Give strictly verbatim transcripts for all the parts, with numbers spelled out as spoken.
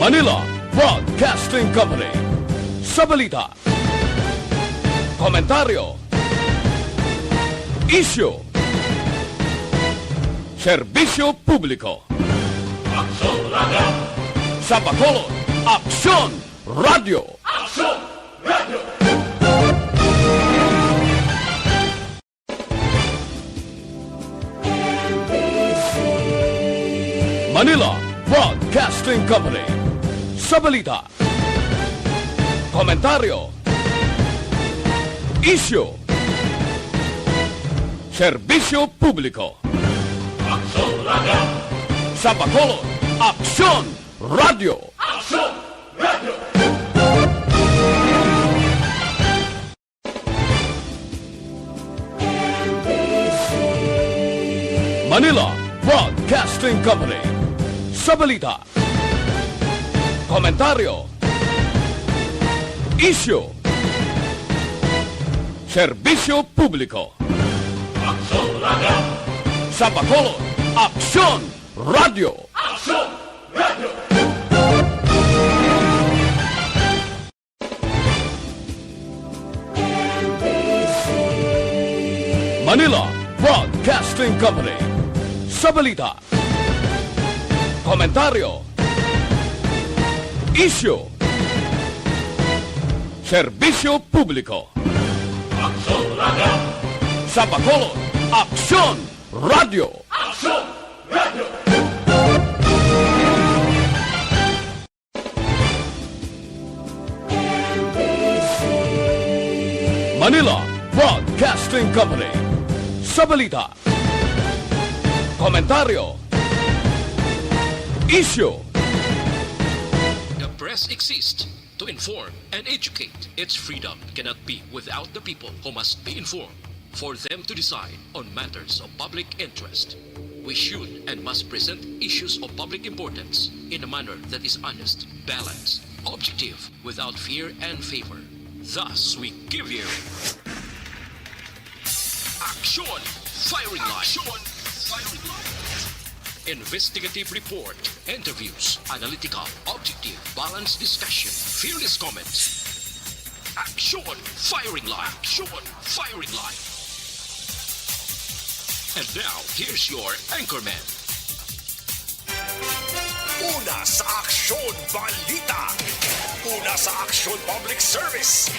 Manila Broadcasting Company. Sa balita, komentaryo, isyu, serbisyo publiko. Aksyon Radio! Sa Bacolod, Aksyon Radio! Aksyon Radio! Manila Broadcasting Company. Sa balita, komentaryo, isyu, serbisyo publiko. Aksyon Radio! Sa Bacolod, Aksyon Radio! Aksyon Radio! Manila Broadcasting Company. Sa balita, komentaryo, isyu, serbisyo publiko. Aksyon Radio! Sa Bacolod, Aksyon Radio! Aksyon Radio! Manila Broadcasting Company. Sa balita, komentaryo, isyu, serbisyo publiko. Aksyon Radio! Sa Bacolod, Aksyon Radio! Aksyon Radio! Manila Broadcasting Company. Sa balita, komentaryo, isyu, The press exists to inform and educate. Its freedom cannot be without the people who must be informed for them to decide on matters of public interest. We should and must present issues of public importance in a manner that is honest, balanced, objective, without fear and favor. Thus, we give you Action Firing Line. Action Firing Line. Investigative report, interviews, analytical, objective, balanced discussion, fearless comments. Action Firing Line. Action Firing Line. And now, here's your anchorman. Una sa Aksyon Balita. Una sa Aksyon Public Service.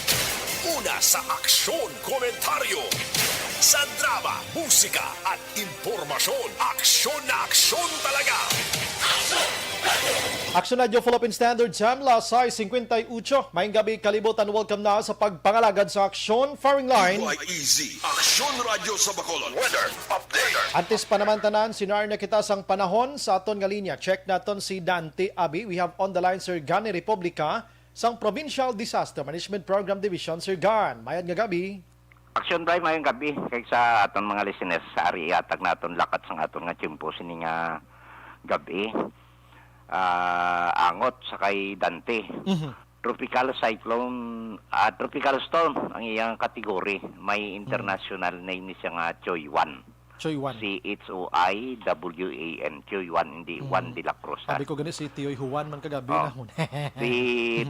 Una sa Aksyon Komentaryo. Sa drama, musika, at impormasyon, aksyon na aksyon talaga. Aksyon Radio Philippine Standard Time, las sais cincuenta y ocho. Maayong gabi, kalibutan. Welcome na sa pagpangalagad sa Aksyon Firing Line. Y E Z, Aksyon Radio sa Bacolod. Weather update. Antes pa naman tanan, sinar na kita sang panahon sa aton nga linya. Check naton si Dante Abi. We have on the line Sir Gan ni Republica sang Provincial Disaster Management Program Division. Sir Gan, mayad nga gabi. Aksyon Bri, mayong gabi kay sa aton mga listeners. Ari ihatag naton lakat sang aton nga tiyempo sini nga gabi. Ah, angot sa kay Dante. Mhm. Tropical cyclone, ah, tropical storm ang iyang category. May Mm. international name ni siya nga Choi Wan. Choi Wan. C H O I W A N, Choi Wan, hindi Mm. Wan de la Cruz, ha? Sabi ko gani si Tiyoy Juan man kagabi Oh. nahon. Si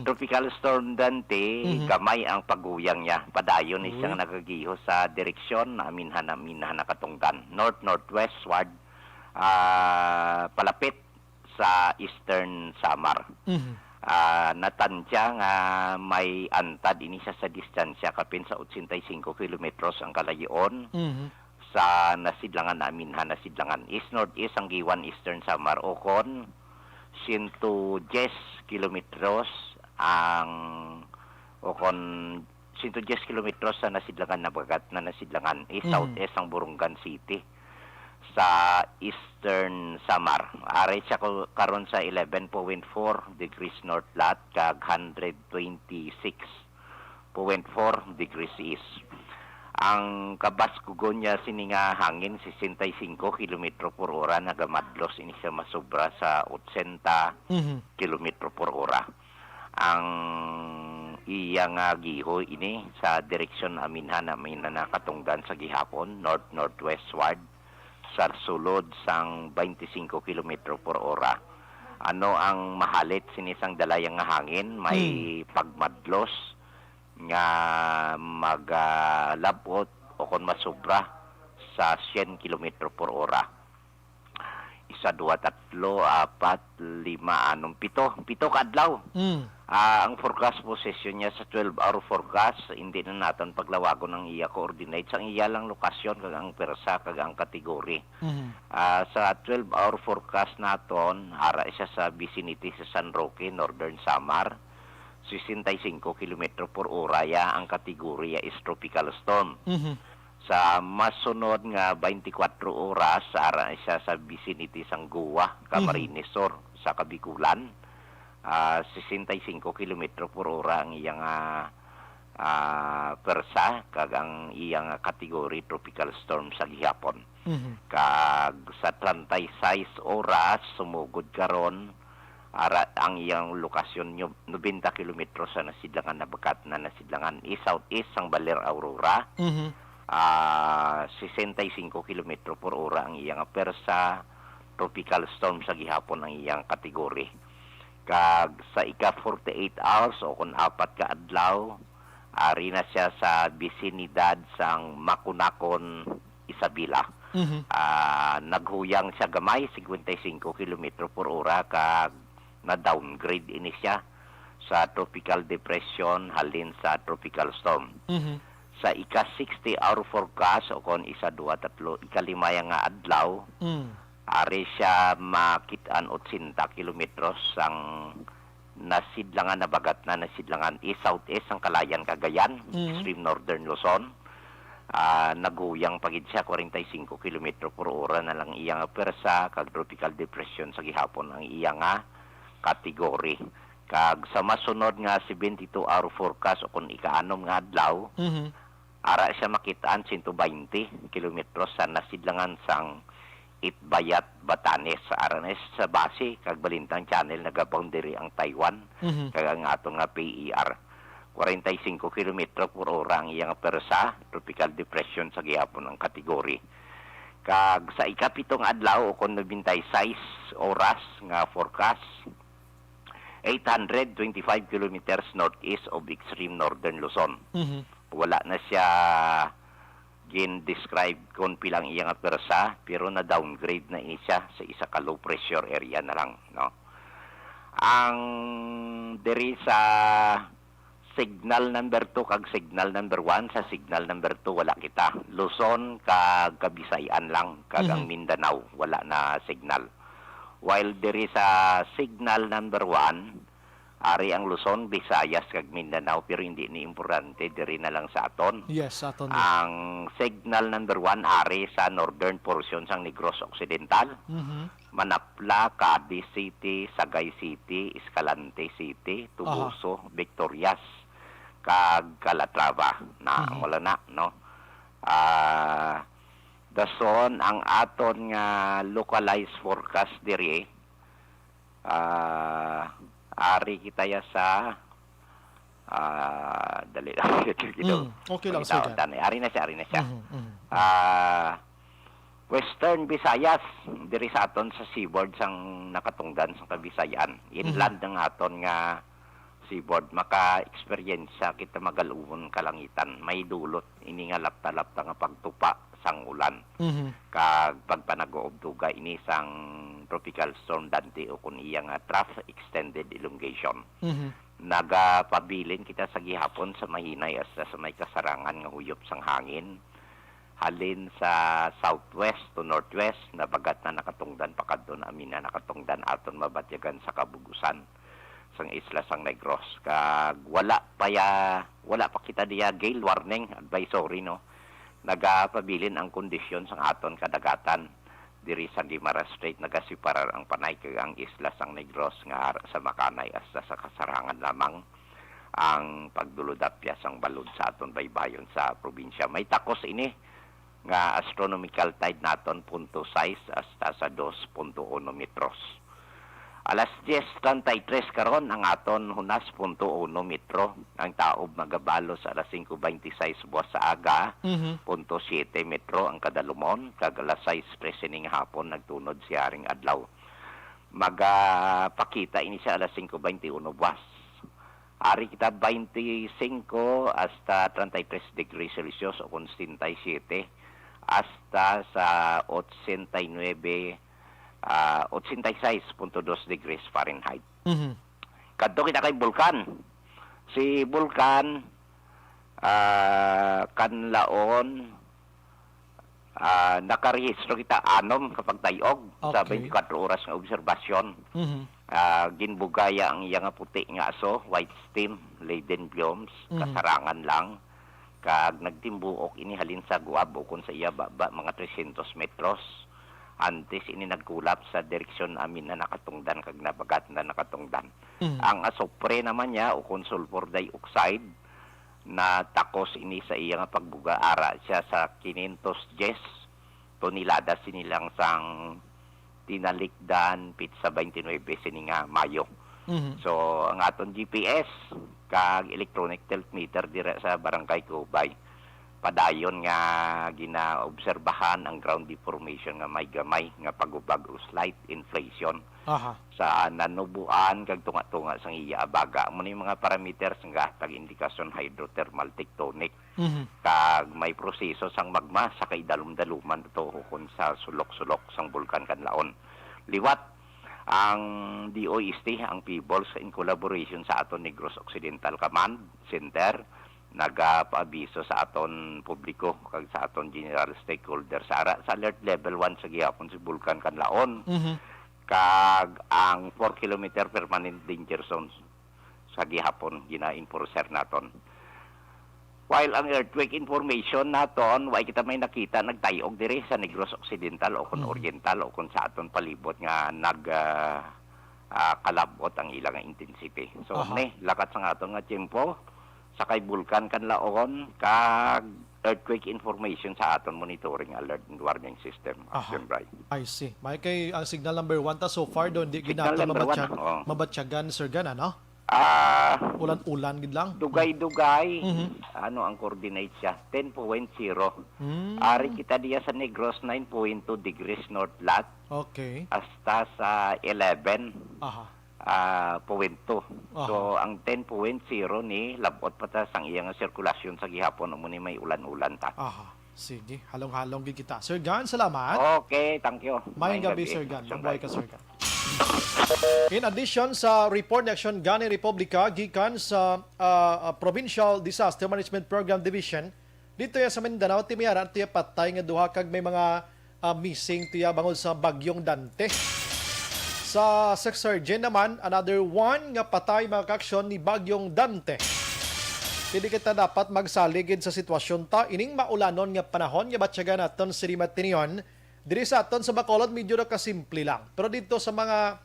Tropical Storm Dante, Mhm. gamay ang paghuyang niya. Padayon ni siyang Uy. nagagiho sa direksyon na aminhan, aminhan na katungdan. North-northwestward, ah, palapit sa Eastern Samar. Mhm. Ah, natansya nga may antad ini siya sa distansya kapin sa ochenta y cinco kilometros ang kalayoon Mhm. sa nasidlangan, aminhan nasidlangan. East-northeast ang Guiuan, Eastern Samar, ukon sento diyes kilometros ang, ukon sento diyes kilometros sa nasidlangan, nabagat na nasidlangan. Mhm. East-southeast ang Borongan City sa Eastern Samar. Ari siya ko-, karon sa eleven point four degrees north lat kag hundred twenty-six point four degrees east. Ang kabaskugon niya sini nga hangin, sesenta y cinco kilometro por ora, nagamadlos ini siya masobra sa ochenta Mhm. kilometro por ora. Ang iya nga giho ini sa direksyon aminhan, aminhan na katungdan sa gihapon, north-northwestward, sa sulod sang twenty-five kilometro por ora. Ano ang mahalit sini sang dalaya nga hangin? May Hmm. pagmadlos nga magalab-ot o kon masobra sa siyam kilometro por ora. Isa, duha, tatlo, apat, lima, anom, pito. Pito ka adlaw. Mm. Ah, ang forecast position niya sa twelve-hour forecast, hindi na naton paglawagon ang iya coordinates, ang iya lang lokasyon, kag ang persa, kag ang kategory. Mhm. Ah, sa twelve-hour forecast naton, ara siya sa vicinity sa San Roque, Northern Samar, sesenta y cinco kilometro por hora ya ang kategorya is tropical storm. Mhm. Sa masunod nga twenty-four oras, ara siya sa vicinity sang Goa, Mhm. Camarines Sur, sa Kabikulan. Ah, sesenta y cinco kilometro por hora ang iyang, ah, ah, persa, kag ang iyang category tropical storm sa gihapon. Mhm. Kag sa treinta y seis oras, sumugod karon, ara ang iyang lokasyon nyo, nobenta kilometro sa nasidlangan, nabagat na nasidlangan, east-southeast sang Baler Aurora. Mhm. Ah, sesenta y cinco kilometro por hora ang iyang persa, tropical storm sa gihapon ang iyang kategory. Kag sa ika forty-eight hours o kon apat ka adlaw, ari na siya sa bisinidad sang Maconacon, Isabela. Mhm. Ah, naghuyang siya gamay, cincuenta y cinco kilometro por hora, kag na-downgrade ini siya sa tropical depression halin sa tropical storm. Mhm. Sa ika sixty hour forecast, o kon isa, duha, tatlo, ika lima ya nga adlaw, Mm. ari siya makit-an ochenta kilometros ang nasidlangan, nabagat na nasidlangan, east-southeast ang Kalayan, Cagayan, Mm. extreme northern Luzon. Ah, naghuyang pa gid siya, kwarenta y singko kilometro por ora na lang iya nga pwersa, kag tropical depression sa gihapon ang iya nga kategory. Kag sa masunod nga seventy-two hour forecast, o kon ika-anom nga adlaw, Mhm. ara siya makit-an sento baynte kilometros sa nasidlangan sang Itbayat, Batanes. Ara na sa Basi kag Balintang Channel nagaboundary ang Taiwan Mhm. kag ang aton nga P E R. Kwarenta y singko kilometro por ora ang iyang pwersa, tropical depression sa gihapon ang kategory. Kag sa ikapito nga adlaw, o kon nobenta y seis oras nga forecast, eight hundred twenty-five kilometers northeast of extreme northern Luzon. Mhm. Wala na siya gin-describe kon pila ang iya nga pwersa, pero na-downgrade na ini siya sa isa ka low pressure area na lang, no? Ang diri sa signal number two kag signal number one, sa signal number two wala kita. Luzon kag Kabisayan lang, kag ang Mhm. Mindanao wala na signal. While diri sa signal number one, ari ang Luzon, Visayas, kag Mindanao, pero hindi ni importante, diri na lang sa aton. Yes, sa aton. Ang signal number one ari sa northern portion sang Negros Occidental, Mhm. Manapla, Cadiz City, Sagay City, Escalante City, Aha. Toboso, Victorias, kag Calatrava. Na, Mhm. wala na, no? Ah, dason ang aton nga localized forecast diri, ah, ari kita ya sa, ah, dali lang, kita, kita, Mm, okay lang, Sir Jan. Ari na siya, ari na siya. Mhm, mhm. Ah, Western Visayas, diri sa aton sa seaboard sang nakatungdan sang Kabisayan. Inland Mhm. ang aton nga seaboard, maka-eksperyensya kita magalumon kalangitan. May dulot ini nga lapta-lapta nga pagtupa sang ulan. Mhm. Kag pagpanag-uobduga ini sang Tropical Storm Dante o kon iya nga trough extended elongation. Mhm. Nagapabilin kita sa gihapon sa mahinay hasta sa may kasarangan nga huyop sang hangin. Halin sa southwest to northwest, nabagat na nakatungdan, pakadto na amina nakatungdan, aton mabatyagan sa kabug-usan sang isla sang Negros. Kag wala pa ya-, wala pa kita diya gale warning, advisory, no? Nagapabilin ang kondisyon sang aton kadagatan. Diri sa Guimaras Strait, nagasiparar ang Panay kag ang isla sang Negros nga ara sa makanay hasta sa kasarangan lamang ang pagdulodapya sang balod sa aton baybayon sa probinsya. May takos ini nga astronomical tide naton, punto sais hasta sa dos punto uno metros. Alas diez treinta y tres karon ang aton hunas, punto uno metro. Ang taob magabalos alas singko baynte sais buwas sa aga, Mhm. punto siyete metro ang kadalumon, kag alas sais trese ning hapon nagtunod si Haring Adlaw. Magapakita ini sa alas singko baynte uno buwas. Ari kita baynte singko hasta treinta y tres degrees Celsius o kon setenta y siete hasta sa ochenta y nuebe, ah, ochenta y seis punto dos degrees Fahrenheit. Mhm. Kadto kita kay bulkan. Si bulkan, ah, Kanlaon, ah, nakarehistro kita anom ka pagtay-og sa Okay. twenty-four oras nga obserbasyon. Mhm. Ah, ginbugaya ang iya nga puti nga aso, white steam, laden plumes, Mhm. kasarangan lang, kag nagtimbuok ini halin sa guab ukon sa iya baba mga trescientos metros. Antes ini nagkulap sa direksyon amin na nakatungdan kag nabagat na nakatungdan. Mhm. Ang asupre naman niya ukon sulfur dioxide, natakos ini sa iya nga pagbuga ara siya sa quinientos diyes tonelada sini lang sang tinalikdan petsa baynte nuebe sini nga Mayo. Mhm. So, ang aton G P S kag electronic tilt meter dira sa Barangay Cubay, padayon nga ginaobserbahan ang ground deformation nga may gamay nga pagubag o slight inflation Aha. sa nanuboan kag tunga-tunga sang iya abaga. Amo ni mga parameters nga gahatag indikasyon hydrothermal tectonic. Mhm. Kag may proseso sang magma sa kaidalom-daluman to ukon sa sulok-sulok sang Bulkan Kanlaon. Liwat ang D O S T, ang Peebles, in collaboration sa aton Negros Occidental Command Center, nagapaabiso sa aton publiko kag sa aton general stakeholders. Ara sa alert level one sa gihapon si Bulkan Kanlaon, Mhm. kag ang four kilometer permanent danger zones sa gihapon gina-enforcer naton. While ang earthquake information naton, wa kita may nakita nagtay-og diri sa Negros Occidental o kon Mhm. Oriental o kon sa aton palibot nga nag, ah, ah, kalab-ot ang ila nga intensity. So, Aha. ni, lakat sang aton nga tiyempo, sa kay Bulkan Kanlaon, kag earthquake information sa aton monitoring alert and warning system. Aha. Action, Bray. I see. May kay ang signal number one ta so far do, hindi Signal ginaton number one, mabatsyag-, oo. mabatyagan, Sir Gan, ano? Ah, Ulan-ulan gid lang. dugay-dugay, Mhm. ano ang coordinate siya? Ten point zero. Mm. Ari kita diya sa Negros, nine point two degrees north lat, Okay. hasta sa eleven, Aha. ah, point two. Aha. So, ang ten point zero ni labot pa ta sang iya nga sirkulasyon sa gihapon, amo ni may ulan-ulan ta. Aha. Sige, halong-halong gid kita. Sir Gan, salamat. Okay, thank you. Mayong Mayong gabi, gabi. Sir Gan. Sir Mabuhay Gan. ka, Sir Gan. In addition sa report ni Aksyon Gani Republika gikan sa, ah, ah, Provincial Disaster Management Program Division, dito ya sa Mindanao, timiyaran tiya patay nga duha kag may mga, ah, missing tiya bangod sa Bagyong Dante. Sa Sexargin naman, another one nga patay, mga kaaksyon, ni Bagyong Dante. Dili kita dapat magsaligid sa sitwasyon ta ining maulanon nga panahon nga batyagan naton sini matinion. Diri sa aton sa Bacolod, medyo nakasimple lang. Pero dito sa mga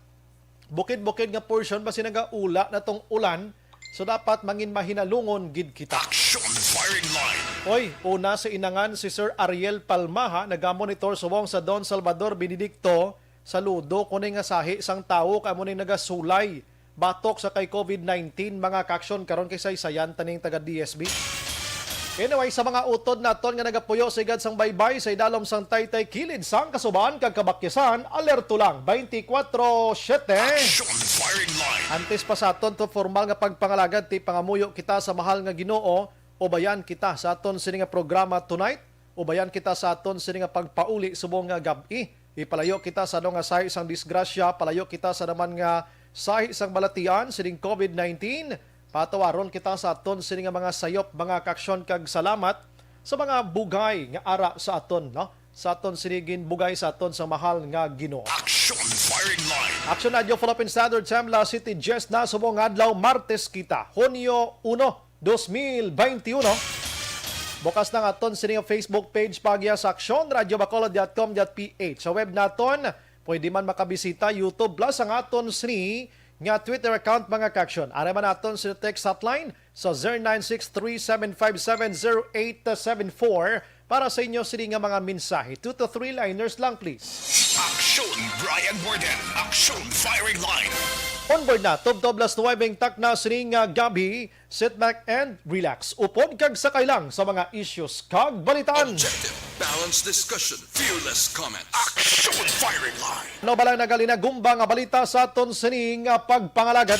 bukid-bukid nga portion, basi nagaula na tong ulan. So, dapat mangin mahinalungon gid kita. Action Firing Line. Oy, una sa inangan si Sir Ariel Palmaha, nagamonitor subong sa Don Salvador Benedicto. Saludo, kuno nga sahi sang tawo kay amo ning nagasulay batok sa kay covid nineteen, mga kaaksyon, karon kay saysayan ta ning taga D S B. Anyway, sa mga utod naton nga nagapuyo sa igad sang baybay sa idalom sang taytay kilid sang kasuban kag kabakyasan, alerto lang twenty-four seven. Action Firing Line. Antes pa sa aton to formal nga pagpangalagad, ti pangamuyo kita sa mahal nga Ginoo, ubayan kita sa aton sini nga programa tonight. Ubayan kita sa aton sini nga pagpauli subong nga gab-i. Ipalayo kita sa ano nga sahi sang disgrasya, palayo kita sa naman nga sahi sang balatian sining covid nineteen. Patawaron kita sa aton sini nga mga sayop, mga kaaksyon, kag salamat sa mga bugay nga ara sa aton, no? Sa aton sini ginbugay sa aton sa mahal nga Ginoo. Action Firing Line. Action Radio Philippine Standard Time, alas siyete diyes na subong nga adlaw, Martes kita, Hunyo uno, dos mil beintiuno. Bukas na ang aton sini nga Facebook page, paagya sa action radio bacolod dot com dot P H. Sa web naton, pwede man makabisita YouTube plus ang aton sini nga Twitter account, mga kaaksyon. Ari man aton sini text hotline sa zero nine six three seven five seven zero eight seven four para sa inyo sini nga mga mensahe. Two to three liners lang, please. Action Brian Warden. Action Firing Line. Onboard na, tubtob alas nuwebe ang takna sini nga gab-i. Sit back and relax. Upod kag sakay lang sa mga issues kag balitaan. Objective, balanced discussion, fearless comment. Action Firing Line. Ano ba lang nagalinagumba nga balita sa aton sining, ah, pagpangalagad?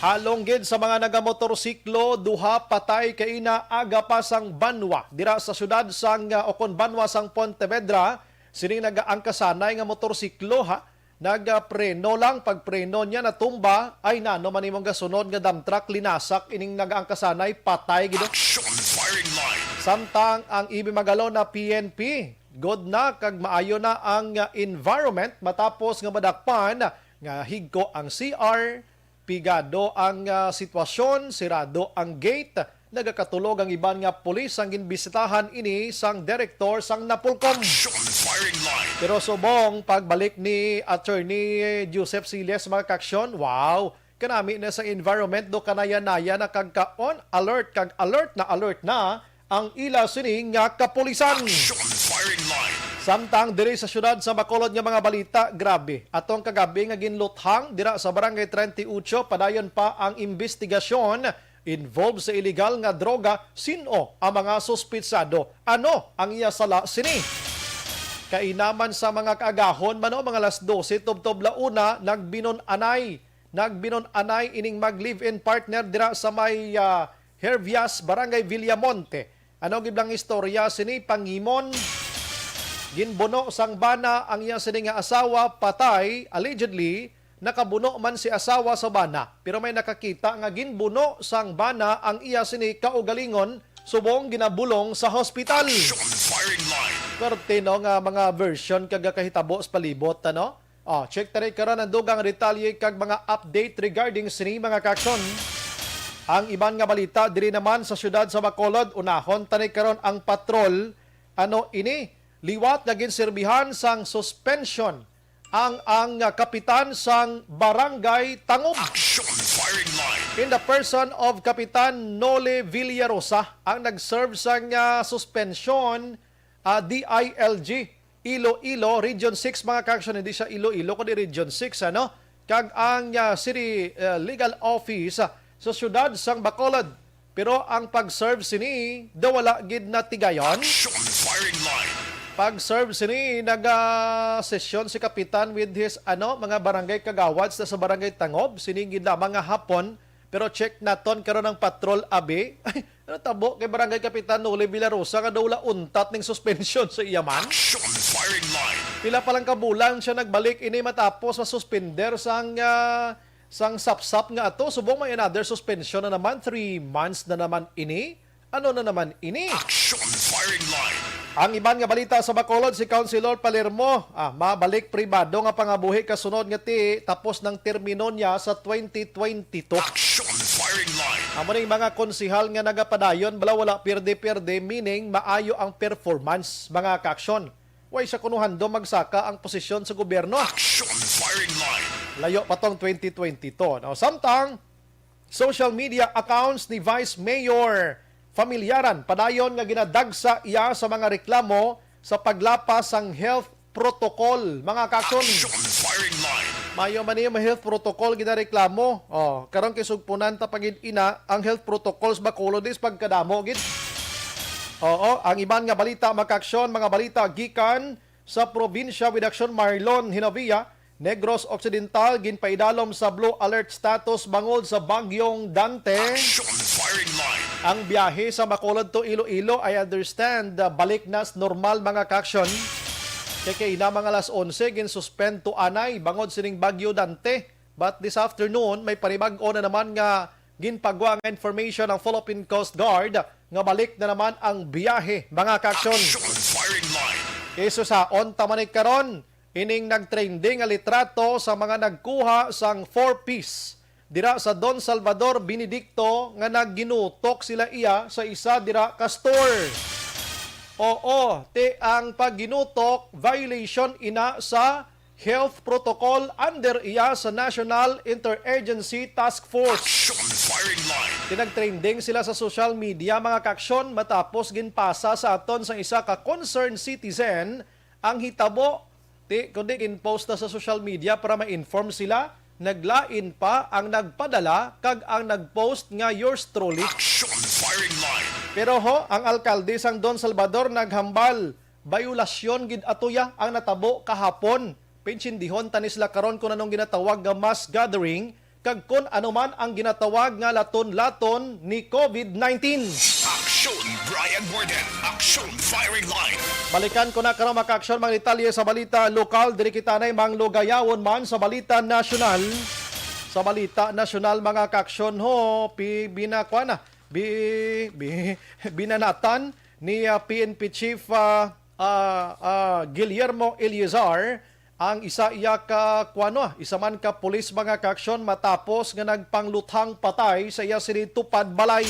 Halong gid sa mga nagamotorsiklo, duha patay kaina aga pa sang banwa dira sa siyudad sang, ah, o kon banwa sang Pontevedra. Sining nagaangkasanay nga motorsiklo, ha, nagapreno lang, pagpreno niya natumba. Ay, nano man imong gasunod nga dump truck, linasak ining nagaangkasanay, patay gid. Action firing line. Samtang ang ibi magalon na P N P, good na kag maayo na ang, ah, environment matapos nga madakpan nga higko ang C R, pigado ang, ah, sitwasyon, sirado ang gate, nagakatulog ang iban nga pulis ang ginbisitahan ini sang direktor sang Napolcom. Action firing line. Pero subong pagbalik ni Attorney Joseph Siles, mga kaaksyon, wow, kanami na sa environment do kanaya-naya na kag ka-on alert kag alert na alert na ang ila sini nga kapulisan. Action firing line. Samtang diri sa siyudad sa Bacolod nga mga balita, grabe. Atong kagabi nga ginluthang dira sa Barangay treinta y ocho, padayon pa ang imbestigasyon involved sa iligal nga droga. Sin-o ang mga suspitsado? Ano ang iya sala sini? Kainaman sa mga kaagahon man, o mga alas dose tubtob la una, nagbinon-anay, nagbinon-anay ining mag-live-in partner dira sa may, ah, Hervias, Barangay Villamonte. Ano gid ang istorya sini? Pangimon, ginbuno sang bana ang iya sini nga asawa, patay, allegedly. Nakabuno man si asawa sa bana, pero may nakakita nga ginbuno sang bana ang iya sini kaugalingon subong ginabulong sa hospital. Action firing line. Perti, no, nga mga version kag kahitabo sa palibot, ano? Oh, check tani karon ang dugang detalye kag mga update regarding sini, mga kaaksyon. Ang iban nga balita diri naman sa siyudad sa Bacolod, unahon tani karon ang patrol. Ano ini? Liwat nga ginserbihan sang suspension ang, ang, ah, kapitan sang Barangay Tangob. Action firing line. In the person of Kapitan Noli Villarosa, ang nag-serve sang, ah, suspension, ah, D I L G, Iloilo, Region six, mga kaaksyon, hindi siya Iloilo, kundi Region six, ano? Kag ang, ah, City, ah, Legal Office, ah, sa siyudad sang Bacolod. Pero ang pag-serve sini daw wala gid natigayon. Action firing line. Pag-serve sini, naga-session si Kapitan with his, ano, mga barangay kagawads na sa Barangay Tangob. Sini gid lamang nga hapon. Pero check naton karon ang patrol, abi. Ay, ano tabo kay Barangay Kapitan Noli Villarosa nga daw wala untat ning suspension sa iya man? Action firing line. Pila pa lang ka bulan siya nagbalik ini matapos masuspender sang, ah, sang sapsap nga ato? Subong may another suspension na naman, three months na naman ini. Ano na naman ini? Action firing line. Ang iban nga balita sa Bacolod, si Councilor Palermo, ah, mabalik pribado nga pangabuhi kasunod nga ti tapos ng termino niya sa twenty twenty-two. Action firing line. Amo ning mga konsehal nga nagapadayon bala wala pierde-pierde, meaning maayo ang performance, mga kaaksyon. Way sa kuno handom magsaka ang posisyon sa gobyerno. Action firing line. Layo pa tong twenty twenty-two, no? Samtang, social media accounts ni Vice Mayor Familiaran padayon nga ginadagsa iya sa mga reklamo sa paglapas sang health protocol, mga kaaksyon. Action firing line. Mayo man niya may health protocol ginareklamo. Oh, karon kay sugpunan ta pa gid ina ang health protocols, Bacolod is pagkadamo gid. Oo, ang iban nga balita, mga kaaksyon, mga balita gikan sa probinsya with Action, Marlon Hinovia. Negros Occidental ginpaidalom sa blue alert status bangod sa Bagyong Dante. Action firing line. Ang biyahe sa Bacolod to Iloilo, I understand, uh, balik na s-, normal, mga kaaksyon. Kay kaina mga alas onse, ginsuspend to anay bangod sining Bagyo Dante. But this afternoon, may panibag-o na naman nga ginpagwa nga information ang Philippine Coast Guard nga balik na naman ang biyahe, mga kaaksyon. Action firing line. Kay susaon ta man ni karon, ining nagtrending nga litrato sa mga nagkuha sang four Ps dira sa Don Salvador Benedicto nga nagginutok sila iya sa isa dira ka store. Oo, ti ang pagginutok, violation ina sa health protocol under iya sa National Interagency Task Force. Action firing line. Ti nagtrending sila sa social media, mga kaaksyon, matapos ginpasa sa aton sa isa ka concerned citizen ang hitabo. Ti, kundi ginpost na sa social media para ma-inform sila, naglain pa ang nagpadala kag ang nagpost nga yours truly. Action firing line. Pero ho, ang alkalde sang Don Salvador naghambal, bayolasyon gid atoya ang natabo kahapon. Paintsindihon tani sila karon kung anong ginatawag nga mass gathering kag kon ano man ang ginatawag nga laton-laton ni covid nineteen. Aksyon Brian Warden, Aksyon Firing Line. Balikan ko na karon, mga kaaksyon, mga detalye sa balita lokal. Diri kita nay manglugayawon man sa balita nasyonal. Sa balita nasyonal, mga kaaksyon, ho, pi-, binakwa na, bi-, bi-, binanatan ni, ah, P N P Chief, ah, ah, ah, Guillermo Eleazar ang isa iya ka, kuwano, isa man ka pulis, mga kaaksyon, matapos nga nagpangluthang patay sa iya sini tupad balay.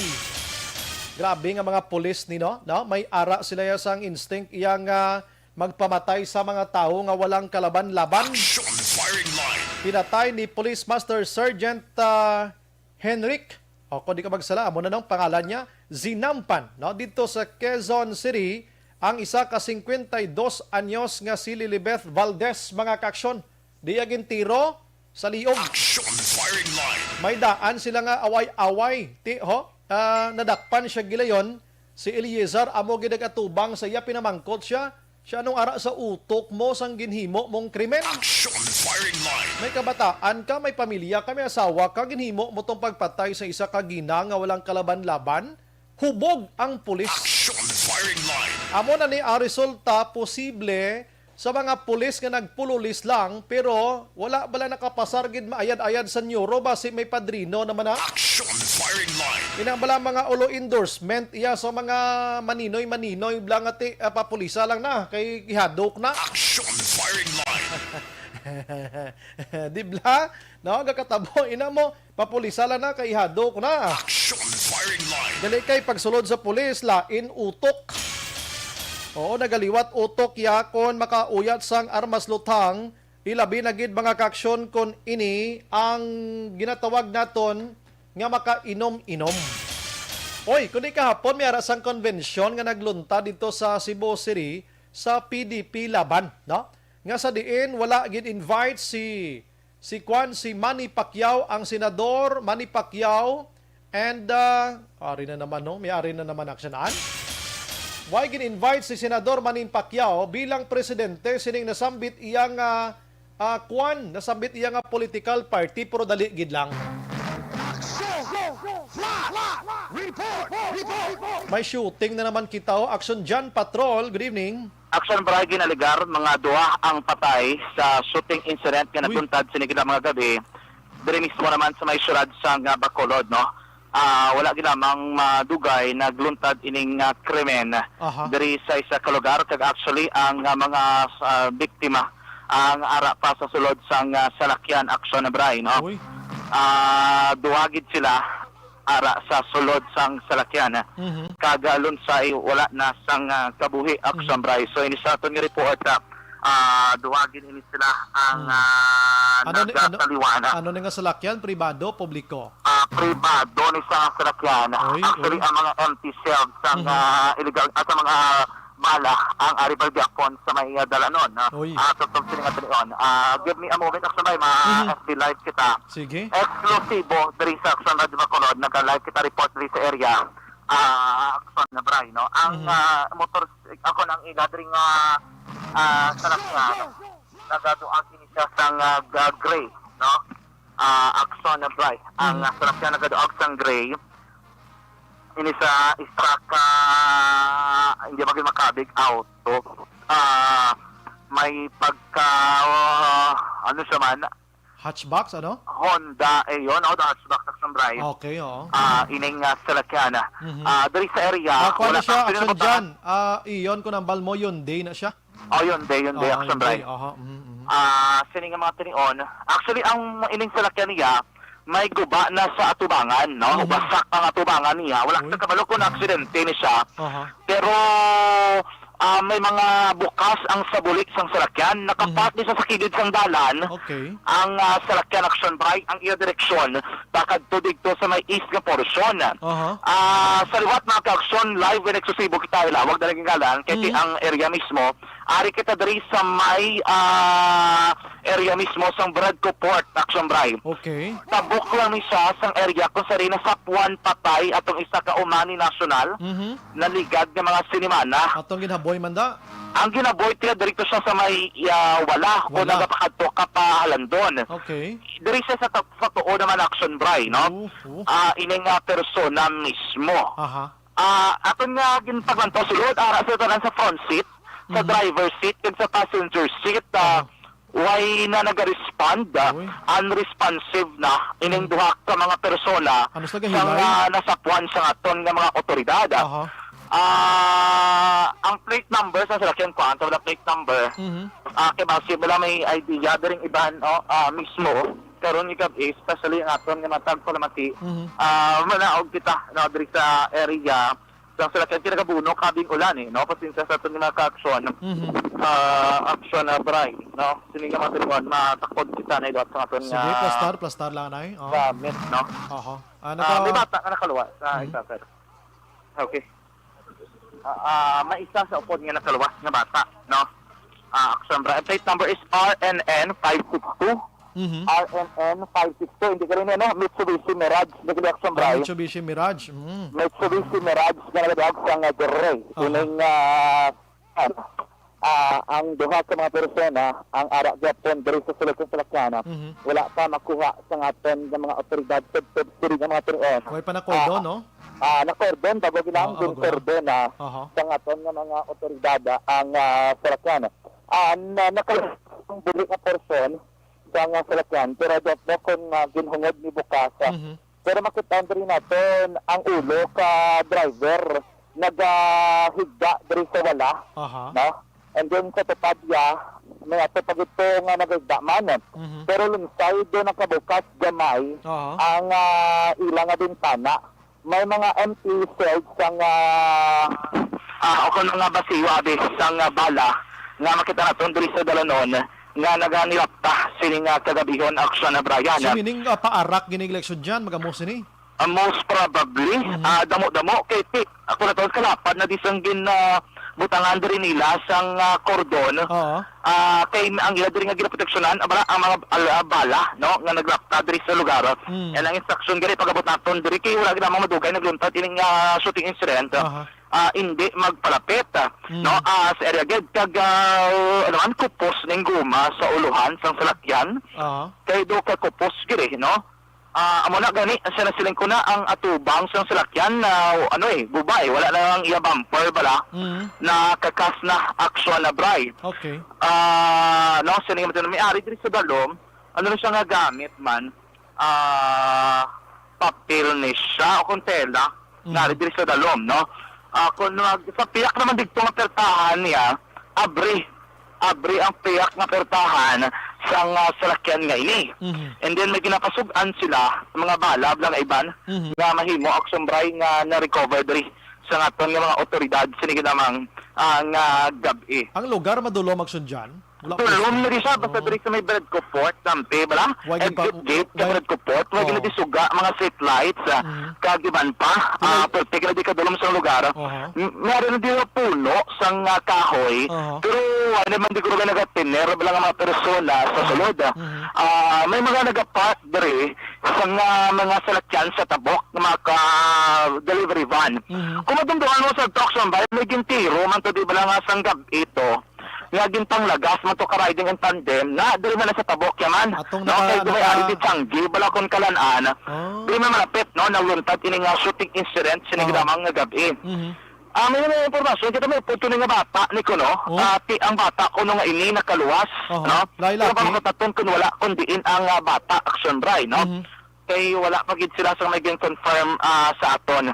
Grabe nga mga pulis ni, no? No? May ara sila ya sang instinct iya nga magpamatay sa mga tawo nga walang kalaban-laban. Action Firing Line. Pinatay ni Police Master Sergeant, ah, Henrik, o kung di ka magsala, amo na nang pangalan niya, Zinampan, no? Dito sa Quezon City, ang isa ka singkwenta y dos anyos nga si Lilibeth Valdez, mga kaaksyon. Di iya gintiro sa liog. Action Firing Line. May daan sila nga away-away. Ti, ho? Ah, nadakpan siya gilayon. Si Eliezer amo gid nag-atubang sa iya, pinamangkot siya, "Siya, anong ara sa utok mo sang ginhimo mong krimen?" Action Firing Line. May kabataan ka, may pamilya ka, may asawa ka, ginhimo mo tong pagpatay sa isa ka ginang nga walang kalaban-laban? Hubog ang pulis. Action Firing Line. Amo na ni ang resulta, posible sa mga pulis nga nagpululis lang, pero wala bala nakapasar gid maayad-ayad sa neuro, basi may padrino naman na. Action Firing Line. Ina bala mga ulo endorsement iya sa mga maninoy-maninoy bla nga ti, ah, papulisa lang na kay ihadok na. Action Firing Line. Di bla? No, gakatabo ina mo, papulisa lang na kay ihadok na. Action Firing Line. Dali kay pagsulod sa pulis, lain utok. Oo, nagaliwat utok ya kon makauyat sang armas luthang, ilabi na gid, mga kaaksyon, kon ini ang ginatawag naton nga makainom-inom. Oy, kundi kahapon may ara sang konbensyon nga nagluntad dito sa Cebu City sa P D P Laban, no? Nga sa diin wala gid invite si, si kwan, si Manny Pacquiao, ang senador Manny Pacquiao, and, ah, ari na naman, no? May ari na naman aksyonan. Why gin-invite si Senador Manny Pacquiao bilang presidente sining nasambit iya nga, ah, kwan, nasambit iya nga political party, pero dali gid lang. Action! Flash! Report! Report! May shooting na naman kita, oh. Action John Patrol, good evening. Action Bray, ginalegar mga duha ang patay sa shooting incident nga Uy. nagluntad sini kadlawon nga gabi diri mismo naman sa may siyudad sang, ah, Bacolod, no? Ah, wala gid lamang madugay nagluntad ining, ah, krimen Aha. diri sa isa ka lugar, kag actually ang, ah, mga, ah, biktima ang ara pa sa sulod sang, ah, salakyan, Action Bray, no? Uy. Ah, duha gid sila ara sa sulod sang salakyan. Mhm. Kag, ah, lunsay wala na sang, ah, kabuhi, Action Mhm. Bray. So, ini sa aton nga report, ah, ah, duha gid ini sila ang, Mm. ah, Ano ni, ano, nagkataliwana. ano ni nga salakyan? Pribado, publiko? Ah, pribado ni sa salakyan. Oy, Actually, oy. ang mga empty shells sang, Mhm. ah, illegal, at ang mga bala ang ari pa gihapon sa may, ah, dalanon, ah, Oy. ah, tubtob sini nga tinion. Ah, give me a moment, Action Bray, ma Mhm. F B live kita. Sige. Eksklusibo diri sa Action Radio Bacolod, naka-live kita report diri sa area. Ah, Action Bray, no? Ang, Mhm. ah, motor, ako nang ila diri nga, ah, salakyan, nagaduag ini siya sang, ah, ga-, gray, no? Ah, Action Bray. Ang, Mhm. ah, salakyan nagaduag sang gray, ini sa isa ka, hindi ba makabig auto? Ah, may pagka, ah, ano siya man? Hatchbox, ano? Honda, eh, yun. Oh, the hatchback, Action Bray. Okay, oo. Ah, ining, ah, salakyan. Mhm. Ah, diri sa area, Ah, kuwan wala na siya, actually Action nabutang. John. Ah, iyon ko nang balmo, yun, day na siya. Oh, yun, day, yun, day, Oo, Action yun, Bray. day. Aha, mhm, mhm. Ah, sini nga mga tinion. Actually, ang ining salakyan niya, may guba na sa atubangan, no? Mhm. Wasak ang atubangan niya. Wala Uy. sa kabalo kung aksidente ni siya. Aha. Pero, ah, may mga bukas ang sabuli sang salakyan. Nakapark Mhm. ni siya sa kilid sang dalan. Okay. Ang, ah, salakyan, Action Bray, ang iya direksyon, pakadto didto sa may east nga portion. Aha. Ah, sa liwat, mga ka-aksyon, live and eksklusibo kita, ilawag na lang ang ngalan, kay Mhm. ang area mismo, ari kita diri sa may, ah, area mismo sang Bradco Port, Action Bray. Okay. Tabok lang ni siya sang area kung sa rin nasapuan patay atong isa ka umani nasyonal Mhm. na ligad nga mga sinimana. Atong ginhaboy man da? Ang ginaboy tiya direkto siya sa may, ah, wala, kung Wala. nagapakadto ka pa Halandon. Okay. Diri siya sa ta-, sa tuo naman, Action Bray, no? Oo, oo. Ah, ining, ah, persona mismo. Aha. Ah, aton nga ginpaglantaw sulod, ara sa tanan sa front seat, sa Mhm. driver seat, kag sa passenger seat, ah, Aha. way na naga-respond, ah, Uy. unresponsive na ining Mhm. duha ka mga persona Ano sa sang, gahilay? ah, nasapuan sa aton nga mga otoridad. Aha. Ah, ang plate number sa salakyan ko, ang wala plate number, Mhm. ah, kay basi wala may idea, diring iban, oh, ah, mismo, karon nga gab-i, especially ang aton nga matag palamati, Mhm. ah, manaog kita, no, diri sa area, sa salakyan, kinagabuno, kabing ulan, eh, no, pasensya sa aton nga mga ka-aksyon, Mhm. ah, aksyon na bray, no, sini nga mga tinuan, matakod kita na iluwat sa aton Sige, nga plastar, plastar lang, Nay. Oh. gamit, no? Oho. Ah, Ah, may naka- bata nga nakaluwa sa Mhm. isa, sir. Okay. Ah, ah, may isa sa upod nga nakaluwas nga bata, no? Ah, action bra-, plate number is R N N five six two. Mhm. R N N five six two. Hindi ka rin, ano? Mitsubishi Mirage. Hindi ka rin action Ah, bra-, Mitsubishi Mirage. Mm. Mitsubishi Mirage nga nagadaog sa nga gray. Aha. Ining, ah, ah, ang duha ka mga persona, ang ara gyapon diri sa sulod sa salakyan, Mhm. wala pa makuha sa aton nga mga otoridad, tubtob diri nga mga tinuon. Way pa na kordon, Ah, no? ah, na-cordon, bago ginang Ah, din bago na. kordon na Aha. sa aton nga mga otoridad, ah, ang, ah, salakyan. Ah, na, naka-, ang buli nga portion sa nga salakyan, pero don't know kung, ah, ginhungod ni bukas, ah. Mhm. Pero makita diri naton ang ulo ka driver nagahigda diri sa wala, Aha. no? And then sa tupad niya, may ato pa gito nga nagahigda man. Mhm. Pero lungsay do nakabukas gamay Aha. ang, ah, ila nga bintana. May mga empty shells sang, ah, ah, o kung mga basiyo, abi, sang, ah, bala nga makita naton diri sa dalanon nga naganilapta sini nga kagabihon, aksyon na, Brian. So, meaning, ah, paarak gini election dyan, magamo sini? Ah, most probably, Mhm. ah, damo-damo kay ti-, ako na to, kalapad na di sang gin, ah, butangan diri nila sang, ah, kordon. Oo. Ah, kay ang ila diri nga ginaproteksyonan, abala, ang mga al-, ah, bala, no, nga naglapta diri sa lugar. Mm. And ang instruction gani pag-abot naton diri kay wala gid namang madugay nagluntad ining, ah, shooting incident. Aha. Ah, hindi magpalapit, ah, Mm. no, ah, sa area gid kag, ah, ano man, kupos ning guma sa uluhan sang salakyan. Aha. Kay do ka kupos gid, eh, no? Ah, amo na gani, siya nasiling ko na ang atubang sang salakyan na, ano eh, guba eh, wala na ang iya bumper bala, Mm. nakakas na, aksyon na, Bray. Okay. Ah, no, sining may ari diri sa dalom, ano na siya nga gamit man, ah, papel ni siya o kung tela, Mm. nga ari diri sa dalom, no? Ah, kung mag-, sa piyak naman dito nga pertahan niya, abri abri ang piyak nga pertahan sang, ah, salakyan nga ini. Mhm. And then may ginapasug-an sila, mga bala, bala nga iban, Mhm. nga mahimo, aksyon bray nga na-recover diri sa aton nga mga otoridad sini ginamang, ah, nga gab-i. Ang lugar madulom, aksyon dyan? Wala pa Dulom siya. na di siya, basta Oh. diri sa may Bradco Port, Tampi, bala? Wag Exit pa, gate sa wag Bradco Port, wag Oo. na di suga, mga street lights, ah, Mhm. kag iban pa, Tulay- ah, perti ka na di kadulom sa lugar. Oho. M-, meron na di nga puno sang, ah, kahoy, Aha. pero wala naman di ko na nagatiner, wala nga mga persona sa Ah. sulod, ah. Mhm. Ah, may mga nagapark diri sa nga mga salakyan sa tabok, nga mga ka-, delivery van. Mhm. Kung madumduman mo sa Tucson ba, may gintiro man to, di ba, nga sang gab-i to, nga gintanglagas man to ka riding in tandem, na diri man na sa tabok yaman. Atong No, naka-, kay may naka- ari di Changi, bala kon kalan-an. Ah. Diri man malapit, no, nagluntad ini nga shooting incident sini Oo. ginamang nga gab-i. Mhm. Ah, may mga impormasyon, kita may punto ni nga bata ni kuno. Oh. Ah, ti-, ang bata kuno nga ini nakaluwas, Oho. no? Lahi-lahi. Pero para makatatong kun wala, kun diin ang, ah, bata, action bray, no? Mhm. Kay wala pa gid sila sa may gin-confirm, ah, sa aton.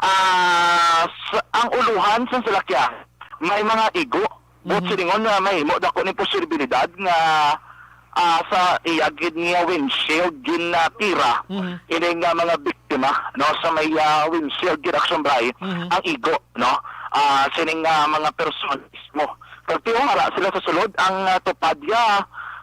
Ah, s-, ang uluhan sa salakyan, may mga igo. Buot Mhm. silingon nga mahimo dako ni posibilidad nga, ah, sa iya gid nga windshield gin, ah, tira Mhm. ini nga mga biktima, no, sa may, ah, windshield gid, action bray, Mhm. ang igo, no, ah, sining, ah, mga person mismo. Kag tiyo nga ara sila sa sulod, ang, ah, tupad ya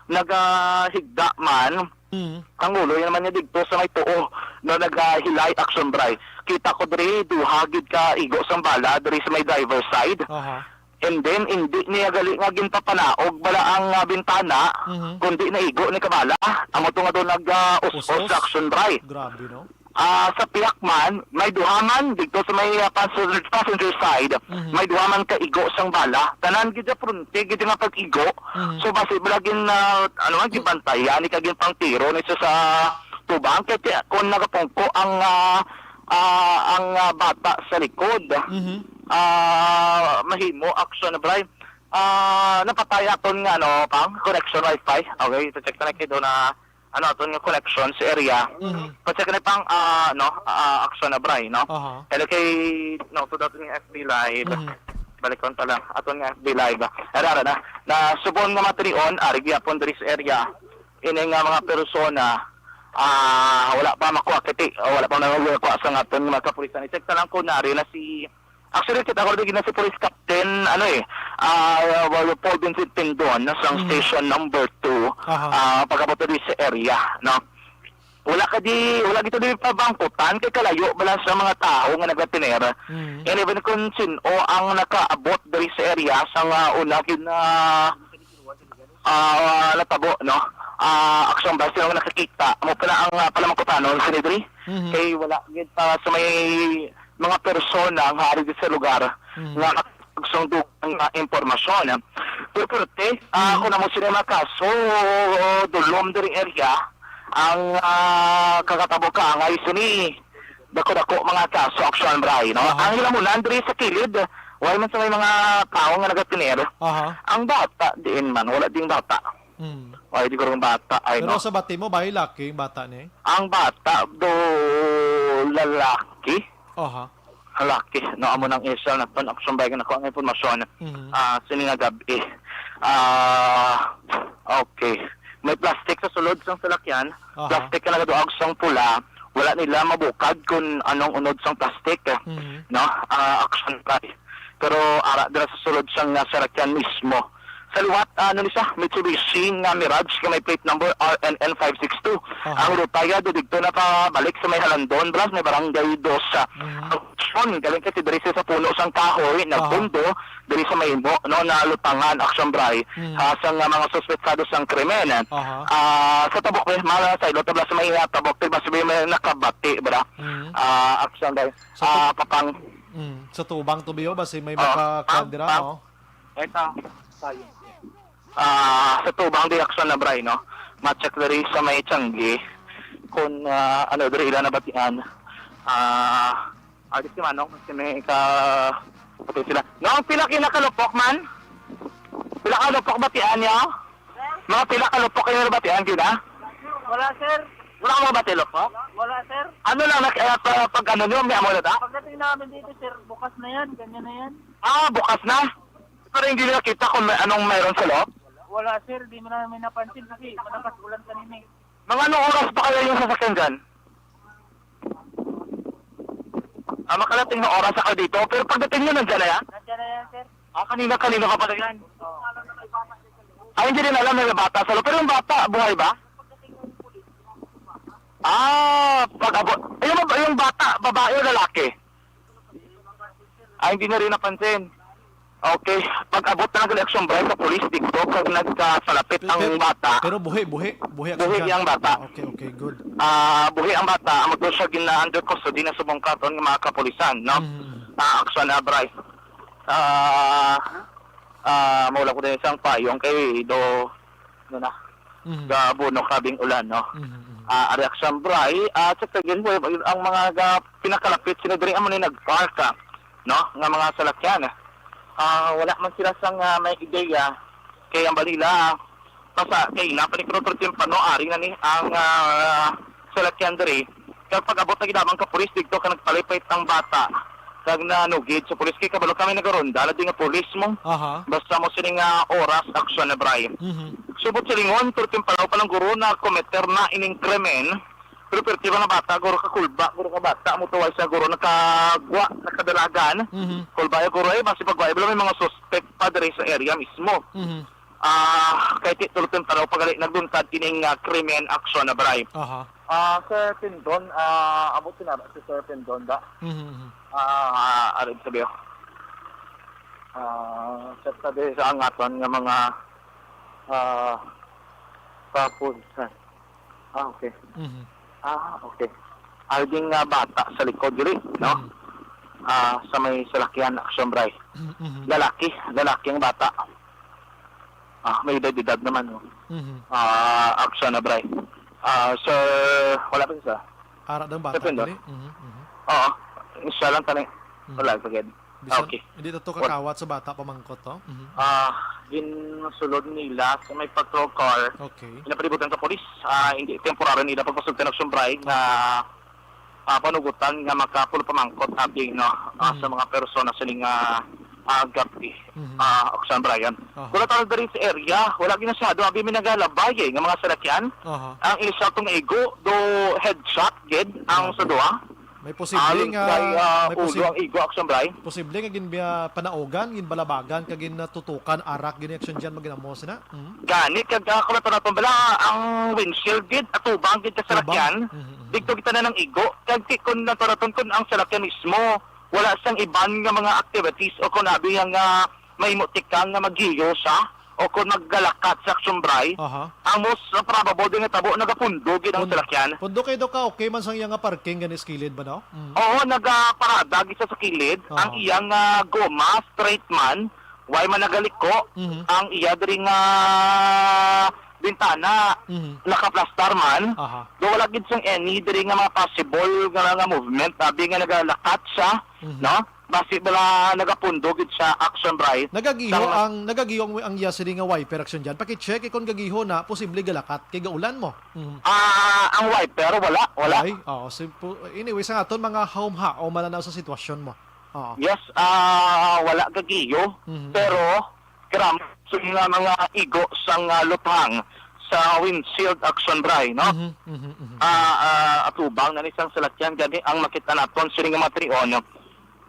nagahigda man, Mhm. ang ulo, yan naman niya digto sa may tuo, no, nagahilay, action bray. Kita ko diri, duha gid ka igo sang bala diri sa may driver side. Aha. And then, hindi niya gali nga ginpapanaog bala ang, ah, bintana, Mhm. kundi naigo ni kabala. Amo to nga doon nag, ah, us-us Us-us? sa action, bray. Grabe, no? Ah, sa pihak man, may duha man dito sa may, ah, passenger, passenger side, Mhm. may duha man ka igo sang bala. Tanan gid sa fronte, gid nga pag-igo. Mhm. So, basi bala gin, ah, ano nga, gibantayan, ni kagin pang tiro ni sa, sa tubang. Kaya ti-, kung nagapungko ang, ah, ah, ang, ah, bata sa likod, Mhm. ah, mahimo action, bray. Ah, napatay aton nga, ano, pang connection wifi. Okay, check na lang kayo na, ano, aton nga connection sa area. Mhm. Pacheck na pang, ah, ano, ah, action na, bray, no? Aha. Hello kay, no, to daw yung F B Live. Mhm. Balikon pa lang, aton nga F B Live. Ara, ara na. Na subon nga matinion, ari gyapon diri sa area. Ini nga mga persona, ah, wala pa makuha kiti, wala pa na makuha sa aton nga mga kapulisan. I-check na lang ko na, ari na si Actually, kita ko rin na si Police Captain, ano eh, ah, well, Paul Vincent Tindon, no, sa Mhm. station number two, Aha. ah, pagkabot diri sa area, no? Wala ka di, wala gito di pabangkutan, kay kalayo bala sa mga tao nga nagatinera. Mhm. And even kung sino ang nakaabot diri sa area, sa nga una, gid na, ah, natabo, no? Ah, aksyon ba sila nakakita? Amo pala ang, ah, palamangkutanon, Sinidri? Mhm. Kay wala gid pa sa may mga persona nga ari sa lugar Mhm. nga makapagsundugan nga impormasyon. Pero, pero, te, ah, Mhm. kung amo sila makaso, dulom diri area, ang, ah, kakatabo ka, nga sini, dako-dako mga kaso, aksyon, bray, no? Aha. Ang hilamunan diri sa kilid, wala man sa may mga tao nga nagatinero. Aha. Ang bata, diin man, wala ding bata. Hmm. Ay, di ko rin bata, ay, Pero no? sa bati mo, ba, laki ang bata ni? Ang bata, do, lalaki. Aha. Lalaki, no? Amo nang isa na ton, aksyon, bray, nga nakuha nga impormasyon. Mhm. Ah, sini nga gabi. Ah, okay. May plastic sa sulod sang salakyan. Aha. Plastic nga nagaduag sang pula. Wala nila mabukad kung anong unod sang plastic, eh. Mhm. No? Ah, action, bray. Pero ara dira sa sulod sang, ah, salakyan mismo. Sa liwat, ah, ano ni siya? Mitsubishi nga Mirage nga may plate number R N N five six two. Aha. Ang ruta ya do dito na pabalik sa may Halandon, bala sa may Barangay Dos. Mhm. Ang aksyon, galing kasi diri sa puno sang kahoy, Aha. nagpundo, diri sa may imo, no, nalutangan, aksyon, bray, Mhm. ah, sa nga mga suspetsado sang krimen. Aha. Ah, sa tabok, eh, mga sa ilo, tabla sa may, ah, tabok, diba, sabi may nakabati, bra? Mhm. Ah, aksyon, bray. Sa Ah, tu- papang- Mm, sa tubang to, Biyo, basi may Ah, makakuan ah, dira, ah. oh. Ito, tayo. Ah, sa tubang di aksyon na, bray, no? Ma-check diri sa may Tiangge. Kung, ah, ano, diri ila nabatian. Ah, ah, di si Manong, kasi may ka-, pati sila. No, ang pila kinakalupok man? Pila ka lupok batian niya? Mga pila ka lupok kayo nabatian, di na? Wala, sir. Wala ka mga bati lupok? Wala, sir. Ano lang, nak-, eh, pa-, pag ano nyo, may amo na ta? Pagdating namin dito, sir, bukas na yan, ganyan na yan. Ah, bukas na? Pero hindi nila kita kung may, anong mayroon sa loob? Wala, sir. Di mo namin napansin kasi malakas ulan kanina eh. Mga anong oras pa kaya yung sasakyan dyan? Ah, makalating na oras ako dito. Pero pagdating nyo, nandyan na yan? Nandyan na yan, sir. Ah, kanina, kanina pa pala yan. Oo. Ay, hindi rin alam na may bata sa loob. Pero yung bata, buhay ba? Ah, pag-abot. Yung, yung bata, babae o lalaki? Ah, hindi na rin napansin. Okay. Pag-abot na ng election, bray, sa police dito, pag nagkasalapit Pe-, ang pe-, bata. Pero buhi, buhi, buhi ang Buhi sugad. ang bata. Ah, okay, okay, good. Ah, buhi ang bata, amo to siya gina-under custody na subong katon nga mga kapulisan, no? Mm. Ah, action na, bray. Ah, ah, mawala ko din isang payong kay do, ano na, Mhm. ga buno kabing ulan, no? Mhm, mhm. Ah, ari action, bray. Ah, check again, boy, ang mga ga-, pinakalapit, sino diri amo ni nag-park, ah, no? Nga mga salakyan. Ah, wala man sila sang, ah, may ideya. Kay ang balila, pasa, kay ina pa ni Kuro Timpano, ari na ni ang, ah, salakyan diri. Kag pag-abot na gid ang kapulis dito, ka nagpalipit ang bata. Kag nanugid sa pulis, kay kabalo kami nagaronda, ladi nga pulis mo. Aha. Basta mo sini nga oras, aksyon na, bray. Mhm. Subot silingon, Kuro Timpano pa lang guro na committer na ining krimen. Pero perti ba nga bata, guro ka kulba, guro ka bata, mo tuway sa guro nakagwa, nakadalagan. Mhm. Kulba ya guro, eh, basi pagwa, eh, may mga suspect pa diri sa area mismo. Mhm. Ah, kay ti-, tulo temprano pa gali nagbuntad ining, ah, krimen aksyon na, bray. Aha. Ah, Sir Pindon, ah, abot si na, si Sir Pindon ba? Mhm, mhm. Ah, ah, arin sabi ko. Ah, sa tabi sa ang aton nga mga, ah, kapulisan. Ah, okay. Mhm. Ah, okay. Alding nga bata sa likod diri, no? Mhm. Ah, sa may salakyan, Action Bray. Mhm. Lalaki, lalaki ang bata. Ah, may edad-edad naman, no? Mhm. Ah, Action na, Bray. Ah, sir, wala pa siya. Ara dang bata Depende. Dili? Mhm, mhm. Oo. Siya lang tani. Mhm. Wala, sige. Bisan, Okay. Hindi na to What? Kakawat sa bata, pamangkot to? Mhm. Ah, ginsulod nila sa may patrol car. Okay. Pinapalibutan sa polis. Ah, hindi temporary nila pagpasugtan ng sumbray nga, ah, panugutan nga makapulo pamangkot abi, no, ah, Mhm. sa mga persona sini nga, ah, gabi, Mhm. ah, Oxan Brian. Aha. Wala tayo diri sa area, wala ginasyado abi may nagalabay eh, nga mga salakyan. Aha. Ang isa tong igo do headshot gid ang Aha. sa duha. May posible Alang nga, kay, ah, may ulo posi-, ang igo, Action Bray. Posible nga gin-, ah, panaugan, ginbalabagan, kag ginatutukan, arak, gini action dyan, maginamo sina? Mhm. Gani, kag, ah, kung nato naton bala, ang windshield gid, atubang gid sa Tubang? Sarakyan, Mhm, mhm. Dito kita na ng igo. Kag ti-, kung nato naton, kung ang sarakyan mismo, wala sang iban nga mga activities o kung abi ang, ah, may mutikang nga maghiyo siya, o kung maggalakat sa Action Bray, Aha. Ang most probable din nga tabo, nagapundo gid ang Pun-, salakyan. Pundo kay do ka, okay man sang iya nga parking gani sa kilid ba, no? Mm. Oo, nagaparada gid sa kilid. Oo. Ang iyang, ah, goma, straight man, way man nagaliko. Mhm. Ang iya diri nga bintana, Mhm. nakaplastar man. Aha. Do wala gid sang any diri nga mga possible nga, nga movement, abi nga nagalakat siya, Mhm. no? Basi bala nagapundo gid sa Action Bray. Nagagiho Sang ang, nagagiho ang, ang iya sini nga wiper action dyan. Paki-check, eh, kung gagiho na, posible galakat kay gaulan mo. Mhm. Ah, ang wiper, wala, wala. Ay, oo, si-, pu-, anyway, sa aton mga haumha o mananaw sa sitwasyon mo. Oo. Yes, ah, wala gagiho, Mhm, mhm. pero gram sa mga, mga igo sang, ah, lupang sa windshield Action Bray, no? Mhm, mhm, mhm. Ah, ah, atubang na ni sang salakyan gani ang makita naton sini nga mga trion.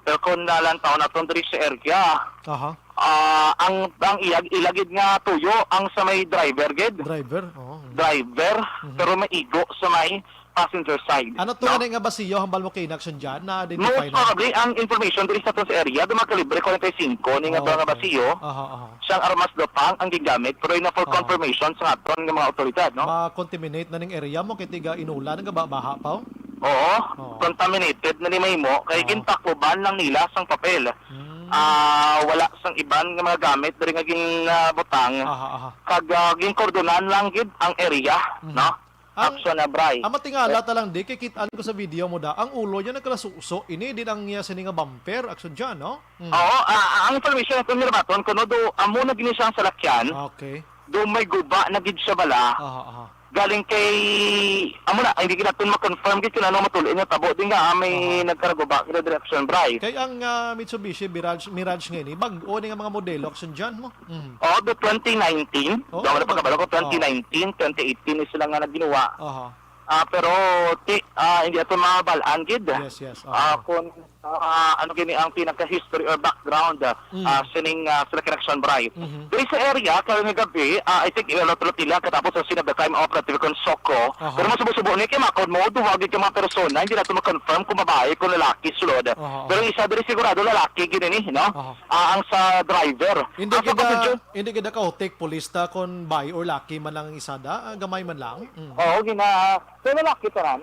Pero kung nalantaw naton diri sa area, Aha. ah, ang, ang iyag-, ilagid nga tuyo ang sa may driver gid. Driver, oo. Driver, Mhm. pero may igo sa may passenger side, Ano to no? nga nga basiyo hambal mo kay inaction dyan? Na-identify Most na? Probably, ang information diri sa aton sa area, do mga kalibre forty-five ni nga mga Okay. basiyo. Aha, aha. Siyang armas do pang ang gigamit, pero ina for Oo. confirmation sa aton nga mga otoridad, no? Ma-contaminate na ning area mo kay tiga inulan nga ba-, baha pa, oh? Oo. Oo. Contaminated na ni mahimo kay Oo. gintakuban lang nila sang papel. Hmm. Ah, wala sang iban nga mga gamit diri nga gin, ah, butang. Aha, aha. Kag, ah, ginkordonan lang gid ang area, Mhm. no? Ang, Action na, Bray. Ang matingala ta lang di, kay kit-an ko sa video mo da, ang ulo niya nagkalasuso, ini din ang iya sini nga bumper, action dyan, no? Mm. Oo, ah, ang information naton ni Rabaton, kuno do, amo na gini siya ang salakyan, Okay. do may guba na gid siya bala. Aha, aha. Galing kay, amo na, hindi gid naton ma-confirm gid kung ano matulin nga tabo din nga, ah, may Aha. nagkaraguba gid direction, Bray. Kay ang, ah, Mitsubishi Mirage, Mirage nga ini, bag-o ni nga mga modelo, action dyan, mo? Mm. Oo, do twenty nineteen. Oo, Daw na pagkabalo ko, bag-, oo. twenty nineteen, twenty eighteen ni sila nga nagginuwa. Aha. Ah, pero ti-, ah, hindi ato mabalaan gid. Yes, yes. Ah, Aha. kung, ah, ano gini ang pinaka-history or background, ah, Mm. ah, sining, ah, sila connection, Bray. Mhm. Diri sa area, karon nga gabi, ah, I think, ilalot-lot nila katapos sa scene of the crime of Ratificon Soko. Aha. Pero masubo-subo ni kay makon mo, duha gid ka mga persona, hindi nato ma-confirm kung babae, kung lalaki, sulod. Aha, Pero aha. isa diri sigurado lalaki gid ini, no? Aha. Ah, ang sa driver. Hindi Ang sa kita, passenger, hindi kita kautik, pulis ta, kung bayi or laki man lang ang isa da, ah, gamay man lang. Mm. Oo, gina-, pero lalaki tanan.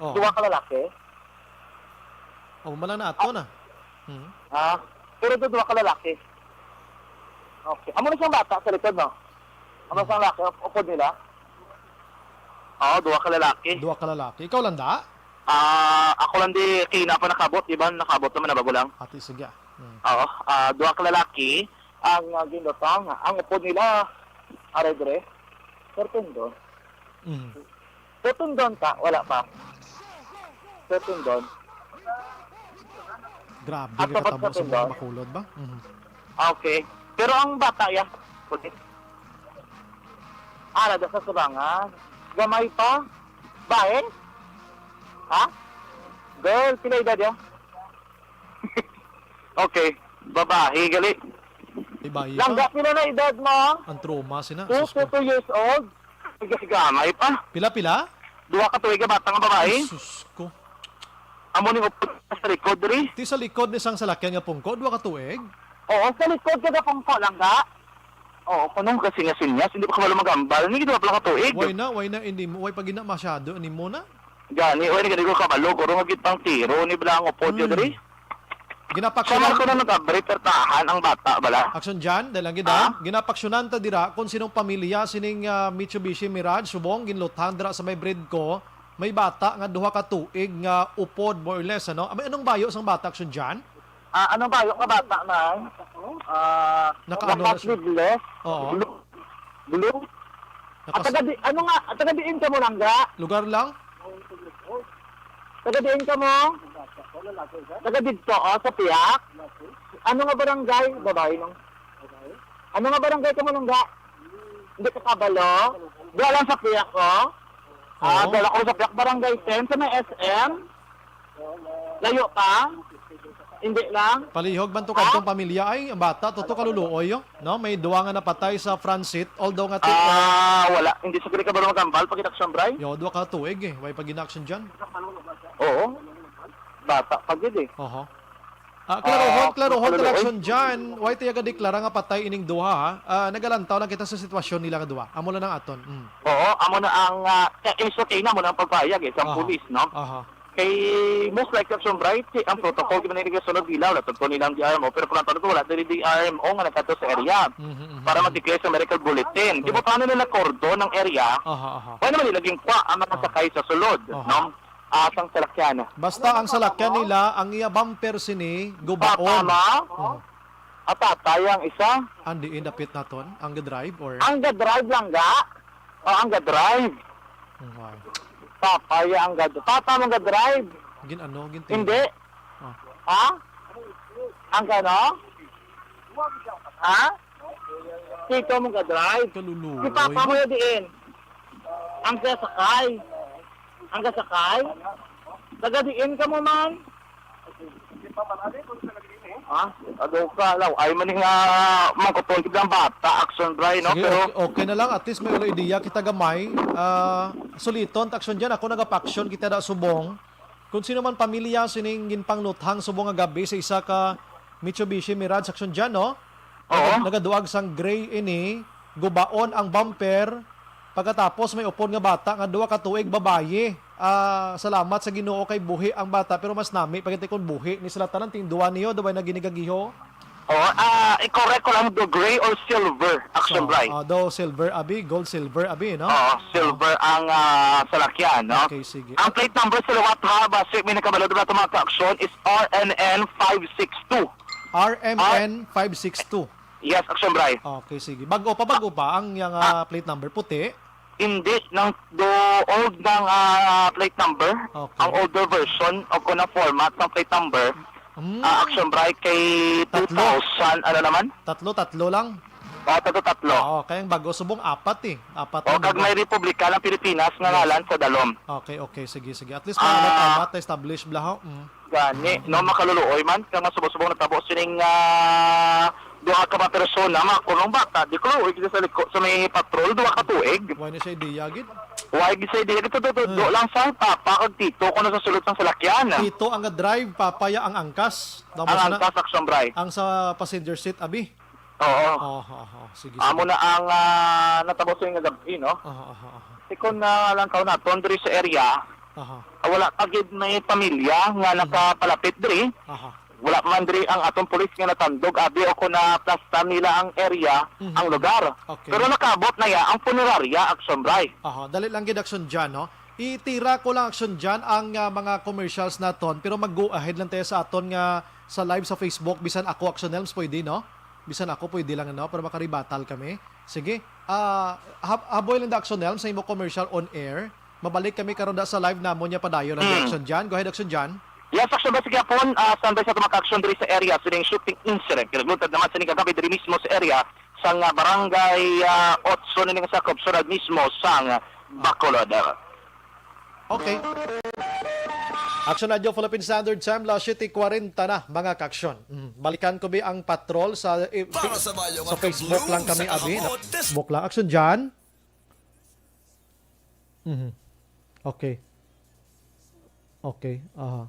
Oo. Duha ka lalaki. Oh, malang na ato Ah. na. Hmm. Ah, pero do duha ka lalaki. Okay. Amo na siyang bata sa likod, no? Amo Hmm. siyang lalaki, up-, upod nila. Oo, duha ka lalaki. Duha ka lalaki. Ikaw lang da? Ah, ako lang di, kina pa nakabot, iban nakabot naman na bago lang. Ati, sige. Hmm. Oo, ah, duha ka lalaki, ang, ah, ginlutang, ang upod nila, aray dire, Sorprendon. Hmm. Sorprendon ka, wala pa. Sorprendon. Grabe, At dapat katabo sa sorprendon. Mga makulod ba? Mhm. Okay. Pero ang bata, ya, puti. Ah, nada sa sulangan. Gamay pa? Bae? Ha? Girl, pila edad, ya? Okay. Babae, gali. Iba, iba. Langga, pila na edad mo? Ang trauma, sina. Two Sus to ko. Two years old. Gamay pa. Pila, pila? Duha ka tuig nga bata nga babae. Sus ko. Amo ning upod sa likod diri. Ti sa likod ni sang salakyan nga pungko, duha ka tuig? Oo, sa likod ka gapungko lang ga. Oo, kunong kasi nga sinyas, hindi pa kabalo magambal. Hindi gid pala ka tuig. Why na? Why na? Hindi mo, why pa gina masyado? Hindi mo na? Gani, why na gani ko kabalo? Guro nga gid pang tiro, ni bala ang upod Hmm. diri. Ginapaksyonan Sama ko na nag-abri, pertahan ang bata, bala. Action Jan, dahil lang gid, Ha? ah. Ginapaksyonan ta dira kung sinong pamilya sining, ah, Mitsubishi Mirage, subong, ginluthan dira sa may breed ko. May bata nga duha ka tuig nga upod, more or less, ano? May anong bayo sang bata, Action Jan? Ah, anong bayo nga bata, man? Ah, Naka-ano na siya? Naka-sleeveless. Oo. Blue. Blue. Nakas- At taga di, ano nga, at taga diin ka mo lang, ga? Lugar lang? Taga diin ka mo? Taga dito, oh, sa Piak. Ano nga barangay? Babae nung. Ano nga barangay ka mo lang, ga? Hindi ka kabalo? Di alam sa Piak, oh. Ah, Oo. Dala ko sa Piak, Barangay ten, sa may S M. Layo pa? Hindi lang? Palihog man to Ah? kadtong pamilya ay, ang bata, to, to kaluluoy, oh. No? May duwa nga napatay sa front seat, although nga ti-, Ah, wala. Hindi sa gani kabalo magambal, pag inaksyon, Bray. Yo, duwa ka tuig eh. Way pag inaksyon dyan. Oo. Bata pa gid eh. Oho. Ah, klarohon, Ah, klarohon, kaluluoy. Action dyan. Way tiya ga deklara nga patay ining duha, ha? Ah, nagalantaw lang kita sa sitwasyon nila nga duha. Amo lang ang aton. Mm. Oo, amo na ang, ah, eh, eh, so, kaya mo na ang pagpahayag eh, sa Aha. Pulis, no? Aha. Kay most likely, Action Bright, si, ang protocol, di man nila sunod nila, wala tagpo nilang D R M O, pero kung ang tanong ko, wala diri D R M O nga nagkadto sa area Mhm, mhm, para mhm. mag-declare sa medical bulletin. Di ba Correct. paano nila kordon ang area? Aha, aha. Wala naman nila gingkwa ang mga Aha. sakay sa sulod, Aha. no? Ah, sang salakyan. Basta ang salakyan nila, ang iya bumper sini, gubaon. Papa, ma? Oh. At tatay ang isa? Ang diin dapit naton? Ang ga-drive or? Ang ga-drive lang ga. O, ang ga-drive. Okay. Papa ya ang ga-, papa mo ga-drive. Gin ano, gin Hindi. Ah. Ha? Ang gano? Ha? Tito mo ga-drive. Kaluluoy. Si papa mo ya diin. Ang gasakay. Ang gasakay? Taga diin ka mo man? Ha? Ado ka, law. Ay, man nga, mangkuton kita ang bata, Action Bright, no? Sige, Pero okay, okay na lang. At least may ulo idea kita gamay. Ah, suliton, Action dyan. Ako nagapa-action kita da subong. Kung sino man pamilya, sining ginpangluthang subong nga gabi sa isa ka Mitsubishi Mirage, Action dyan, no? Oo. Nagad-, nagaduag sang gray ini, gubaon ang bumper. Pagkatapos may upod nga bata nga duha ka tuig, babayi. Ah, salamat sa Ginoo kay buhi ang bata, pero mas nami pa gid kon buhi ni sila tanan ting duha niyo, duha na ginigagiho. Oh, ah, i-correct ko lang, do gray or silver, Action So, Bright? Ah, do silver abi, gold silver abi, no? Oo, silver ang, ah, salakyan, no? Okay, sige. Ang plate number sa liwat, ha, basi may nakabalo diba itong mga ka-action is R N N five six two. R M N five six two. Yes, Action Bright. Okay, sige. Bago pa, bago pa ang yang, ah, Ah. plate number, puti. Hindi, nang do old ng, ah, plate number. Okay. Ang older version o kung ang format ng plate number, Hmm. ah, Action Bright kay Tatlo? two thousand, ano naman? Tatlo, tatlo lang. Oh, tatlo, tatlo. Oo, kaya ang bago subong apat eh. Apat Oh, ang kag bago. may Republika ng Pilipinas nga Yes. ngalan sa dalom. Okay, okay. Sige, sige. At least may Ah. apat, apat na establish bla, ho? Mm. Gani, Mm. no, makaluluoy man, kang subong-subong natabo sining, ah, duha ka mga persona, mga kulong bata, di ko, sa liko-, sa may patrol, duha ka tuig. Why na siya idea, gid? Why gid sa idea? Ito, ito, ito, Hmm. do lang sa papa kag tito, kung nasa sulod sang salakyan. Tito ang drive, papa ya ang angkas. Tapos Ang na, angkas, Action Bright. ang sa passenger seat, abi? Oo. Oh, oh, oh. Sige, Amo sige. na ang, ah, natabo sa nga gabi, no? Aha, aha, aha. Sikon na lang kaw naton diri sa area, Aha. ah, wala pa gid may pamilya nga Mhm. nakapalapit diri. Aha. Wala pa man diri ang atong pulis nga natandog, abi, o kung naplasta nila ang area, Mhm. ang lugar. Okay. Pero nakaabot na ya ang punerarya, Action Bright. Aha, dali lang gid, Action Jan, no? Itira ko lang, Action Jan, ang, ah, mga commercials naton, pero mag-go ahead lang tayo sa aton nga sa live sa Facebook, bisan ako, Action Helms, pwede, no? Bisan ako, pwede lang, no? Para makaribatal kami. Sige. Ah, hab-, haboy lang da, Action Helms, sa imo commercial on air. Mabalik kami karon da sa live namon niya padayon ang Mm. Action Jan. Go ahead, Action Jan. Yes, Action Bright, sige, hapon, ah, standby sa tumak action diri sa area sining shooting incident. Kinagluntad naman sining kagabi diri mismo sa area sang, ah, barangay, ah, otso nini nga sakop, sulod mismo sang, ah, Bacolod. Okay. Action Radio Philippine Standard Time, las siete cuarenta na, mga ka-action. Mm, balikan ko bi ang patrol sa, eh, Para sa bayo sa nga Facebook kablo lang kami, sa abi, no? Kamotes. Facebook lang, Action Jan. Mhm. Okay. Okay, aha.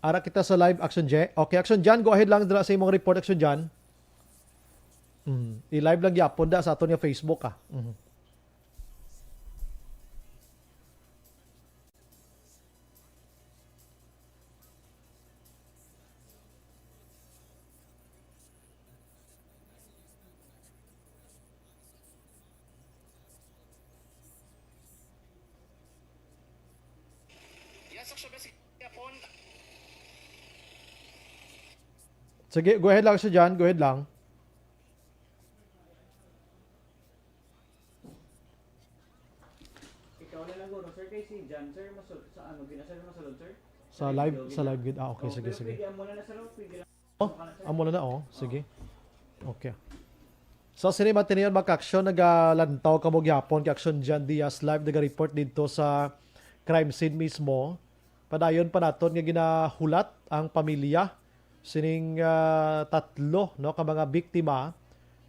Ara kita sa live, Action J. Okay, Action Jan, go ahead lang dira sa imong report, Action Jan. Mm. I-live lang gyapon da sa aton nga Facebook, ah. Mhm. Sige, go ahead lang, Action Jan. Go ahead lang. Ikaw na lang, guro, sir, kay si Jan, sir, masul-, sa ano, gina, sir, masulod, sir? Sa live, sa live gid. Ah, okay, sige, sige. Pwede, amo na na, sir, oh, pwede lang. Oh, amo na na, oh. Sige. Okay. So, sini man tiniyon, mga ka-aksyon, nagalantaw kamo gyapon kay Action Jan Diaz live, naga-report didto sa crime scene mismo. Padayon pa naton nga ginahulat ang pamilya sining, ah, tatlo, no, ka mga biktima.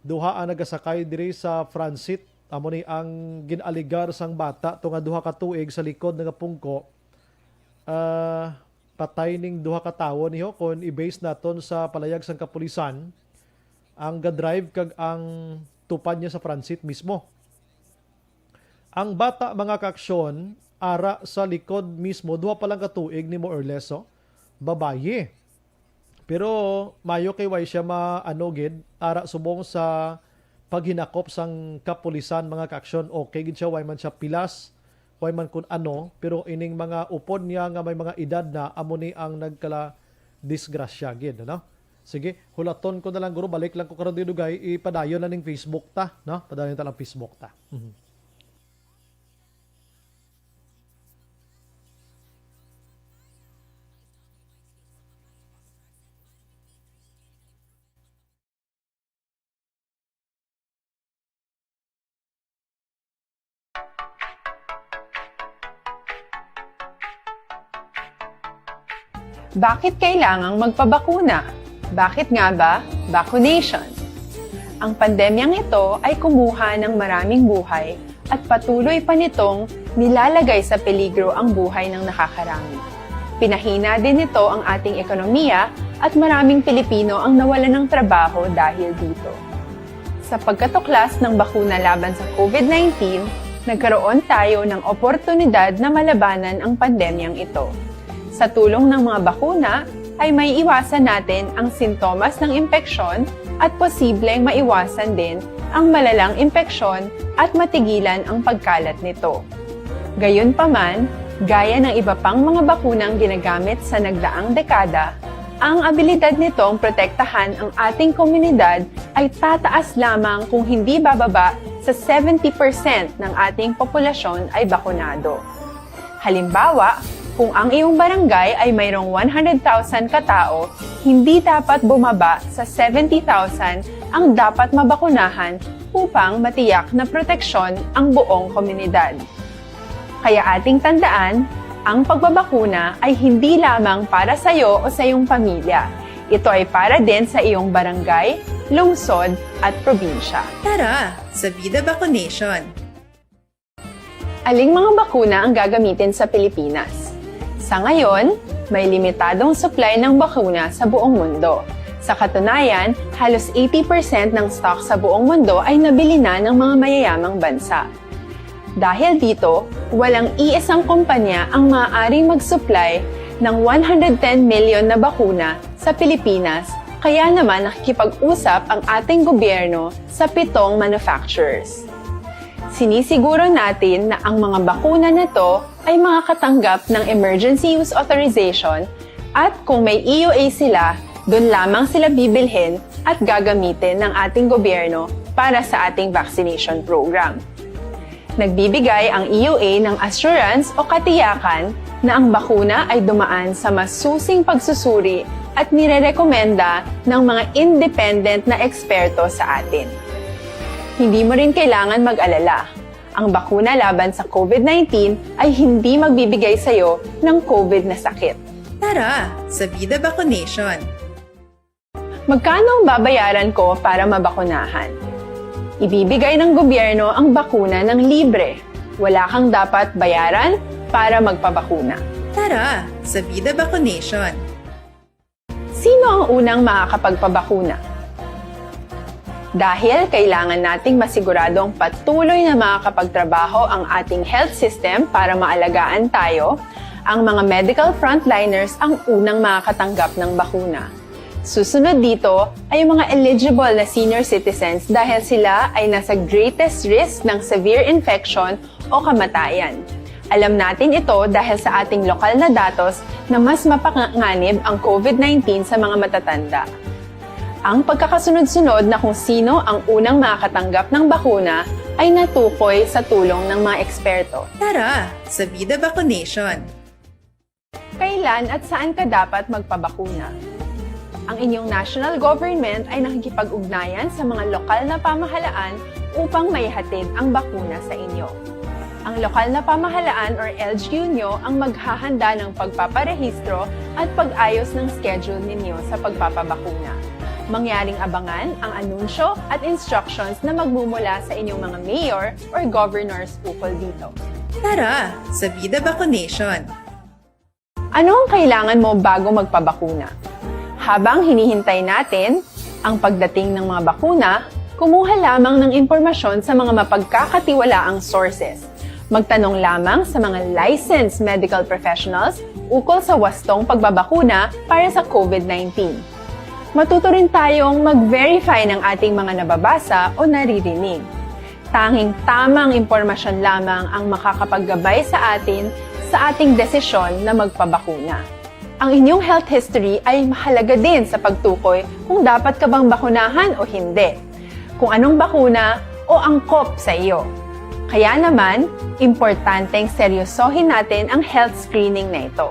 Duha ang nagasakay diri sa Francit. Amo ni ang gin-alegar sang bata to nga duha ka tuig sa likod nga pungko. Ah, patay ning duha ka tawo niho kon i-base naton sa palayag sang kapulisan. Ang ga-drive kag ang tupad niya sa Francit mismo. Ang bata, mga ka-aksyon, ara sa likod mismo, duha pa lang ka tuig ni, more or less, oh, babayi. Pero mayo kay way siya ma-, ano gid, ara subong sa paghinakop sang kapulisan, mga ka-aksyon, okay gid siya, way man siya pilas, way man kun ano, pero ining mga upod niya nga may mga edad na, amo ni ang nagkala disgrasya gid, ano? Sige, hulaton ko na lang, guro, balik lang ko karon didugay, ipadayon na ning Facebook ta, no? Padayon ta lang Facebook ta. Mhm. Bakit kailangang magpabakuna? Bakit nga ba vaccination? Ang pandemyang ito ay kumuha ng maraming buhay at patuloy pa nitong nilalagay sa peligro ang buhay ng nakakarami. Pinahina din nito ang ating ekonomiya at maraming Pilipino ang nawalan ng trabaho dahil dito. Sa pagkatuklas ng bakuna laban sa COVID nineteen, nagkaroon tayo ng oportunidad na malabanan ang pandemyang ito. Sa tulong ng mga bakuna, ay maiiwasan natin ang sintomas ng impeksyon at posibleng maiwasan din ang malalang impeksyon at matigilan ang pagkalat nito. Gayunpaman, gaya ng iba pang mga bakunang ginagamit sa nagdaang dekada, ang abilidad nitong protektahan ang ating komunidad ay tataas lamang kung hindi bababa sa seventy percent ng ating populasyon ay bakunado. Halimbawa, kung ang iyong barangay ay mayroong one hundred thousand ka tao, hindi dapat bumaba sa seventy thousand ang dapat mabakunahan upang matiyak na proteksyon ang buong komunidad. Kaya ating tandaan, ang pagbabakuna ay hindi lamang para sa iyo o sa iyong pamilya. Ito ay para din sa iyong barangay, lungsod, at probinsya. Tara, sa Vida Vaccination! Aling mga bakuna ang gagamitin sa Pilipinas? Sa ngayon, may limitadong supply ng bakuna sa buong mundo. Sa katunayan, halos eighty percent ng stock sa buong mundo ay nabili na ng mga mayayamang bansa. Dahil dito, walang iisang kumpanya ang maaaring mag-supply ng one hundred ten million na bakuna sa Pilipinas, kaya naman nakikipag-usap ang ating gobyerno sa pitong manufacturers. Sinisiguro natin na ang mga bakuna na to ay makakatanggap ng emergency use authorization at kung may E U A sila, dun lamang sila bibilhin at gagamitin ng ating gobyerno para sa ating vaccination program. Nagbibigay ang E U A ng assurance o katiyakan na ang bakuna ay dumaan sa masusing pagsusuri at nirerekomenda ng mga independent na eksperto sa atin. Hindi mo rin kailangan mag-alala. Ang bakuna laban sa COVID nineteen ay hindi magbibigay sa iyo ng COVID na sakit. Tara, sa Vida Vaccination! Magkano ang babayaran ko para mabakunahan? Ibibigay ng gobyerno ang bakuna ng libre. Wala kang dapat bayaran para magpabakuna. Tara, sa Vida Vaccination! Sino ang unang makakapagpabakuna? Dahil kailangan nating masiguradong patuloy na makakapagtrabaho ang ating health system para maalagaan tayo, ang mga medical frontliners ang unang makakatanggap ng bakuna. Susunod dito ay ang mga eligible na senior citizens dahil sila ay nasa greatest risk ng severe infection o kamatayan. Alam natin ito dahil sa ating lokal na datos na mas mapanganib ang COVID nineteen sa mga matatanda. Ang pagkakasunod-sunod na kung sino ang unang makakatanggap ng bakuna ay natukoy sa tulong ng mga eksperto. Tara, sa Vida Vaccination! Kailan at saan ka dapat magpabakuna? Ang inyong national government ay nakikipag-ugnayan sa mga lokal na pamahalaan upang maihatid ang bakuna sa inyo. Ang lokal na pamahalaan or L G U nyo ang maghahanda ng pagpaparehistro at pag-ayos ng schedule ninyo sa pagpapabakuna. Mangyaring abangan ang anunsyo at instructions na magmumula sa inyong mga mayor or governors ukol dito. Tara, sa Vida Vaccination! Ano ang kailangan mo bago magpabakuna? Habang hinihintay natin ang pagdating ng mga bakuna, kumuha lamang ng impormasyon sa mga mapagkakatiwalaang sources. Magtanong lamang sa mga licensed medical professionals ukol sa wastong pagbabakuna para sa COVID nineteen. Matuto rin tayong mag-verify ng ating mga nababasa o naririnig. Tanging tamang impormasyon lamang ang makakapaggabay sa atin sa ating desisyon na magpabakuna. Ang inyong health history ay mahalaga din sa pagtukoy kung dapat ka bang bakunahan o hindi, kung anong bakuna o angkop sa iyo. Kaya naman, importanteng seryosohin natin ang health screening na ito.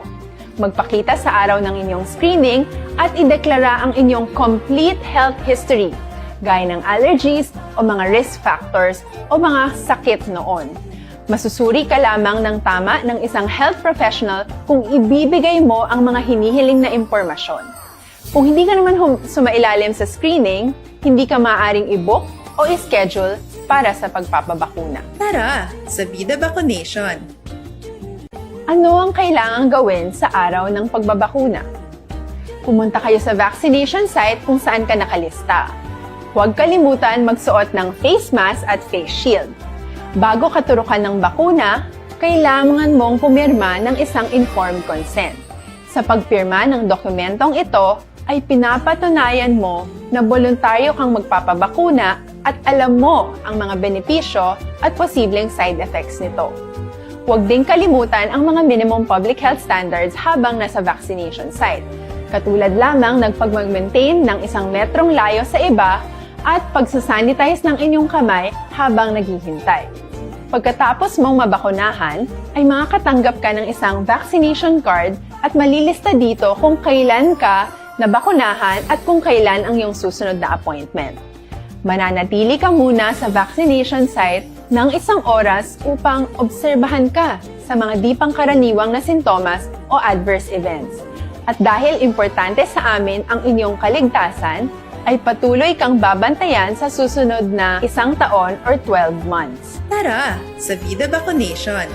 Magpakita sa araw ng inyong screening at ideklara ang inyong complete health history, gaya ng allergies o mga risk factors o mga sakit noon. Masusuri ka lamang ng tama ng isang health professional kung ibibigay mo ang mga hinihiling na impormasyon. Kung hindi ka naman hum- sumailalim sa screening, hindi ka maaaring i-book o i-schedule para sa pagpapabakuna. Tara, sa Vida Vaccination! Ano ang kailangang gawin sa araw ng pagbabakuna? Pumunta kayo sa vaccination site kung saan ka nakalista. Huwag kalimutan magsuot ng face mask at face shield. Bago ka turukan ng bakuna, kailangan mong pumirma ng isang informed consent. Sa pagpirma ng dokumentong ito, ay pinapatunayan mo na boluntaryo kang magpapabakuna at alam mo ang mga benepisyo at posibleng side effects nito. Huwag ding kalimutan ang mga minimum public health standards habang nasa vaccination site, katulad lamang ng pagmag-maintain ng isang metrong layo sa iba at pagsasanitize ng inyong kamay habang naghihintay. Pagkatapos mong mabakunahan, ay makakatanggap ka ng isang vaccination card at malilista dito kung kailan ka nabakunahan at kung kailan ang iyong susunod na appointment. Mananatili ka muna sa vaccination site ng isang oras upang obserbahan ka sa mga di pangkaraniwang na sintomas o adverse events. At dahil importante sa amin ang inyong kaligtasan, ay patuloy kang babantayan sa susunod na isang taon or twelve months. Tara, sa Vida Vaccination!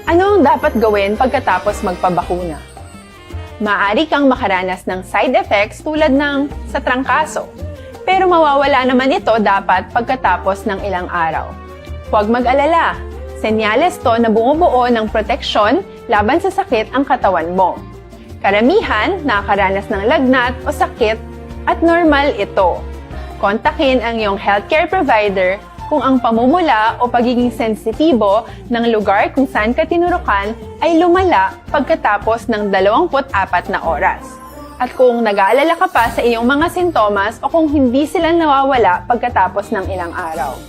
Ano ang dapat gawin pagkatapos magpabakuna? Maaari kang makaranas ng side effects tulad ng sa trangkaso, pero mawawala naman ito dapat pagkatapos ng ilang araw. Huwag mag-alala, senyales to na bumubuo ng proteksyon laban sa sakit ang katawan mo. Karamihan nakakaranas ng lagnat o sakit at normal ito. Kontakin ang iyong healthcare provider kung ang pamumula o pagiging sensitibo ng lugar kung saan ka tinurukan ay lumala pagkatapos ng dalawampu't apat na oras. At kung nag-aalala ka pa sa iyong mga sintomas o kung hindi sila nawawala pagkatapos ng ilang araw.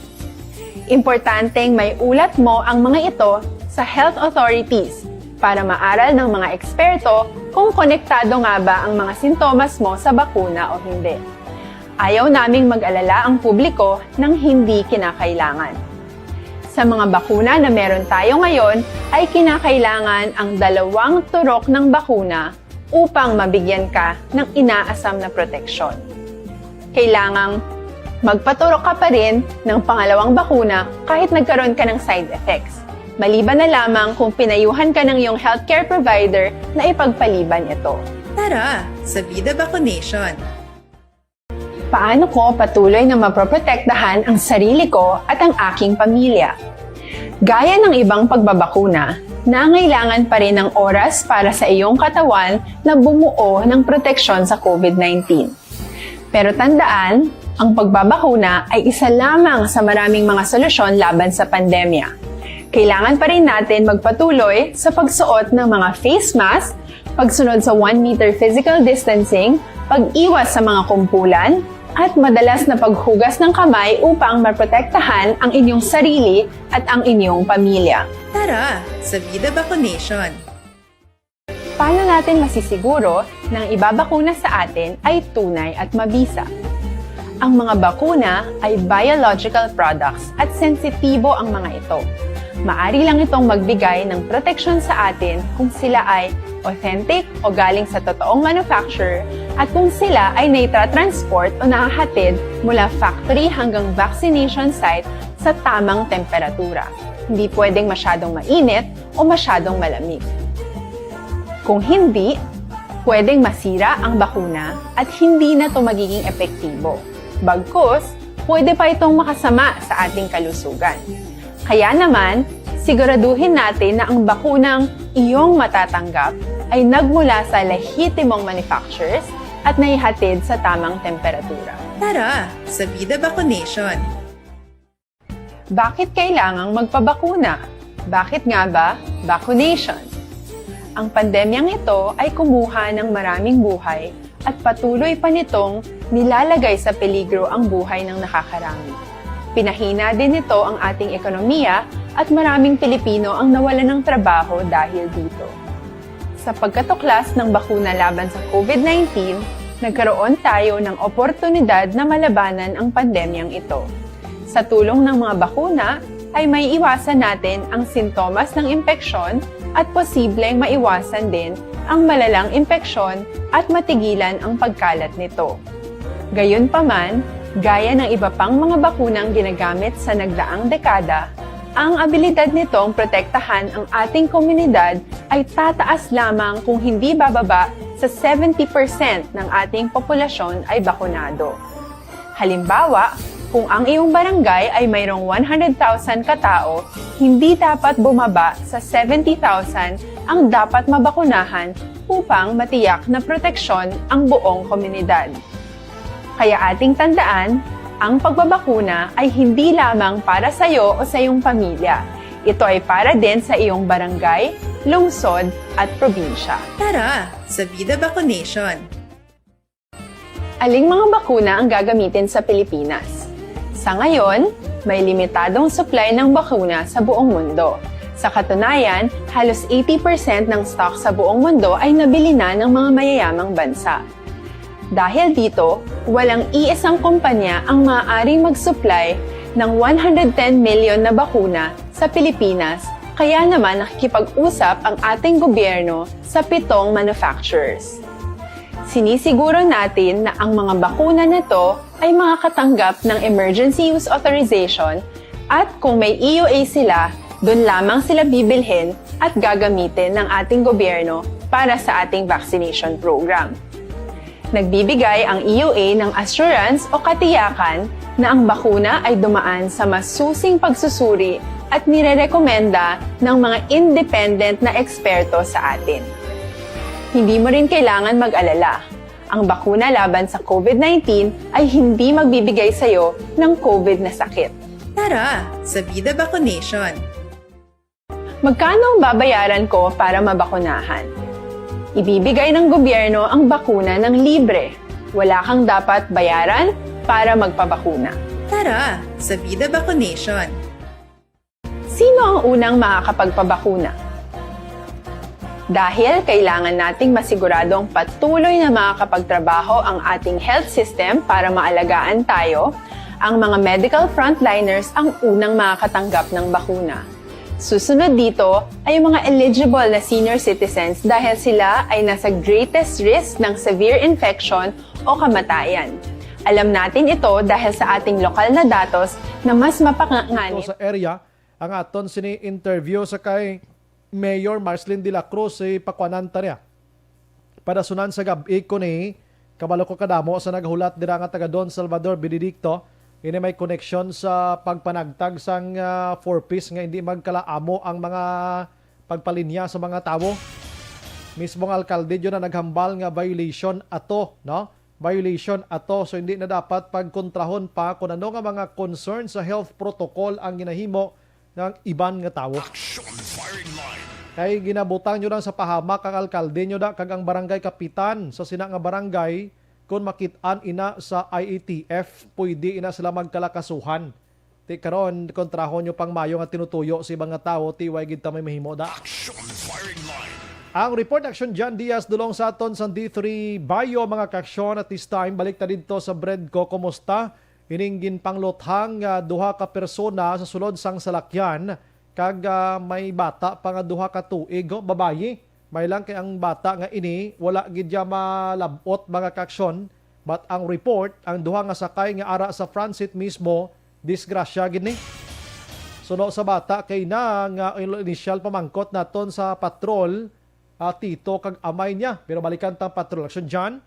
Importanteng may ulat mo ang mga ito sa health authorities para maaral ng mga eksperto kung konektado nga ba ang mga sintomas mo sa bakuna o hindi. Ayaw naming mag-alala ang publiko ng hindi kinakailangan. Sa mga bakuna na meron tayo ngayon, ay kinakailangan ang dalawang turok ng bakuna upang mabigyan ka ng inaasam na proteksyon. Kailangang magpaturok ka pa rin ng pangalawang bakuna kahit nagkaroon ka ng side effects, maliban na lamang kung pinayuhan ka ng iyong healthcare provider na ipagpaliban ito. Tara sa Vida Vaccination! Paano ko patuloy na maproprotektahan ang sarili ko at ang aking pamilya? Gaya ng ibang pagbabakuna, nangailangan pa rin ng oras para sa iyong katawan na bumuo ng proteksyon sa COVID nineteen. Pero tandaan, ang pagbabakuna ay isa lamang sa maraming mga solusyon laban sa pandemya. Kailangan pa rin natin magpatuloy sa pagsuot ng mga face mask, pagsunod sa one meter physical distancing, pag-iwas sa mga kumpulan, at madalas na paghugas ng kamay upang maprotektahan ang inyong sarili at ang inyong pamilya. Tara sa Vida Vaccination! Paano natin masisiguro na ang ibabakuna sa atin ay tunay at mabisa? Ang mga bakuna ay biological products at sensitibo ang mga ito. Maari lang itong magbigay ng proteksyon sa atin kung sila ay authentic o galing sa totoong manufacturer at kung sila ay naitatransport o nahahatid mula factory hanggang vaccination site sa tamang temperatura. Hindi pwedeng masyadong mainit o masyadong malamig. Kung hindi, pwedeng masira ang bakuna at hindi na ito magiging epektibo. Bagkus, pwede pa itong makasama sa ating kalusugan. Kaya naman, siguraduhin natin na ang bakunang iyong matatanggap ay nagmula sa lehitimong manufacturers at naihatid sa tamang temperatura. Tara sa Vida Vaccination! Bakit kailangang magpabakuna? Bakit nga ba vaccination? Ang pandemyang ito ay kumuha ng maraming buhay at patuloy pa nitong nilalagay sa peligro ang buhay ng nakakarami. Pinahina din nito ang ating ekonomiya at maraming Pilipino ang nawalan ng trabaho dahil dito. Sa pagkatuklas ng bakuna laban sa COVID nineteen, nagkaroon tayo ng oportunidad na malabanan ang pandemyang ito. Sa tulong ng mga bakuna, ay maiiwasan natin ang sintomas ng impeksyon at posibleng maiwasan din ang malalang impeksyon at matigilan ang pagkalat nito. Gayunpaman, gaya ng iba pang mga bakunang ginagamit sa nagdaang dekada, ang abilidad nitong protektahan ang ating komunidad ay tataas lamang kung hindi bababa sa seventy percent ng ating populasyon ay bakunado. Halimbawa, kung ang iyong barangay ay mayroong one hundred thousand ka tao, hindi dapat bumaba sa seventy thousand ang dapat mabakunahan upang matiyak na proteksyon ang buong komunidad. Kaya ating tandaan, ang pagbabakuna ay hindi lamang para sa iyo o sa iyong pamilya. Ito ay para din sa iyong barangay, lungsod, at probinsya. Tara sa Vida Vaccination! Aling mga bakuna ang gagamitin sa Pilipinas? Sa ngayon, may limitadong supply ng bakuna sa buong mundo. Sa katunayan, halos eighty percent ng stock sa buong mundo ay nabili na ng mga mayayamang bansa. Dahil dito, walang iisang kumpanya ang maaaring mag-supply ng one hundred ten million na bakuna sa Pilipinas, kaya naman nakikipag-usap ang ating gobyerno sa pitong manufacturers. Sinisiguro natin na ang mga bakuna na to ay makakatanggap ng emergency use authorization at kung may E U A sila, doon lamang sila bibilhin at gagamitin ng ating gobyerno para sa ating vaccination program. Nagbibigay ang E U A ng assurance o katiyakan na ang bakuna ay dumaan sa masusing pagsusuri at nirerekomenda ng mga independent na eksperto sa atin. Hindi mo rin kailangan mag-alala. Ang bakuna laban sa COVID nineteen ay hindi magbibigay sa iyo ng COVID na sakit. Tara sa Vida Vaccination! Magkano ang babayaran ko para mabakunahan? Ibibigay ng gobyerno ang bakuna ng libre. Wala kang dapat bayaran para magpabakuna. Tara sa Vida Vaccination! Sino ang unang makakapagpabakuna? Dahil kailangan nating masiguradong patuloy na makakapagtrabaho ang ating health system para maalagaan tayo, ang mga medical frontliners ang unang makakatanggap ng bakuna. Susunod dito ay ang mga eligible na senior citizens dahil sila ay nasa greatest risk ng severe infection o kamatayan. Alam natin ito dahil sa ating lokal na datos na mas mapanganib sa area ang aton sini interview sa kay Mayor Marcelin de la Cruz, si pakuanan ta niya. Padasunan sa gab-i ko ni, kabalo ko kadamo sa naghulat dira nga taga Don Salvador Benedicto, ini may koneksyon sa pagpanagtag sang, ah, four Ps nga hindi magkalaamo ang mga pagpalinya sa mga tawo. Mismong alkalde yun na naghambal nga violation ato, no? Violation ato, so hindi na dapat pagkontrahon pa kung ano nga mga concern sa health protocol ang ginahimo ng iban nga tawo. Action Firing Line. Kay ginabutang nyo lang sa pahamak ang alkalde nyo da kag ang barangay kapitan sa sina nga barangay, kung makit-an ina sa I A T F, pwede ina sila magkalakasuhan. Ti karon, kontrahon nyo pang mayo nga tinutuyo sa iba nga tawo, ti way gid ta may mahimo da. Action Firing Line. Ang report, Action John Diaz, dulong sa aton sa D three Bayo, mga kaksyon. At this time, balik ta didto sa Bredco. Kumusta ining ginpangluthang nga duha ka persona sa sulod sang salakyan, kag, ah, may bata pa nga duha ka tuig, oh, babayi. May lang kay ang bata nga ini, wala gid siya malab-ot, mga kaksyon. But ang report, ang duha nga sakay nga ara sa front seat mismo, disgrasya gid ni. Suno sa bata kay na nga initial pamangkot naton sa patrol, ah, tito kag amay niya. Pero balikan ta ang patrol. Action, John.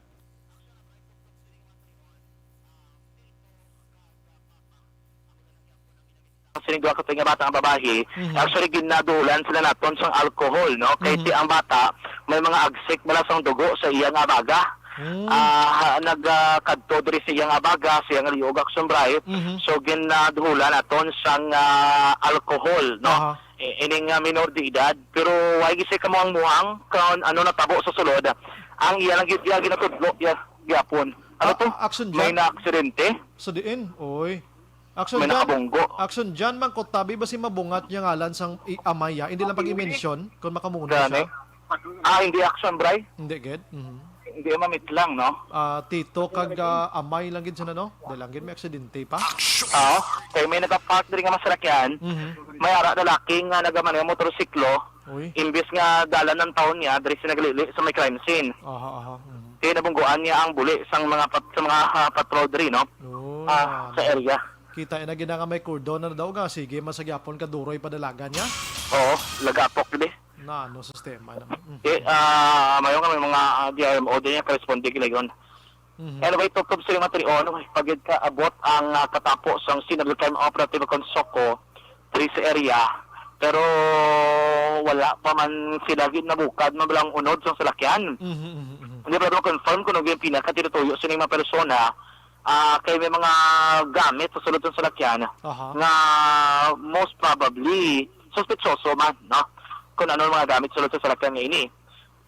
Sining duha ka tuig nga bata nga babayi, Mhm. actually, ginadulan sila naton sang alcohol, no? Kay Mhm. ti ang bata, may mga agsik bala sang dugo sa iya nga baga. Mm. Ah, nagkadto diri sa iya nga baga, sa iya nga liog, Action Bri. Mhm. So, ginadulan naton sang, ah, alcohol, no? Aha. I-, ining, ah, minor de edad. Pero wala gid siya kamuhang-muhang kung ano natabo sa sulod. Ang iya lang gid iya ginatudlo, iya, gyapon. Ano Ah, to? Action May John? na aksidente? Sa diin? Oy. Action May John, nakabunggo. Action John, man ko tabi ba si mabungat niya ngalan sang i-, amay ya? Hindi lang pag-i-mention kung makamuna Gani. siya. Ah, hindi, Action Bri. Hindi gid. Mhm. Hindi, mamit lang, no? Ah, tito kag, ah, amay lang gid sila, no? Di lang gid may aksidente pa. Oo. Kay may nagapark diri nga masalakyan, Mhm. may ara lalaki nga nagamaneho motorsiklo, Uy. imbis nga dalan ang taon niya, diri sa naglili sa may crime scene. Aha, aha. Mhm. Kaya nabungguan niya ang buli sang mga pat-, sa mga, ah, patrol diri, no? Oh, Ah, ano. sa area. Kita ina gina nga may cordon na daw nga. Sige, masagyapon ka duroy padalagan niya. Oo, lagapok gid eh. Na, ano, sistema naman. Mm. Eh, ah, mayo nga may mga, ah, D I M O din yung corresponding gilayon. Mhm. Anyway, tubtob sila nga trion, pagid ka abot ang, ah, katapo sang Sinabel Crime Operative kon SOCO, diri sa area. Pero wala pa man sila gid nabukad, mabalang unod sang salakyan. Mhm, mhm, mhm. Hindi pa confirm kung ano yung pinakatinutuyo sining mga persona, ah, kay may mga gamit sa sulod sang salakyan Aha. nga most probably suspetsoso man, no? Kung ano ang mga gamit sa sulod sang salakyan nga ini.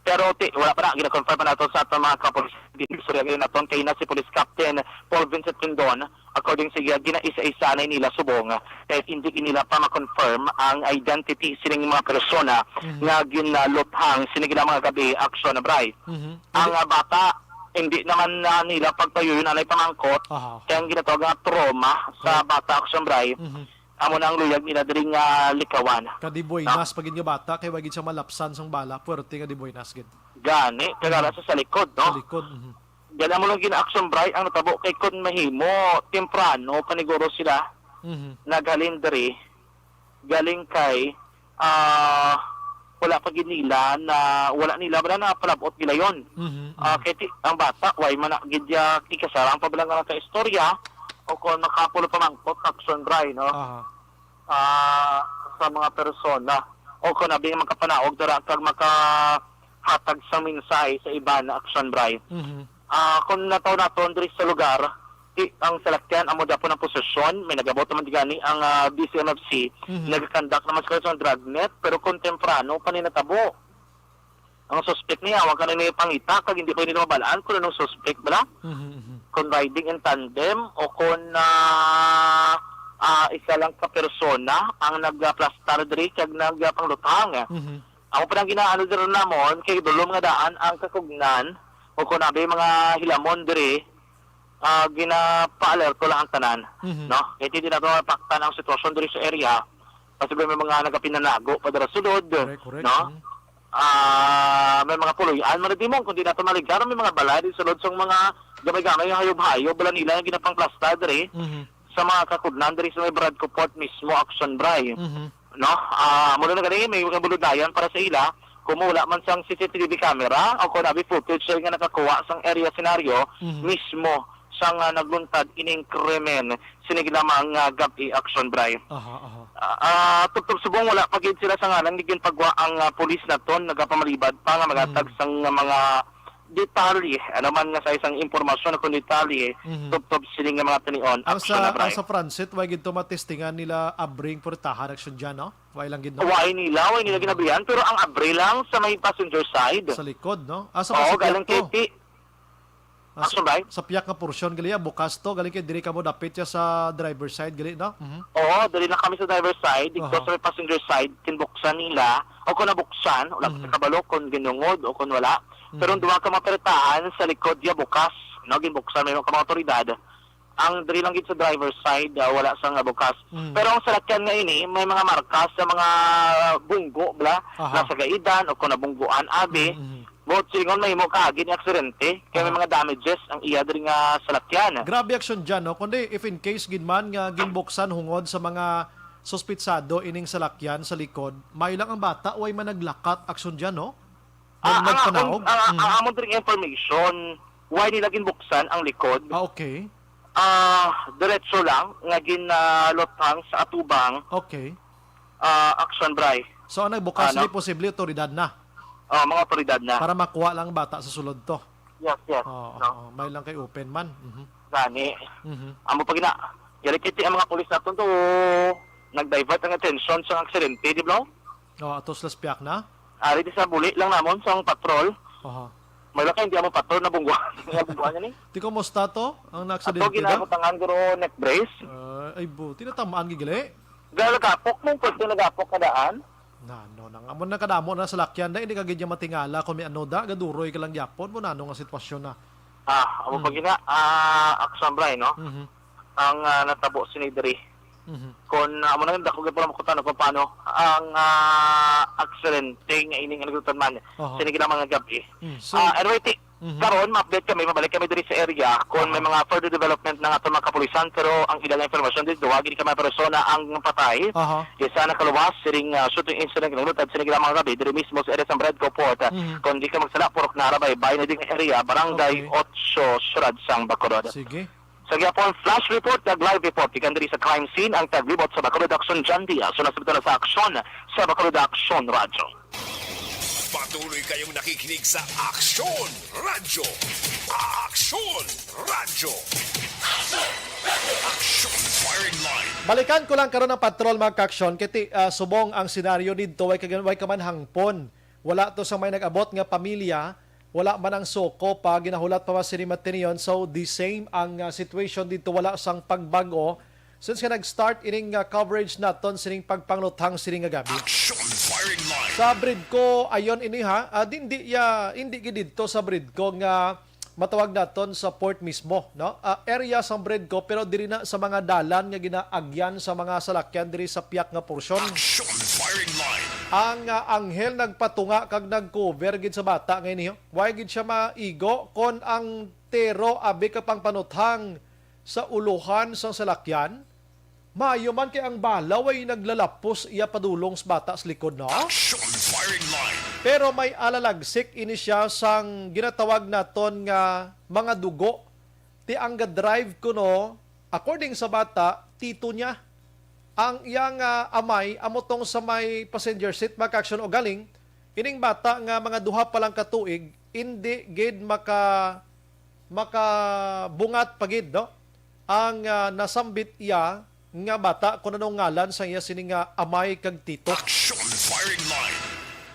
Pero ti, wala pa na, gina-confirm pa nato sa aton mga kapulis. Istorya gid naton kay na si Police Captain Paul Vincent Pindon, according sa iya, ginaisa-isa na nila subong, kay hindi nila pa ma-confirm ang identity sining mga persona Mhm. nga ginaluthang sining mga gabi, Action Bri. Mhm. Ang, ah, bata, hindi naman na nila pagpayuyon anay pamangkot, Aha. kay ang ginatawag nga trauma sa Ah. bata, Action Bri. Mhm. Amo na ang luyag nila diri nga likawan. Kadibuenas No? pa gid nga bata, kay wa gid siya malapsan sang bala, puwerte nga dibuenas gid. Gani, kagala Mm. sa, sa likod, no? Sa likod, mhm. Gani, amo lang gina-action, Bri, ang natabo kay kun mahimo, temprano, paniguro sila, Mhm. naghalin diri, galing kay, ah, wala pa gid nila na, wala nila, wala na palabot nila yon. Mhm, Ah, mhm. kay ti-, ang bata, way man na gid ya, ikasarang pa ba lang nga ka istorya, o kung makapulo pamangkot, Action, Bri, no? Aha. Ah, sa mga persona o kon abi nga makapanaog dira kag makahatag sang mensahe sa iban, Action, Bri. Mhm. Ah, kung nataw naton diri sa lugar, ti-, ang salakyan amo gyapon ang posesyon, may nagabot naman gani ang, ah, D C M F C, Mhm. nagakandak naman sila sa dragnet, pero kung temprano pa ni natabo, ang suspek niya, wa ka na ni pangita, kag hindi pa nila mabalaan kung anong suspek bala. Mhm, mhm. Kung riding in tandem o kung, ah, ah, isa lang ka persona ang nagaplastar diri kag nagapangluthang. Mhm. Amo pa nang ginaano diri namon, kay dulom nga daan ang kakugnan o kung abi mga hilamon diri, ah, ginapaalerto lang ang tanan, Mhm. no? Kay di nato mapaktan ang sitwasyon diri sa area. Kasi may mga nagapinanago pa dira sulod, Correct, correct. no? Mhm. Ah, may mga puloy-an man di mo, kundi nato maligar, may mga balay di sulod sa mga gamay-gamay nga hayop-hayop, bala nila nga ginapangplasta diri Mhm. sa mga kakudnan diri sa may Bradco Port mismo, Action, Bri. Mhm. No? Ah, mula na gani, may kabuludayan para sa ila, Kung wala man sang C C T V camera o kung abi footage nga nakakuha sang area scenario Mhm. mismo sang, ah, nagluntad ining krimen sining lamang nga gab-i, Action Bri. Aha, aha. Ah, ah, tubtob subong wala pa gid sila sa ngalan nga ginpagwa ang, ah, pulis naton, nagapamalibad pa nga magatag Mm. sang mga detalye, ano man nga sa isang impormasyon o kung detalye, Mhm. tubtob sini nga mga tinion, Ang Action sa, na, Bri. Ang sa Francet, way gid to matistingan nila abring portahan, Action dyan, no? Way lang gid, no? Way nila, way nila Mhm. ginabrihan, pero ang abri lang sa may passenger side. Sa likod, no? Ah, sa Oo, pasapyak galing to. K T. Ah, sa, Action, Bri? Sa piyak nga porsyon, gali, ah, bukas to, gali kay diri ka mo dapit siya sa driver side, gali, no? Mhm. Oo, diri na kami sa driver side, dito Aha. sa may passenger side, kinbuksan nila, o kung nabuksan, wala Mhm. sa kabalo kung ginungod o kung wala. Pero Mhm. ang duha ka mga pertahan sa likod niya bukas, no? Ginbuksan may mga otoridad. Ang diri lang gid sa driver side, ah, wala sa nga bukas. Mhm. Pero ang salakyan nga ini, may mga marka sa mga bunggo, bla, Aha. nasa gaidan o kung nabungguan, abi. Mhm, mhm. Buot silingon, mahimo kaagi ni aksidente, kay may Aha. mga damages ang iya diri nga salakyan. Grabe, Action dyan, no? Kundi, if in case gid man nga ginbuksan hungod sa mga suspitsado ining salakyan sa likod, may lang ang bata, way man naglakat, Action dyan, no? Ah, Nag-, ang akon, nagpanaog? Ah, Mm. ang amon diri nga information, why nila ginbuksan ang likod? Ah, okay. Ah, diretso lang nga gin, ah, luthang sa atubang, Okay. ah, Action, Bri. So, ang nagbukas Ano? ni posible otoridad na? Oh, mga otoridad na. Para makuha lang ang bata sa sulod to. Yes, yes. Oo, No? oo. May lang kay open man. Mhm. Gani. Mhm. Amo pa gina. Galit kiti ang mga pulis naton to nag-divert ang atensyon sa aksidente, di ba? Oh, atos las piyak na? Ari di sa buli lang namon sa patrol. Aha. May lang kay hindi amo patrol na bungguan. Nga bungguan niya ni. Ti, kumusta to? Ang Ato naaksidente na? Ginabutangan guro neck brace. Ah, ay, bu-, tinatamaan gigali? Galagapok mong pwede nagapok kadaan. Na, no, nang amo na kadamo na salakyan na, hindi ka gid niya matingala kung may ano da, gaduroy ka lang gyapon mo, nano nga sitwasyon na. Ah, amo Mm. pa gina, ah, Action Bri, no? Mhm. Ang, ah, natabo sini diri. Mhm. Kung, ah, amo na yung dako gyapon ang makutan kung paano ang, ah, aksidente nga ining anaglutan man. Oho. Sini gina mga gabi. Mm. So, Ah, anyway, ti-, Mhm. karon, ma-update kami, mabalik kami diri sa area kung may Aha. mga further development ng aton mga kapulisan, pero ang ilang informasyon dito, duha gid ka mga persona ang patay. Aha. Isa nakaluwas siring, ah, shooting incident nga nagluntad sini gina mga gabi diri mismo sa area sa Bredco Port. Mhm. Kung di ka magsala, purok na arabay, bay na ding area, Barangay Okay. Ocho, Siyudad sang Bacolod. Sige. Sa gyapon, flash report, kag live report gikan diri sa crime scene, ang taglibot sa Bacolod Action, John Diaz. So, nasabit na sa Action, sa Bacolod Action Radyo. Patuloy kayong nakikinig sa Action Radyo. Action Radyo. Action Firing Line. Balikan ko lang karon ang patrol, mga ka-action. Kay ti-, ah, subong ang senaryo didto, way ka, way ka man hangpon. Wala to sa may nag-abot nga pamilya, wala man ang suko pa, ginahulat pa ba sini matinion. So, the same ang, ah, situation dito, wala sang pagbag-o. Since nga nag-start ining, ah, coverage naton sining pagpangluthang sining nga gabi. Action Firing Line. Sa Bredco, ayon ini ha, ah, di, di, ya, hindi gid dito sa Bredco nga matawag naton sa port mismo, no? Ah, area sang Bredco, pero diri na sa mga dalan nga ginaagyan sa mga salakyan diri sa piyak nga porsyon. Action Firing Line. Ang, ah, anghel nagpatunga kag nag-cover gid sa bata nga ini, oh. Way gid siya maigo kon ang tero abi ka pangpanuthang sa ulohan sang salakyan. Maayo man kay ang bala way naglalapos iya padulong sa bata sa likod, no? Action Firing Line. Pero may alalagsik ini siya sang ginatawag naton nga mga dugo. Ti ang ga-drive kuno, according sa bata, tito niya. Ang iya nga amay, amo tong sa may passenger seat, mga ka-action, o galing, ining bata nga mga duha pa lang ka tuig, indi gid maka-, makabungat pa gid, no? Ang, ah, nasambit iya nga bata, kung anong ngalan sa iya sini nga amay kag tito. Action Firing Line.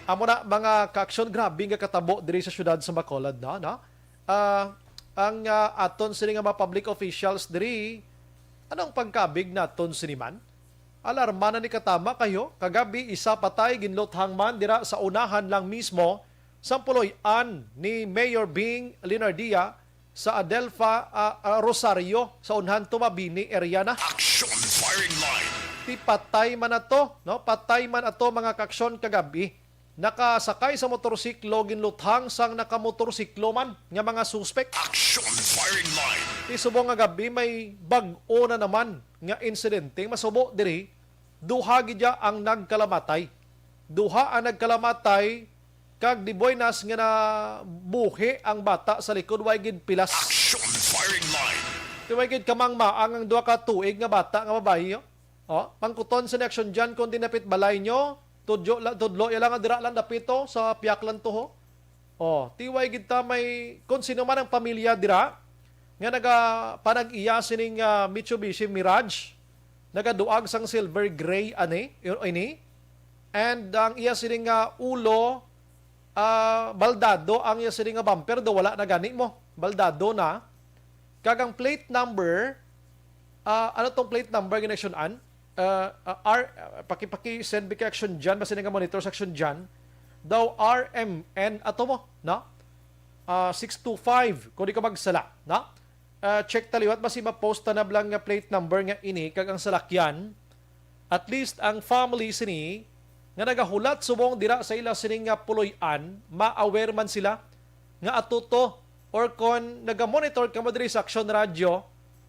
Amo na, mga ka-action, grabe nga katabo diri sa siyudad sa Bacolod, no? No? Ah, ang, ah, aton sini nga mga public officials diri, anong pagkabig naton sini man? Alarma na ni katama kayo, kagabi isa patay ginluthang man dira sa unahan lang mismo sa puloy-an ni Mayor Bing Leonardia sa Adelfa, ah, ah, Rosario, sa Unhan Tumabini area na. Action Firing Line. Ti patay man ato, no? Patay man ato, mga ka-action, kagabi. Nakasakay sa motorsiklo, ginluthang sang nakamotorsiklo man nga mga suspek. Action Firing Line. Ti subong nga gabi, may bag-o na naman nga insidente. Masubo diri, duha gid ya ang nagkalamatay. Duha ang nagkalamatay Kag di buenas nga nabuhi ang bata sa likod, way gid pilas. Action firing line. Di way gid kamangmaang ang duha ka tuig nga bata nga babayi, oh. Oh, pangkuton sa ni action dyan kung dinapit balay nyo, tudlo, la- tudlo, ila nga dira lang dapito sa piyak lang to, ho. Oh, tiway gid ta may kung sino man ang pamilya dira nga nagapanag-iya sining ah, Mitsubishi Mirage, nagaduag sang silver gray ani, ini. And ang iya sining nga ulo, ah, baldado ang iya sining nga bumper, do wala na gani mo. Baldado na. Kag ang plate number, ah, ano tong plate number nga naksyon-an? Ah, ah, R, ah, paki, paki-send mi kay action dyan, basta nga monitor sa action dyan. Daw R M N ato mo, no? Ah, six two five, kung di ka magsala, no? Ah, check ta liwat, basi ma-post ta na lang nga plate number nga ini, kag ang salakyan. At least ang family sini nga nagahulat subong dira sa ila sini nga puloy-an, ma-aware man sila nga ato to, or kon naga-monitor kamo diri sa Action Radio,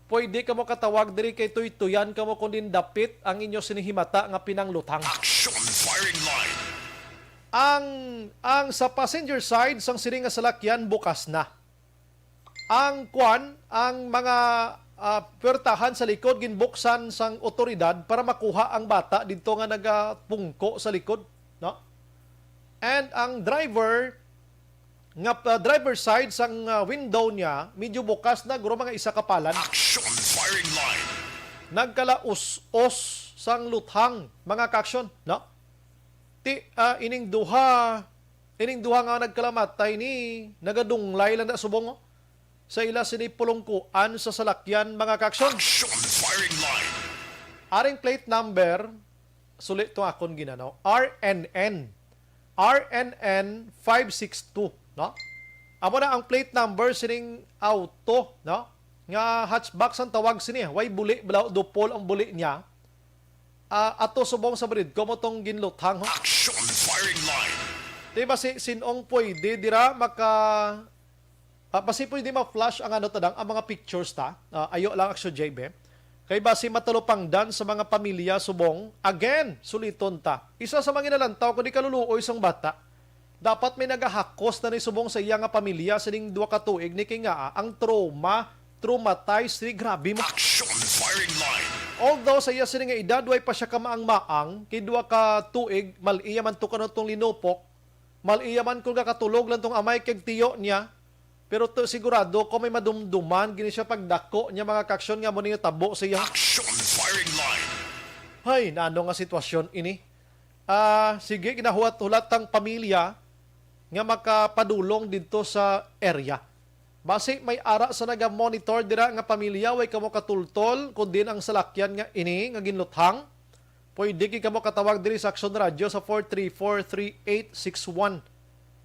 pwede kamo katawag diri kay tuytuyan kamo kon din dapit ang inyo sini himata nga pinangluthang. Action firing line. Ang ang sa passenger side sang sini nga salakyan bukas na. Ang kwan, ang mga ah, puwertahan sa likod ginbuksan sang otoridad para makuha ang bata didto nga nagapungko sa likod, no? And ang driver nga ah, driver side sang ah, window niya medyo bukas na, guro mga isa ka palad. Action firing line. Nagkalaus-os sang luthang, mga kaaksyon, no? Ti ah, ining duha, ining duha nga nagkalamatay ni nagadunglay lang na subong, oh, sa ila sini pulungkuan sa salakyan, mga kaaksyon. Action firing line. Aring plate number, suli to akon ginano, R N N. R N N five six two, no? Amo na ang plate number sining auto, no? Nga hatchback sang tawag sini, way buli, bala, dupol ang buli niya. Ah, ato subong sa bridge, kamo tong ginluthang, ho? Action firing line. Di ba si sinong pwede dira maka Ah, basi pwede ma-flash ang ano ta dang, ang mga pictures ta. Ah, ayo lang, Action J B. Kay basi matalupangdan sa mga pamilya subong. Again, suliton ta. Isa sa mga ginalantaw kundi kaluluoy sang bata. Dapat may nagahakos na ni subong sa iya nga pamilya sining duha ka tuig ni kay nga ang trauma, traumatized ni, grabe mo. Action firing line. Although sa iya sini nga edad, way pa siya kamaang-maang, kay duha ka tuig, mal-iya man to kano tong linupok, mal-iya man kung nakatulog lang tong amay kag tiyo niya, pero to, sigurado ko may madumduman gini siya pagdako niya, mga kaaksyon, nga mo ninyo tabo siya. Action firing line. Hay, nano nga sitwasyon ini? Ah, sige, ginahulat-hulat ang pamilya nga makapadulong didto sa area. Basi may ara sa naga-monitor dira nga pamilya, way kamo katultol, kun diin ang salakyan nga ini nga ginluthang, pwede gid kamo katawag diri sa Action Radio sa four three four three eight six one.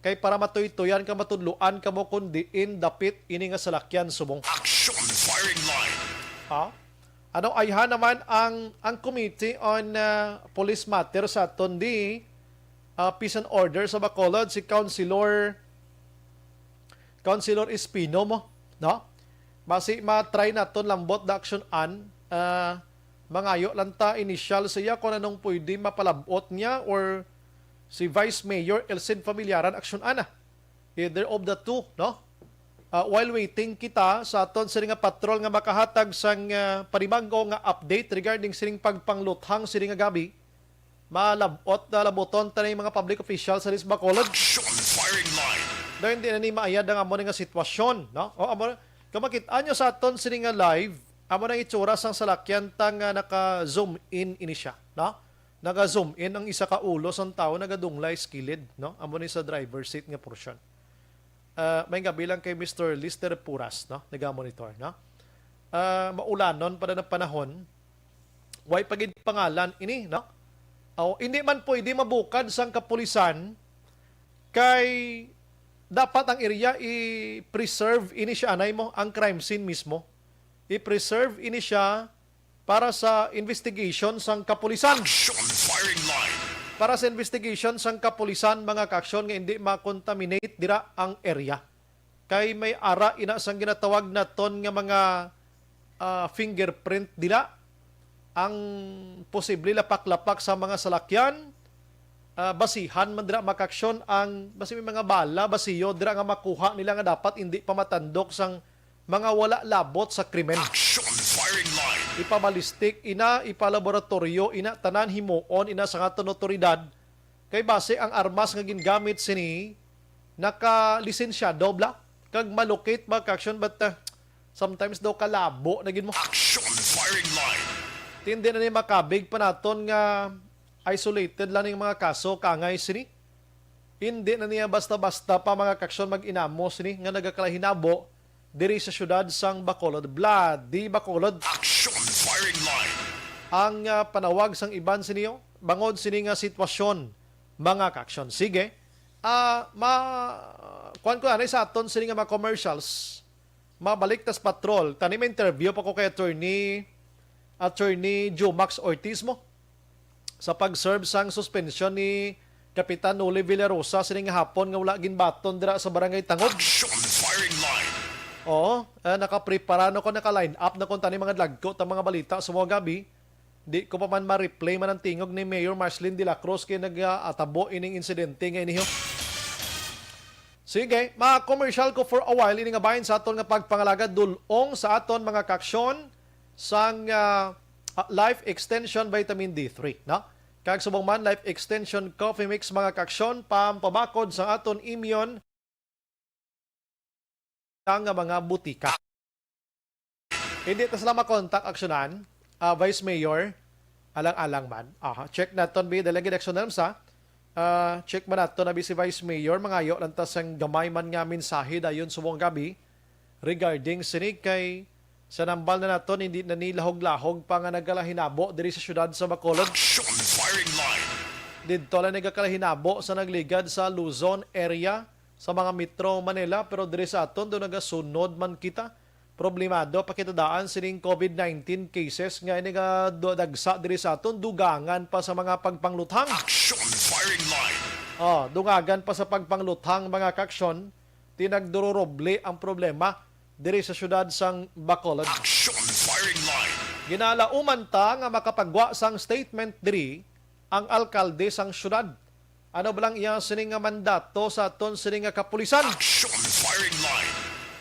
Kay para matuytoyan ka, matudloan kamo kun diin dapit ini nga salakyan subong. Action firing line. Ha? Ano, ayha naman ang, ang Committee on ah, Police Matter sa aton di ah, Peace and Order sa Bacolod, si Councilor Councilor Espino mo, no? Basi ma-try naton lambot the action an, ah, mangayo lang ta initial siya kung anong pwede mapalabot niya, or si Vice Mayor Elcid Familiaran, action ana. Either of the two, no? Ah, while waiting kita sa aton sini nga patrol nga makahatag sang ah, panibago nga update regarding sining pagpangluthang sini nga gabi, malabot na labuton ta na yung mga public officials sa Bacolod. Action firing line. Dayon di na ni maayad ang amo nga sitwasyon, no? O amo, kung makit-an nyo sa aton sini nga live, amo nang itsura sang salakyan ta nga naka-zoom in ini siya, no? Naga-zoom in ang isa ka ulo sang tawo, nagadunglay sa kilid, no? Amo ni sa driver seat nga portion. Ah, may gabi lang kay Mister Lister Puras, no? Nagamonitor, no? Ah, maulanon pa na ng panahon, way pa gid pangalan ini, no? O, hindi man pwede mabukad sang kapulisan kay dapat ang area i-preserve ini siya, anay mo, ang crime scene mismo. I-preserve ini siya para sa investigation sang kapulisan. Action firing line. Para sa investigation sang kapulisan, mga kaaksyon, nga hindi ma-contaminate dira ang area. Kay may ara ina sang ginatawag naton nga mga ah, fingerprint dira, ang posible lapak-lapak sa mga salakyan, ah, basihan man dira, mga kaaksyon, ang basi may mga bala, basiyo dira nga makuha nila nga dapat hindi pa matandok sang mga wala labot sa krimen. Action firing line. Ipabalistik ina, ipalaboratoryo ina, tanan himuon ina sa aton otoridad. Kay basi ang armas nga gingamit sini nakalisensyado bala, kag malukit, mga kaaksyon, but, ah, sometimes daw kalabo na gid mo. Action firing line. Tindi na ni makabig pa naton nga isolated lang ning mga kaso kangay sini. Hindi na niya basta-basta pa, mga kaaksyon, mag-inamo sini nga nagakalahinabo diri sa siyudad sang Bacolod. Bloody Bacolod. Action firing line. Ang, ah, panawag sang iban sini, oh, bangod sini nga sitwasyon, mga kaaksyon. Sige. Ah, ma-, kuwan ko anay sa aton sini nga mga commercials. Mabalik tas patrol. Tani may interview pa ko kay attorney, attorney Jumax Ortiz mo. Sa pag-serve sang suspension ni Kapitan Noli Villarosa sining hapon nga wala ginbaton dira sa Barangay Tangog. Action firing line. Oo, eh, nakaprepara na ko, naka-line up na ko tani mga dlagko ta mga balita sa mga gabi. Di ko pa man ma-replay man ang tingog ni Mayor Marceline de la Cruz kay nag-atabo ining insidente nga iniho. Sige, ma-commercial ko for a while ini nga bahin sa aton nga pagpangalagad dul-ong sa aton mga kaaksyon sang, ah, ah, Life Extension Vitamin D three, no? Kag subong man Life Extension Coffee Mix, mga kaaksyon, pampabakod sa aton immune nga mga butika. Hindi ta sila makontak aksyonan, ah, Vice Mayor, alang-alang man. Aha, check naton bi, dali gid aksyonan sa. Ah, check man nato na bi si Vice Mayor, mangayo lang ta sang gamay man nga mensahe dayon subong gabi regarding sini kay sa nambal na naton, hindi na ni lahog-lahog pa nga nagkalahinabo diri sa siyudad sa Bacolod. Action firing line. Didto lang nagkalahinabo sa nagligad sa Luzon area sa mga Metro Manila, pero diri sa aton do nagasunod man kita. Problemado pa kita daan sining COVID nineteen cases nga ini nga do-, dagsa diri sa aton, dugangan pa sa mga pagpangluthang. Action firing line. Oh, dungagan pa sa pagpangluthang, mga kaaksyon, tinagdururobli ang problema diri sa siyudad sang Bacolod. Action firing line. Ginalauman ta nga makapagwa sang statement diri ang alkalde sang siyudad. Ano ba lang iya sini nga mandato sa aton sini nga kapulisan? Action firing line.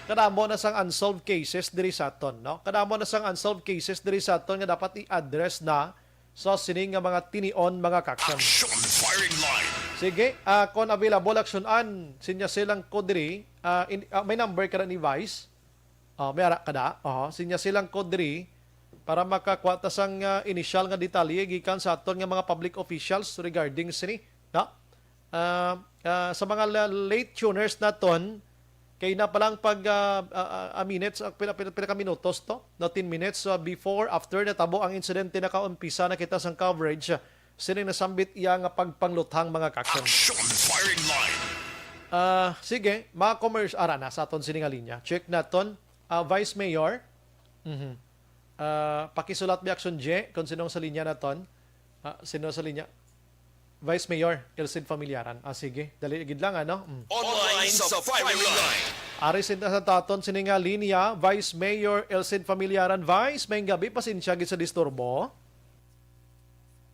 Kadamo na sang unsolved cases diri sa aton, no? Kadamo na sang unsolved cases diri sa aton nga dapat i-address na sa sini nga mga tinion, mga kaaksyon. Action firing line. Sige, ah, kon available, aksyonan, sinya silang ko diri, ah, in-, ah, may number ka na ni Vice? Ah, may ara ka da? Aha, sinya silang ko diri para makakuha ta sang, ah, inisyal nga detalye gikan sa aton nga mga public officials regarding sini, no? Ah, ah, sa mga la-, late tuners naton, kay na palang pag, ah, ah, ah, minutes, ah, pila, pila, pila ka minutos to? No, ten minutes, ah, before, after natabo ang insidente, nakaumpisa na kita sang coverage, ah, sining nasambit iya nga pagpangluthang, mga kaaksyon. Action firing line. Ah, sige, mga commerce, ara na sa aton sini nga linya. Check naton. Ah, Vice Mayor. Mhm. Ah, pakisulat bi, Action J, kung sinong sa linya naton. Ah, sino sa linya? Vice Mayor Elcid Familiaran. Ah, sige. Dali gid lang, ano? Mm. Online sa firing line. Ari sin-, sa taton sini nga linya, Vice Mayor Elcid Familiaran. Vice, may gabi, pasensya gid sa disturbo.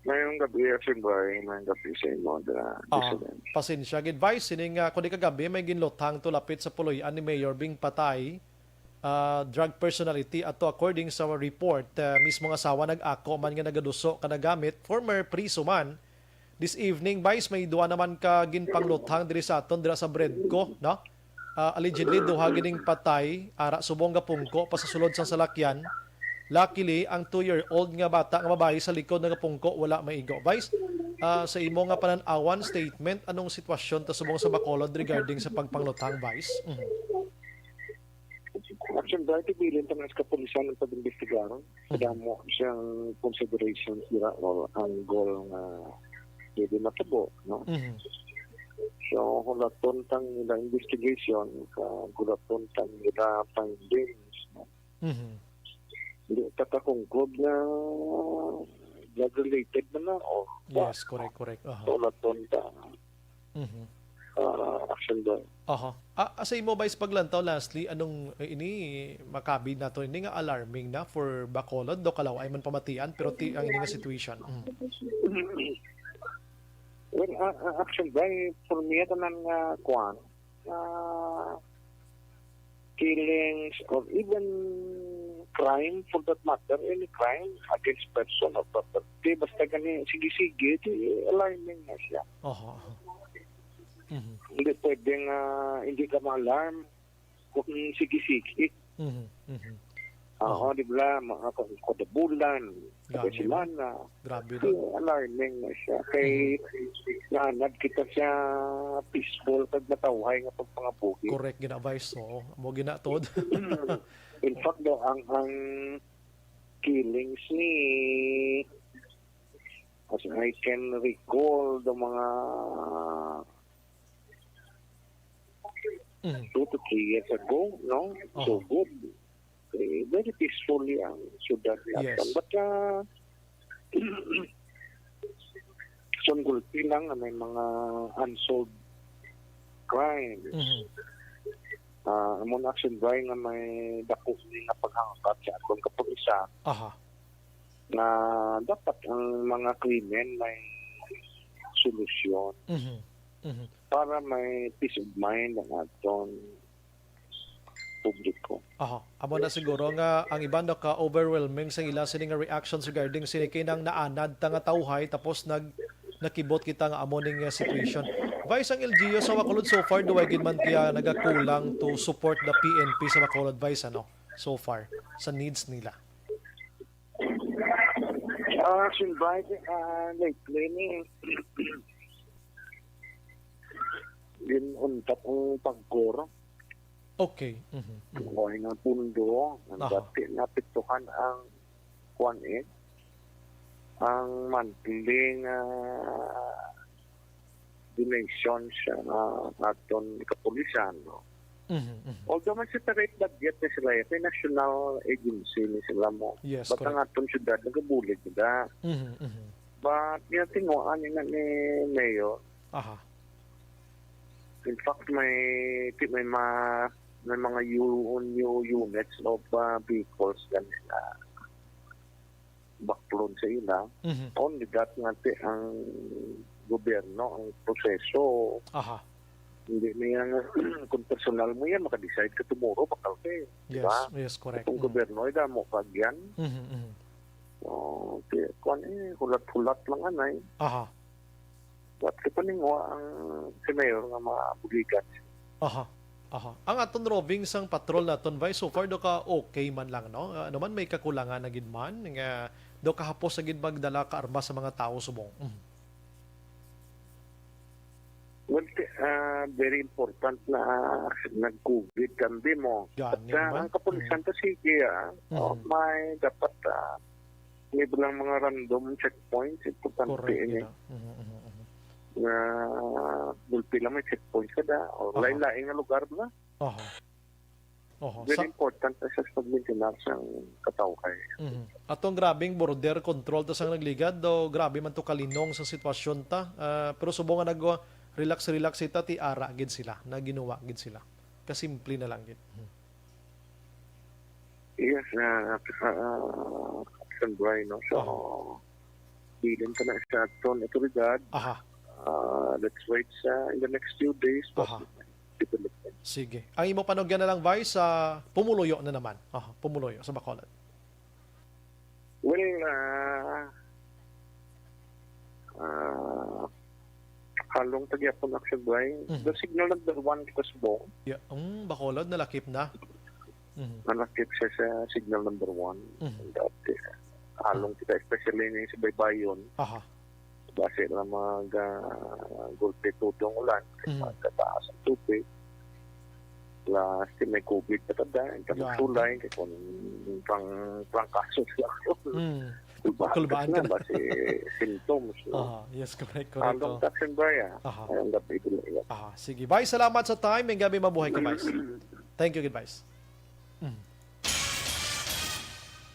Mayong gabi, Action Boy. Mayong gabi sa imo, da, Ah, listener. Pasensya gid, Vice. Sini nga, kung di kagabi, may ginluthang to lapit sa puloy-an ni Mayor Bing Patay, ah, drug personality. Ato, according sa report, ah, mismo nga asawa nag-ako man nga nagaduso ka nagamit, former priso man. This evening, Vice, may duha naman ka ginpangluthang diri sa aton, dira sa Bredco, no? Ah, allegedly, duha gining patay, ara subong gapungko pa sa sulod sang salakyan. Luckily, ang two-year-old nga bata nga babayi sa likod nagapungko, wala maigo. Vice, ah, sa imo nga panan-awan, statement, anong sitwasyon ta subong sa Bacolod regarding sa pagpangluthang, Vice? Mhm. Actually, dahil tibilin pa nga sa kapulisan ang pag-imbestigar, Mhm. kadamo siyang considerations dira or angle nga pwede matabo, no? Mhm. So, hulaton tang ila investigation, ka hulaton tang ila findings, no? Mhm. Hindi ta ka-conclude nga drug-related man na, o Yes, correct, correct. Aha. Hulaton ta. Mhm. Ah, action ba? Aha. Ah, ah, sa imo, Vice, paglantaw, lastly, anong, eh, ini, makabig nato ini nga alarming na for Bacolod, do Calauay man pamatian, pero ti, ang ini nga situation. Mm. Well, Ah, ah, actually, Bri, for me, tanan nga, kuan, ah, killings or even crime for that matter, any crime against person or property, basta gani, sige-sige, di alarming na siya. Oho, oho. Mhm. Hindi pwedeng, ah, hindi ka ma-alarm kung sige-sige. Mhm, mhm. Oo, di ba? Mga kung Kudabulan, Gani. Pangasinan na. Grabe, no? Alarming na siya. Kay Mhm. naanad kita siya peaceful kag matawhay nga pagpangabuhi. Correct, gina, Vice. Oo. Amo gina, Tod. In fact, daw, ang, ang killings ni, as I can recall, the mga Mhm. two to three years ago, no? So Oho. good. Eh, very peacefully ang syudad ni Yes. Acton. But, ah, sun gulpi lang nga may mga unsolved crimes. Mhm. Ah, amo na, Action Bri, nga may dako ni nga paghangkat sa aton kapulisan Aha. nga dapat ang mga krimen may solusyon Mhm. Mhm. para may peace of mind ang aton publiko. Aha. Amo na siguro nga ang iban naka-overwhelming sa ila sini nga reactions regarding sini kay nang naanad ta nga tawhay tapos nag-, nakibot kita nga amo ning, uh, situation. Vice, ang L G U sa Bacolod so far, duway gid man kaya nagakulang to support the P N P sa Bacolod, Vice, ano? So far, sa needs nila. Ah, Action Bri, ah, lately ni, gin-untat ang pagkuro. Okay. Mhm, mhm. Kuha nga pundo, ang Aha. dati napituhan ang kuan, eh, ang monthly nga donation sa, ah, aton kapulisan, no? Mhm, mhm. Although may separate budget na sila, eh, kay national agency ni sila mo. Yes, But ang correct. aton syudad, nagabulig na. Mhm, mhm. But, yung tinguan nila ni Mayor, Aha. In fact, may, ti-, may ma-, may mga u-, new units of, ah, vehicles kanila baklon sa ila. Mhm. Only that nga ti-, ang gobyerno, ang proseso, Aha. hindi niya nga, kung personal mo yan, makadecide ka tomorrow, bakal ka eh. Di Yes, ba? yes, correct. Kung Mm. gobyerno, ay damo ka yan. Mhm, mhm. So, ti-, kuwan eh, hulat-hulat lang anay. Aha. What ka pa ning wa ang si Mayor nga mabuligan? Aha. Aha. Ang aton roving sang patrol naton, Vice, so far do ka okay man lang, no? Ah, ano man, may kakulangan na gid man nga do kahapos na gid magdala ka armas sa mga tawo subong. Mhm. Well, ti-, ah, very important na nag-covid kambi mo. Gani At, ah, man. ang kapulisan Mm. ta sige, ah, Mhm. oh, may dapat, ah, may bilang mga random checkpoints, importante Correct, ini. gina. Mhm, mhm, mhm. Nga gulpi lang may checkpoint kada, o Aha. lain-lain nga lugar na. Aha. Oho, Very sa important na sa pagmintinar sang katawhay. Mhm. Atong grabing border control ta sang nagligad, do grabe man to kalinong sa sitwasyon ta. Ah, pero subong nga nag-relax-relax sita, ti ara gid sila, naginuwa gid sila. Kasimple na lang gid. Mhm. Yes, ah, ah, Action Bri, no? So, Aha. bilin ka na sa aton otoridad. Aha. Ah, let's wait sa, in the next few days, what Aha. development. Sige. Ang imo panugyan na lang, Vice, sa pumuluyo na naman. Aha, pumuluyo sa Bacolod. Well, ah, ah, halong ta gyapon, Action Bri. Mhm. The signal number one kita subong. Yeah. Mm, Bacolod, nalakip na. Mhm. Nalakip siya sa signal number one. Mhm. Dati, halong kita, especially ni sa Baybayon. Aha. Basi lang mag, ah, gulpi tudong ulan, kay Mhm. magkataas ang tubig. Plus, di may covid pa tada, ang Yeah. Sulay, kay kung pang, pangkaso sila. Mm. Kulbaan Kulbaan ka na, na. Basi symptoms, no? Aha, yes, correct, correct, Halong oh. Action Bri, ah. Aha. Ay, ang gabi, dili, yeah. Aha, sige. Vice, salamat sa time. May gabi, mabuhay ka, Vice. Thank you, good Vice. Mm.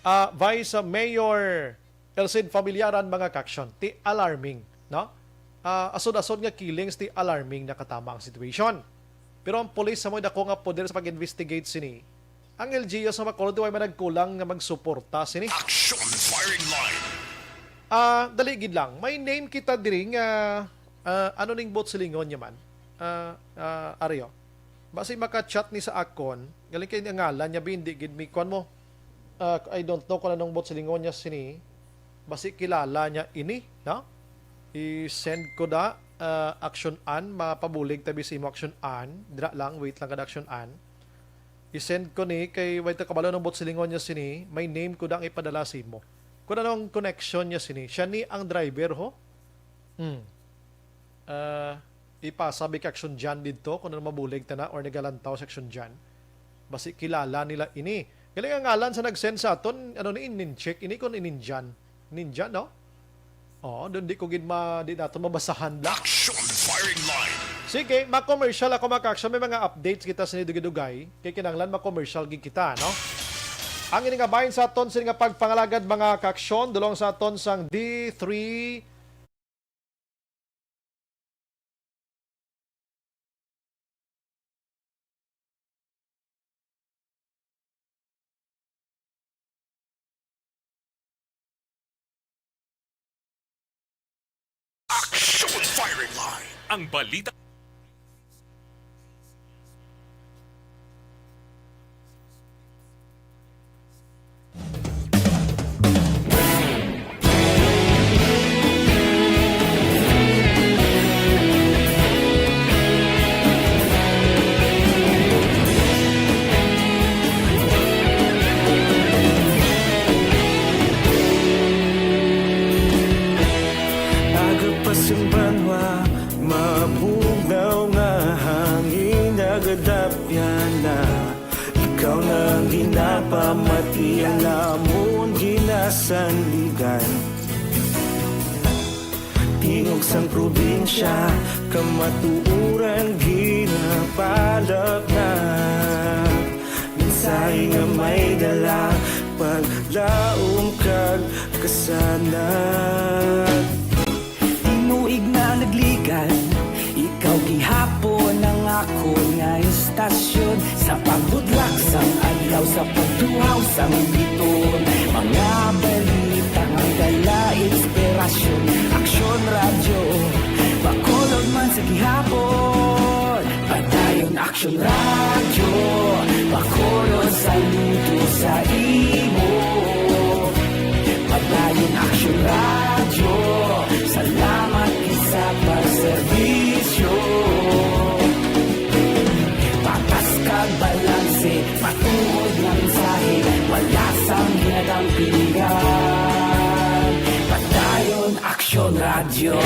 Ah, Vice, ah, Mayor Elcid Familiaran, mga ka-action, ti alarming, no? Ah, asod-asod nga killings, ti alarming, nakatama ang situation. Pero ang pulis sa may dako nga poder sa pag-investigate sini, ang L G U sa Bacolod, way managkulang nga magsuporta sini. Action Firing Line. Ah, dali gid lang. May name kita diri nga Ah, ano ning bot silingon niya man? Ah, ah, Ario. Basi maka-chat ni sa akon, galing kay ang ngalan niya, bi, hindi gid mi, kuwan mo. Ah, I don't know kung anong bot silingon niya sini. Basi kilala niya ini, no? I-send ko da, ah, Action An, mapabulig tabi sa imo Action An. Dira lang, wait lang kada Action An. I-send ko ni kay wait ka kabalo ng bot silingon niya sini. May name ko da ang ipadala sa imo. Kung anong connection niya sini. Siya ni ang driver, ho? Hmm. Ah, ipasa bi ka Action Jan didto kung ano mabulig ta na or nagalantaw sa Action Jan. Basi kilala nila ini. Galing ang ngalan sa nag-send sa aton, ano ni, Ninchik. Ini kon Ninjan. Ninjan, no? Oo, doon di ko gid ma-, di nato mabasahan lang. Action firing line. Sige, ma-commercial ako, mga ka-action. May mga updates kita sa nidugay-dugay. Kay kinahanglan ma-commercial gid kita, no? Ang ini nga bahin sa aton sini nga pagpangalagad, mga ka-action, dulong sa aton sang D three. Action firing line. Ang balita. Aga pa sing banwa, mabugnaw nga hangin nagadapyan na. Ikaw na ang ginapamati, ang amon ginasandigan. Tingog sang probinsya, kamatuoran ginapalapnag. Mensahe nga may dala, paglaom kag kasanag. Tinuig na nagligad, ikaw gihapon ang akon nga istasyon. Sa pagbudlak sang adlaw, sa pagtuhaw sang biton, mga balita nga dala inspirasyon. Aksyon Radyo, Bacolod man sa gihapon. Padayon Aksyon Radyo, Bacolod, saludo sa imo. Padayon Aksyon Radyo, salamat gid sa pagserbisyo. Patas kag balanse, matuod nga mensahe, wala sang ginadampigan. Padayon Aksyon Radyo.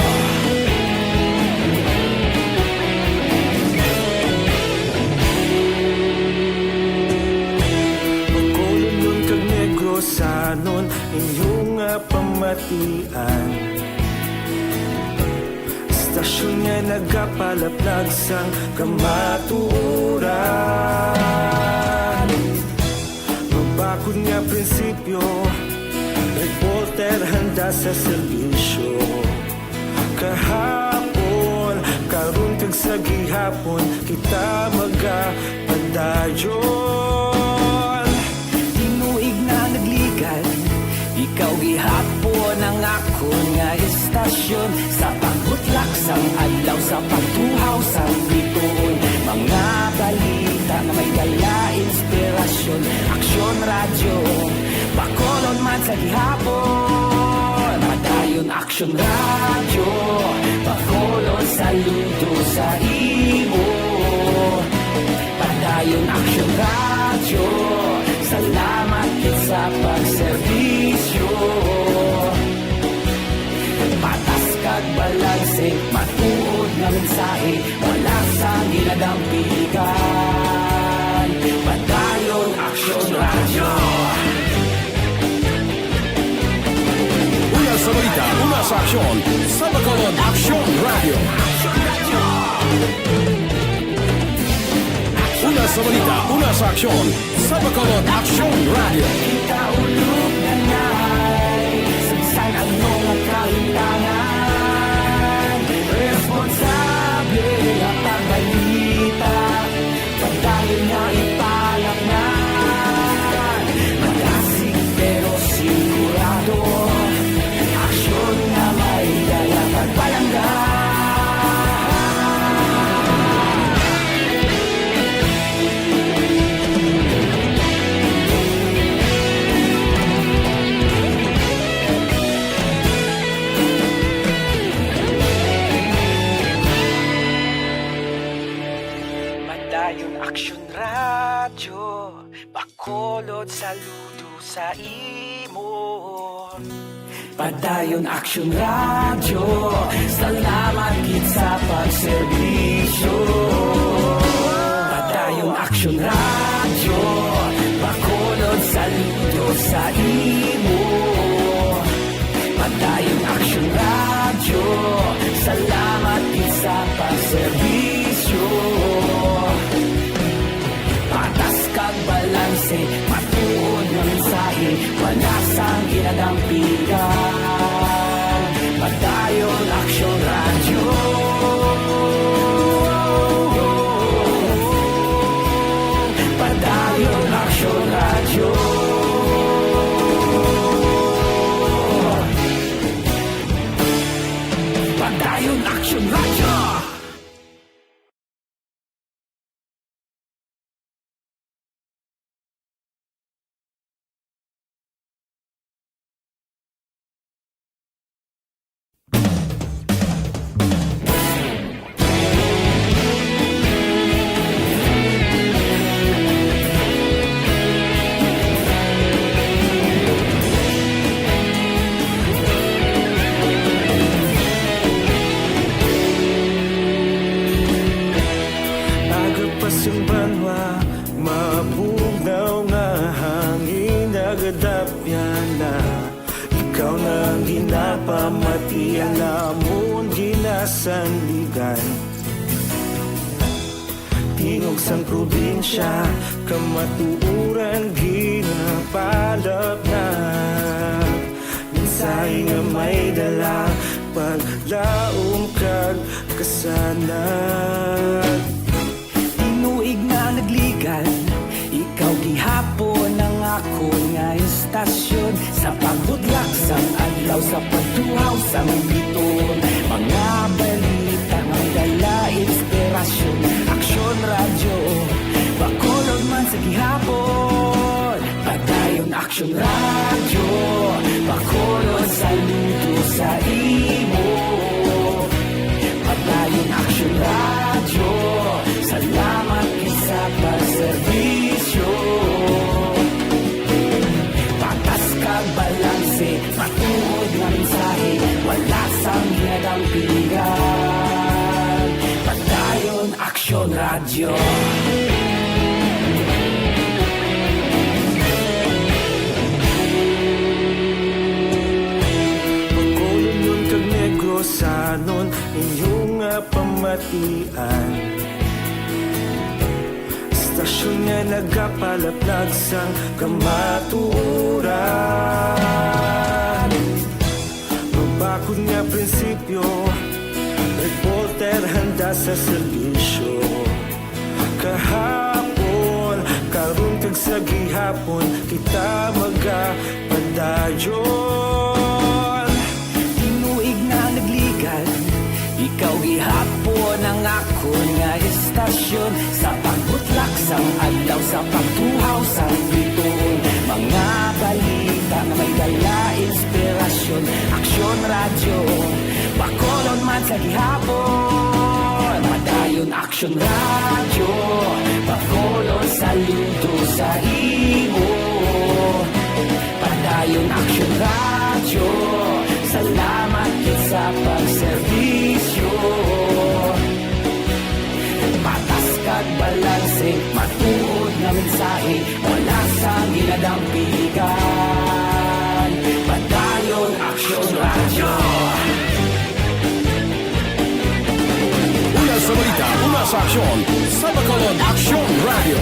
Bacolodnon kag Negrosanon, inyo nga pamatian. Istasyon nga nagapalapnag sang kamatuoran. Mabakod nga prinsipyo, reporter handa sa serbisyo. Kahapon, karon kag sa gihapon, kita magapadayon. Tinuig na nagligad, ikaw gihapon ang akon nga istasyon. Sa pagbutlak sang adlaw, sa pagtuhaw sang bituon, mga balita nga may dala inspirasyon. Aksyon Radyo, Bacolod man sa gihapon. Padayon Aksyon Radyo, Bacolod, saludo sa imo. Padayon Aksyon Radyo, salamat gid sa pagserbisyo. Patas kag balanse, matuod nga mensahe, wala sang ginadampigan. Padayon Aksyon Radyo. Una sa balita, una sa aksyon, sa Bacolod Aksyon Radyo. Una sa balita, una sa aksyon, sa Bacolod Aksyon Radyo. Kita ulog na na'y sa bisan ano nga kahimtangan. Responsable nga pagbalita, padayon nga ipalapngan. Magasig pero sigurado, aksyon nga may dala kag palangga. Padayon Aksyon Radyo, Bacolod, saludo sa imo. Padayon Aksyon Radyo, salamat gid sa pagserbisyo. Padayon Aksyon Radyo, Bacolod, saludo sa imo. Padayon Aksyon Radyo, salamat gid sa pagserbisyo. Patas kag balanse, matuod nga mensahe, wala sang ginadampigan. Padayon Aksyon Radyo. Padayon Aksyon Radyo. Padayon Aksyon Radyo. Aga pa sang banwa, mabugnaw nga hangin, nagadapyan na. Ikaw na ang ginapamati, ang amon ginasandigan. Tingog sang probinsya, kamatuoran ginapalapnag. Mensahe nga may dala, paglaom kag kasanag. Tinuig nga nagligad, ikaw gihapon ang akon nga estasyon. Sa pagbutlak sang adlaw, sa pagtuhaw sang biton, mga balita nga may dala inspirasyon. Aksyon Radyo, Bacolod man sa gihapon. Padayon Aksyon Radyo, Bacolod, saludo sa imo. Padayon Aksyon Radyo, salamat gid sa pagserbisyo. Patas kag balanse, matuod nga mensahe, wala sang ginadampigan. Padayon Aksyon Radyo. Bacolod kag Negros, sanon inyo nga pamatian. Estasyon nga nagapalaplag sang kamatuoran. Mabakod nga prinsipyo, reporter handa sa serbisyo. Kahapon, karon kag sa gihapon, kita magapadayon. Tinuig nga nagligad, ikaw gihapon ang akon nga estasyon. Sa pagbutlak sang adlaw, sa pagtuhaw sang biton, mga balita nga may dala inspirasyon. Aksyon Radyo, Bacolod man sa gihapon. Padayon Aksyon Radyo, Bacolod, saludo sa imo. Padayon Aksyon Radyo, salamat gid sa pagserbisyo. Patas kag balanse, matuod nga mensahe, wala sang ginadampigan. Padayon Aksyon Radyo. Una sa balita, una sa aksyon, sa Bacolod Aksyon Radyo.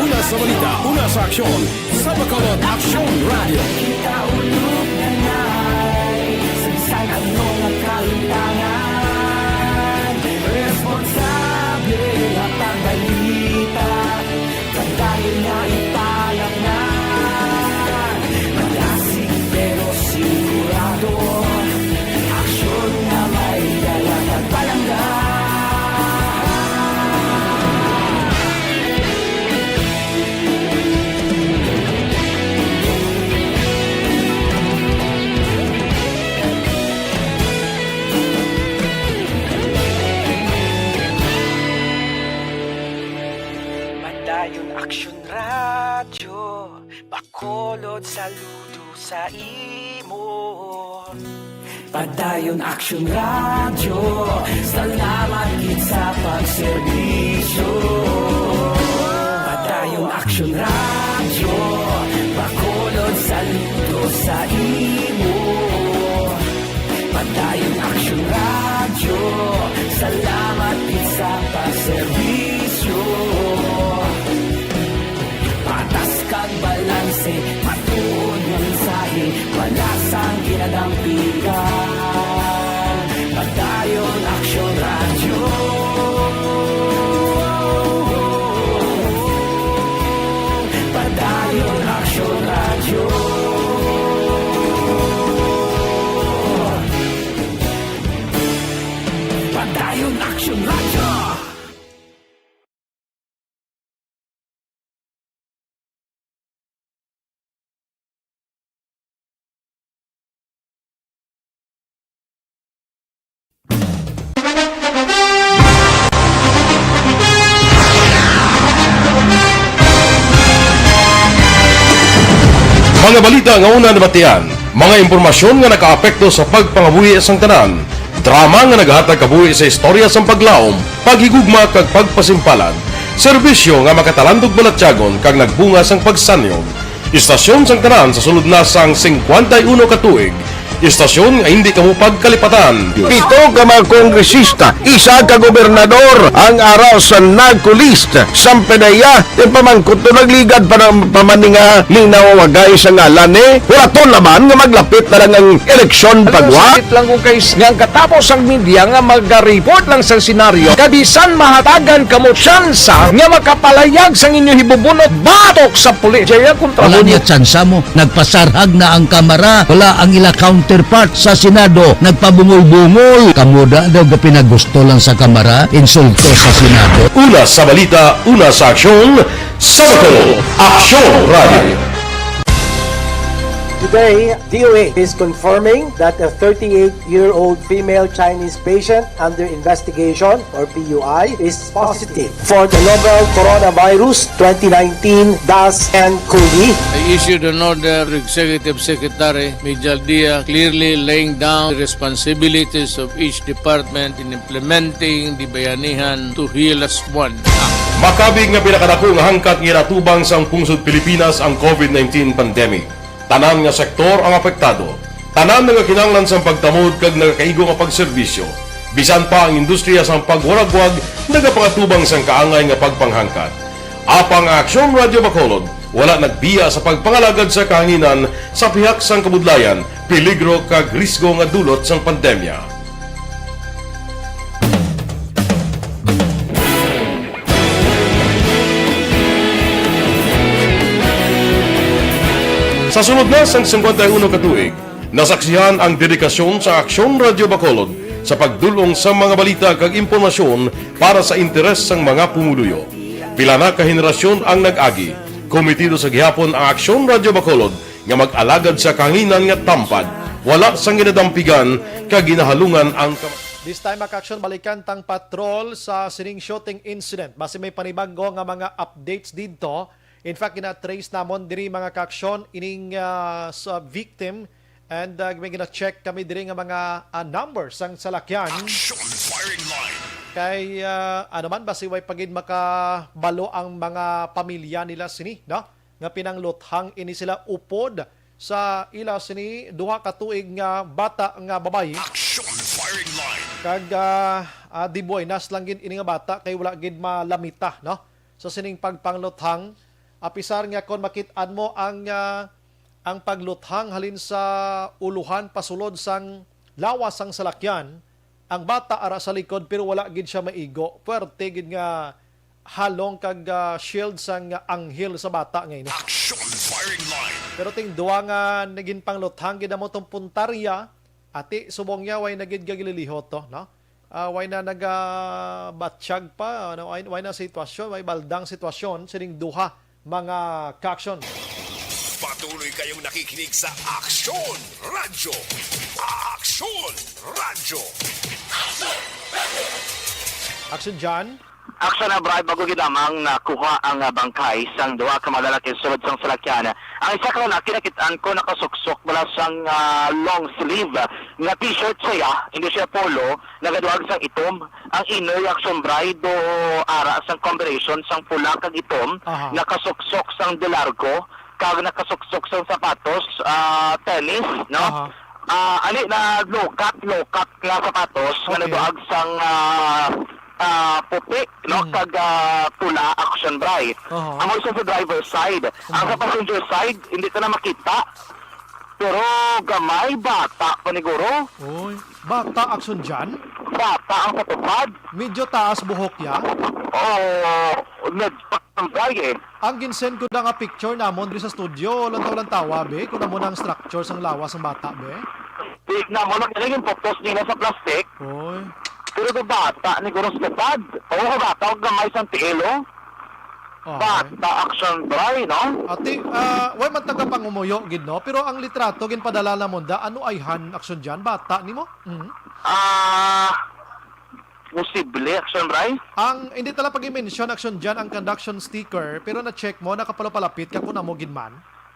Una sa balita, una sa aksyon, sa Bacolod Aksyon Radyo. Kita ulog na nai, sa bisan ano nga kahimtangan, responsable nga pagbalita. Padayon nga ipalapngan, madasig pero sigurado, aksyon nga may dala kag palangga. Saludo sa imo. Padayon Aksyon Radyo, salamat gid sa pagserbisyo. Padayon Aksyon Radyo, Bacolod, saludo sa imo. Padayon Aksyon Radyo, salamat gid sa pagserbisyo. Patas kag balanse, matuod nga mensahe, wala sang kinadampigan. Padayon Aksyon Radyo. Padayon Aksyon Radyo. Padayon Aksyon Radyo. Mga balita nga una nabatian, mga impormasyon nga nakaapekto sa pagpangabuhi sang tanan, drama nga naghatag kabuhi sa istorya sang paglaom, paghigugma kag pagpasimpalan, serbisyo nga makatalandog balatyagon kag nagbunga sang pagsanyon. Istasyon sang tanan sa sulod na sang singkwenta y uno ka tuig. Istasyon nga hindi kamo pagkalipatan. Pito ka mga kongresista, isa ka gobernador, ang ara sa NAGCOLEST. Sampedeya, yung pamangkot to nagligad pa ng pamaninga, linaw wagay sa ngalan, eh. Wala to naman nga maglapit na lang ang eleksyon. Ano, pagwa? Sakit lang kung kay nga ang katapos ang media nga maga-report lang sa senaryo, kabisan mahatagan kamo tsansa nga makapalayag sang inyo hibubunot batok sa pulis. Jaya, kontra. Wala mo niya tsansa mo. Nagpasarhag na ang Kamara. Wala ang ila counterpart sa Senado. Nagpabungol-bungol. Kamo da daw gapinagusto lang sa Kamara, insulto sa Senado. Una sa balita, una sa aksyon, sa Bacolod, Aksyon Radio. Today, D O A is confirming that a thirty-eight-year-old female Chinese patient under investigation, or P U I, is positive for the novel coronavirus twenty nineteen dash nCoV. I issued an order to Executive Secretary Mijal Dia, clearly laying down the responsibilities of each department in implementing the Bayanihan to Heal Us One Act. Makabig nga pinakadako nga hangkat nga ginatubang sang pungsod Pilipinas ang COVID nineteen pandemic. Tanan nga sektor ang apektado. Tanan nga kinahanglan sang pagtamod kag nagakaigo nga pagserbisyo. Bisan pa ang industriya sang pagwaragwag nagapangatubang sang kaangay nga pagpanghangkat. Apang ang Aksyon Radio Bacolod wala nagbiya sa pagpangalagad sa kahanginan sa pihak sang kabudlayan, peligro kag risgo nga dulot sang pandemya. Sa sulod na sang singkwenta y uno ka tuig, nasaksihan ang dedikasyon sa Aksyon Radio Bacolod sa pagdul-ong sa mga balita kag impormasyon para sa interes sang mga pumuluyo. Pila na ka henerasyon ang nag-agi. Komitido sa gihapon ang Aksyon Radio Bacolod nga mag-alagad sa kahanginan nga tampad, wala sang ginadampigan kag ginahalungan ang kam- This time, mga ka-aksyon, balikan tang patrol sa sining shooting incident. Basi may panibago nga mga updates didto. In fact, gina-trace namon diri, mga ka-aksyon, ining, ah, sa victim, and, ah, may gina-check kami diri nga mga, ah, numbers sang salakyan. Action firing line. Kay, ah, ano man, basi way pa gid makabalo ang mga pamilya nila sini, no? Nga pinangluthang ini sila upod sa ila sini duha ka tuig nga bata nga babayi. Action firing line. Kag, ah, ah, di buenas lang gid ini nga bata kay wala gid malamita, no? Sa sining pagpangluthang, apisar nga kon makit-an mo ang, ah, ang pagluthang halin sa uluhan pasulod sang lawas sang salakyan, ang bata ara sa likod, pero wala gid siya maigo. Puwerte gid nga halong kag, ah, shield sang anghel sa bata nga ini. Action firing line. Pero ting duwa nga nagin pangluthang gid amo tong puntarya, ati subong niya way na gid gagililihot to, no? Ah, way na nagabatyag pa, ano, way, way na sitwasyon, way baldang sitwasyon sining duha, mga ka-aksyon. Patuloy kayong nakikinig sa Aksyon Radyo. Aksyon Radyo. Aksyon John. Action na bribe bago gid lamang nakuha ang, ah, bangkay sang duha ka mga lalaki sulod sang salakyan. Ang isa ka lalaki nakit-an ko nakasuksok bala sang, ah, long sleeve nga t-shirt siya, hindi siya polo, nagaduag sang itom. Ang inner action bribe do ara sang combination sang pula kag itom, Aha. nakasuksok sang de largo, kag nakasuksok sang sapatos, ah, tennis, no? Aha. Ah, ali na low cut, low cut nga sapatos nga Okay. nagduag sang, ah, ah, puti, no? Mm. Kag, ah, pula, action bright. Aha. Amo siya sa driver side. Ang sa Mm. passenger side, hindi ta na makita. Pero gamay, bata pa ni guro. Oy, bata action dyan? Bata ang sa tupad. Medyo taas buhok ya. Oo, nagpakambay eh. Ang ginsend ko na nga picture namon diri sa studio, lantaw-lantawa, be, kung amo na ang structure sang lawas sang bata, be. Di na mo lang yung photos nila sa plastic. Oy. Pero do bata ni guro sa tupad. Oo, bata, gamay sang tiil, oh. Okay. Bata action bray, no? Ati, ah, way man taga pangumuyo gid, no? Pero ang litrato ginpadala na mo da, ano ay han action dyan? Bata nimo? Mhm. Ah, posible action bray? Ang, hindi tala pag-i-mention action dyan ang conduction sticker, pero na-check mo, nakapalapalapit ka kung amo gid man?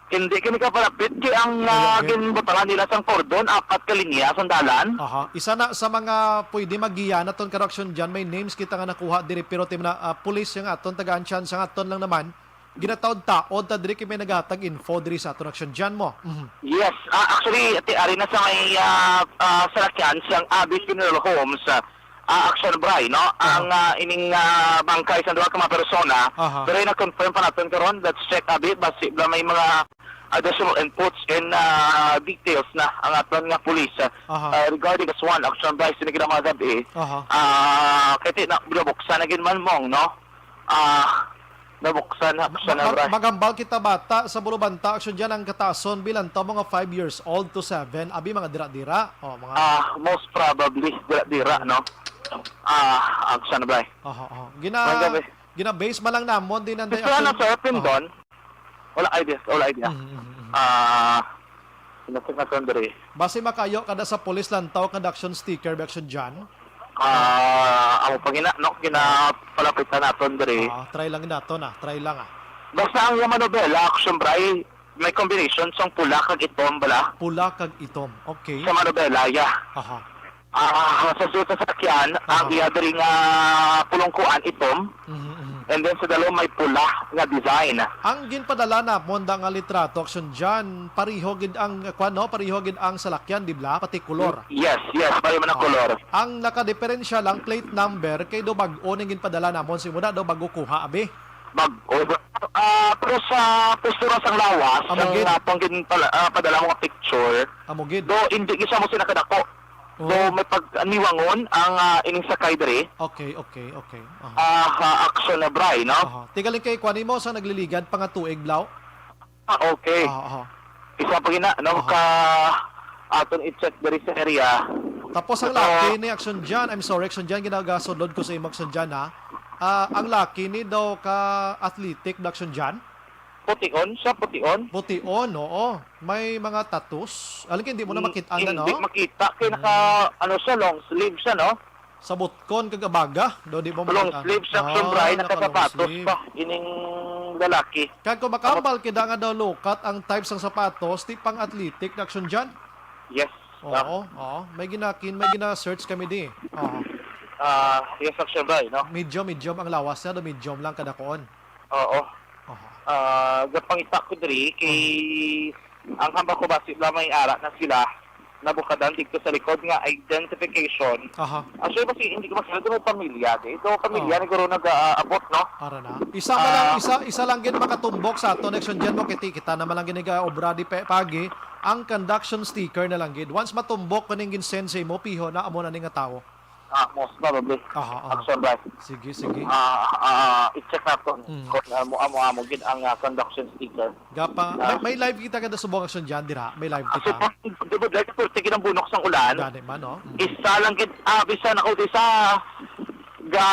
Hindi kini kapalapit kay ang, Ayaw, ah, eh. ginbutangan nila sang kordon, apat ka linya sang dalan. Aha. Isa na sa mga pwede magiya naton karo action dyan, may names kita nga nakuha diri, pero ti na, ah, pulis yung aton, tagaan chance ang aton lang naman. Ginataod-taod ta diri kay may naghatag info diri sa aton action dyan mo. Mhm. Yes, ah, actually, ati, ari na sa may, ah, ah, salakyan sang Abbey Funeral Homes, ah, ah, action bray, no? Aha. Ang, ah, ining, ah, bangkay sa duha ka mga persona, Aha. pero na-confirm pa naton karon. Let's check a bit, basi ba may mga additional inputs and, ah, details na ang aton nga pulis, ah, Aha. ah, regarding this one, action bray, sini gid ang mga gabi. Aha. Ah, kay ti na, binubuksan na gid man mong, no? Ah, nabuksan, Ma-, action ma-, bray. Magambal kita bata sa Bulubanta, action dyan ang kataason, bilang to mga five years old to seven, abi mga dira-dira. Oh, mga Ah, most probably, dira-dira, no? Ah, action bray. Oho, oho. Gina-, Ang gabi. gina-base man lang namon din ang Gusto na, sir, Pindon? Oho. Wala idea, wala idea. Mhm, mhm, mhm. Ah, sinasagot na diri. Basi makayo kada sa police lantaw kada action sticker, ba action dyan? Ah, amo pa gina, no? Ginapalapitan naton diri. Ah, try lang naton, ah. Try lang, ah. Basta ang yung manobela, action bray, may combination sang pula kag itom bala. Pula kag itom. Okay. Sa manobela, yeah. Aha. Ah, sa suot sa sakyan, ang Aha. iya diri nga pulungkuan itom. Mhm, mhm. And then sa dalom may pula nga design. Ang ginpadala na mo nga litrato action dyan, pariho gid ang, kwan, no? Pariho gid ang salakyan, di ba? Pati kolor. Yes, yes, pariho man ang Ah. kolor. Ang nakadiperensya lang, plate number, kay do bag-o ning ginpadala namon si muna, do bago kuha, abi. Bag-o. Ah, pero sa postura sang lawas, Amo ang gid. atong ginpala-, ah, padala mo nga picture, Amo gid. do hindi gid siya mo sinakadako. Oh. So, may pag-aniwangon ang, ah, ining sakay diri. Okay, okay, okay. Aha. Ah, ha, action na bray, no? Aha. Tigaling kay kwan mo sa nagliligad pa nga tuig, Blau? Ah, okay. Aha, aha. Isa pa gina, no? Aha. Ka aton i-check diri sa area. Tapos ang Ito. laki ni action dyan, I'm sorry, action dyan, ginagasudlod ko sa imo action dyan, ha? Ah, ang laki ni daw ka athletic na action dyan? Pution siya, pution. Pution, oo. May mga tattoos. Alam ko, hindi mo na Mm, makita na, hindi no? makita. Kaya Mm. naka, ano siya, long sleeve siya, no? Sa butkon kag abaga, do di mo Long makita. sleeve siya, Ah, sobra, ay naka-long nakasapatos sleeve. pa. Ining lalaki. Kag kung makambal, kida nga daw lukat ang type sang sapatos, ti pang athletic na action dyan. Yes. Oo, Ah. oo. May ginakin, may gina-search kami di. Oo. Ah, yes, action ba, no? Medium, medium ang lawas niya, do medium lang kadakuon. Oo. Aha. Ah, gapangita ko diri kay Mhm. ang hambal ko basi lamang ara na sila nabukadan dito sa likod nga identification. Aha. Actually, basi hindi ko makilala kung may pamilya di. Ito, pamilya Oh. ni guro nag-aabot, no? Ara na. Isa man lang, Ah. isa, isa lang gid makatumbok sa aton action dyan mo, kiti kita naman lang giniga obra di pe-, pagi, ang conduction sticker na lang gid. Once matumbok kaning ginsend sa imo, piho na amo na ni nga tawo. Ah, most probably. Aha, aha. Action ba? Sige, sige. Ah, ah, i-check nato Mm. kung amo, amo, amo gid ang, ah, conduction sticker. Gapa, Ah. may, may live kita kada subong action dyan, dira? May live Ah, kita. so, di ba, dahil pwerte ginambunok sang ulan? Gani man, no? Mm. Isa lang gid, ah, bisan ako, isa, ga,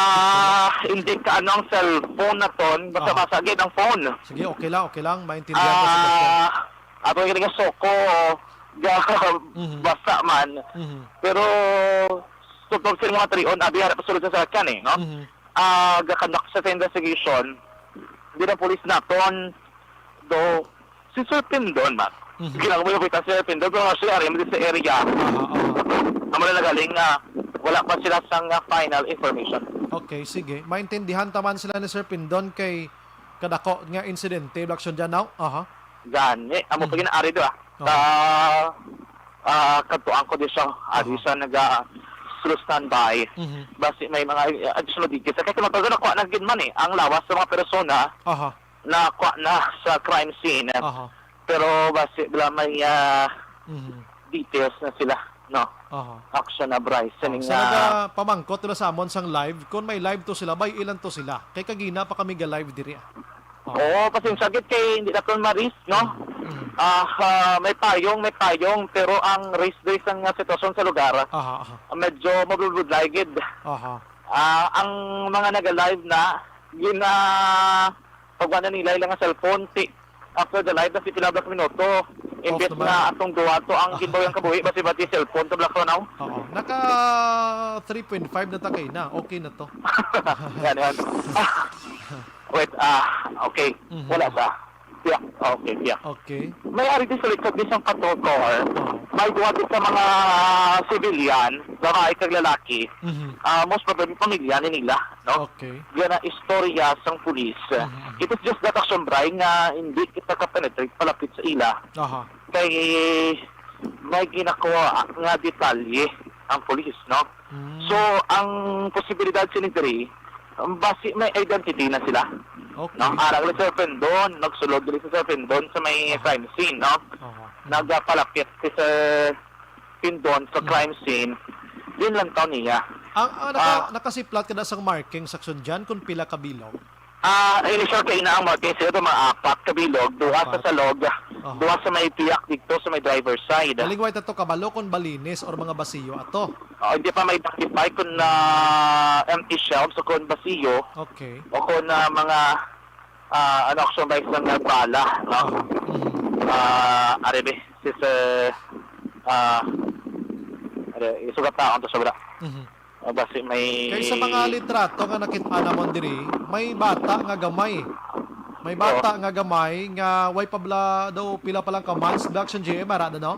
hindi ka, ano, ang cellphone na ton, basa-basa Aha. gid ang phone. Sige, okay lang, okay lang. Maintindihan ko sa Ah, ato yung nga soko, ga, Mhm. basa man. Mhm. Pero, Tungtong sa mga tarion, abi, harap sulod sa salakyan, eh, no? Mhm. ah, ga-conduct sa investigation, di na police naton, do, si Sir Pindon, ma. Mhm. Ginang mo yung kita si Sir Pindon, pero actually, ari mo din sa area. Aha, aha. Amo na nagaling nga, wala pa sila sang, ah, final information. Okay, sige. Maintindihan ta man sila ni Sir Pindon kay kadako nga insidente, Black Sundian, now? Aha. Gani, amo pa Mhm. ginaari do, ah. Oo. Sa, ah, kadtuan ko di siya, ari Aha. siya naga-, slow standby. Mhm. Basi may mga, ah, additional details. Kaya matagal na kuha na gid man eh, ang lawas sa mga persona Aha. na kuha na sa crime scene. Aha. Pero basi wala may, ah, Mhm. details na sila, no? Aha. Action na, Bryce. Oh, Sining, sa ah, nagapamangkot na sa amon sang live, kung may live to sila, bay ilan to sila? Kay kagina pa kami ga-live diri, ah. Oh. Oo, pasensya gid kay hindi naton ma-risk, no? Mm, mm. Ah, ah, may payong, may payong, pero ang risk diri sang, ah, sitwasyon sa lugar, Aha, aha. medyo mabudlay gid. Aha. Ah, ang mga naga-live na, gina-, pagkuha na nila ilang cellphone, ti-, after the live, na si pila ka minuto. Imbes naman. Na atong duha to ang ginbawi ang kabuhi, basi bati cellphone to, Black Rhino. Oo. Naka three point five na ta kay na. Okay na to. Yan, yan. Ah, wait, ah, okay. Mhm. Wala sa. Piyak. Okay, piyak. Okay. May ari di sa likod di sang patrol car. Oo. May duha di sa mga civilian, babae kag lalaki. Mhm. Ah, most probably, pamilya ni nila, no? Okay. Yan ang istorya sang pulis. Mhm, mhm. It is just that, Action Bry, nga hindi kita ka-penetrate palapit sa ila. Aha. Kay may ginakuha nga detalye ang pulis, no? Mm. So, ang posibilidad sini diri, um, basi may identity na sila. Okay. No? Ara ni Sir Pendon, nagsulod diri si Sir Pendon sa may Aha. crime scene, no? Aha. Mm. Nagapalapit si Sir Pendon sa Mm. crime scene, din lang taon niya. Ang, ah, naka-, Ah. nakasiplat ka na sang marking section dyan kung pila ka bilog? Ah, initial kay ina ang marking sila, mga apat ka bilog, duha sa Apat. salog, Aha. duha sa may piyak dito sa may driver's side. Kaligway ta to kabalo kung balinis or mga basiyo ato. Oh, hindi pa ma-identify kung, ah, empty shells o kung basiyo Okay. o kung, ah, mga, ah, ano, action bikes ng bala, no? Aha. Mhm. Ah, ari, be, sis, eh, ah, ari, isugat na akong to sobra. Mhm. Ah, basi may Kay sa mga litrato nga nakit-an namon diri, may bata nga gamay. May Oo. bata nga gamay nga way pa bala daw pila pa lang ka months, Black Sun G M, ara na, no?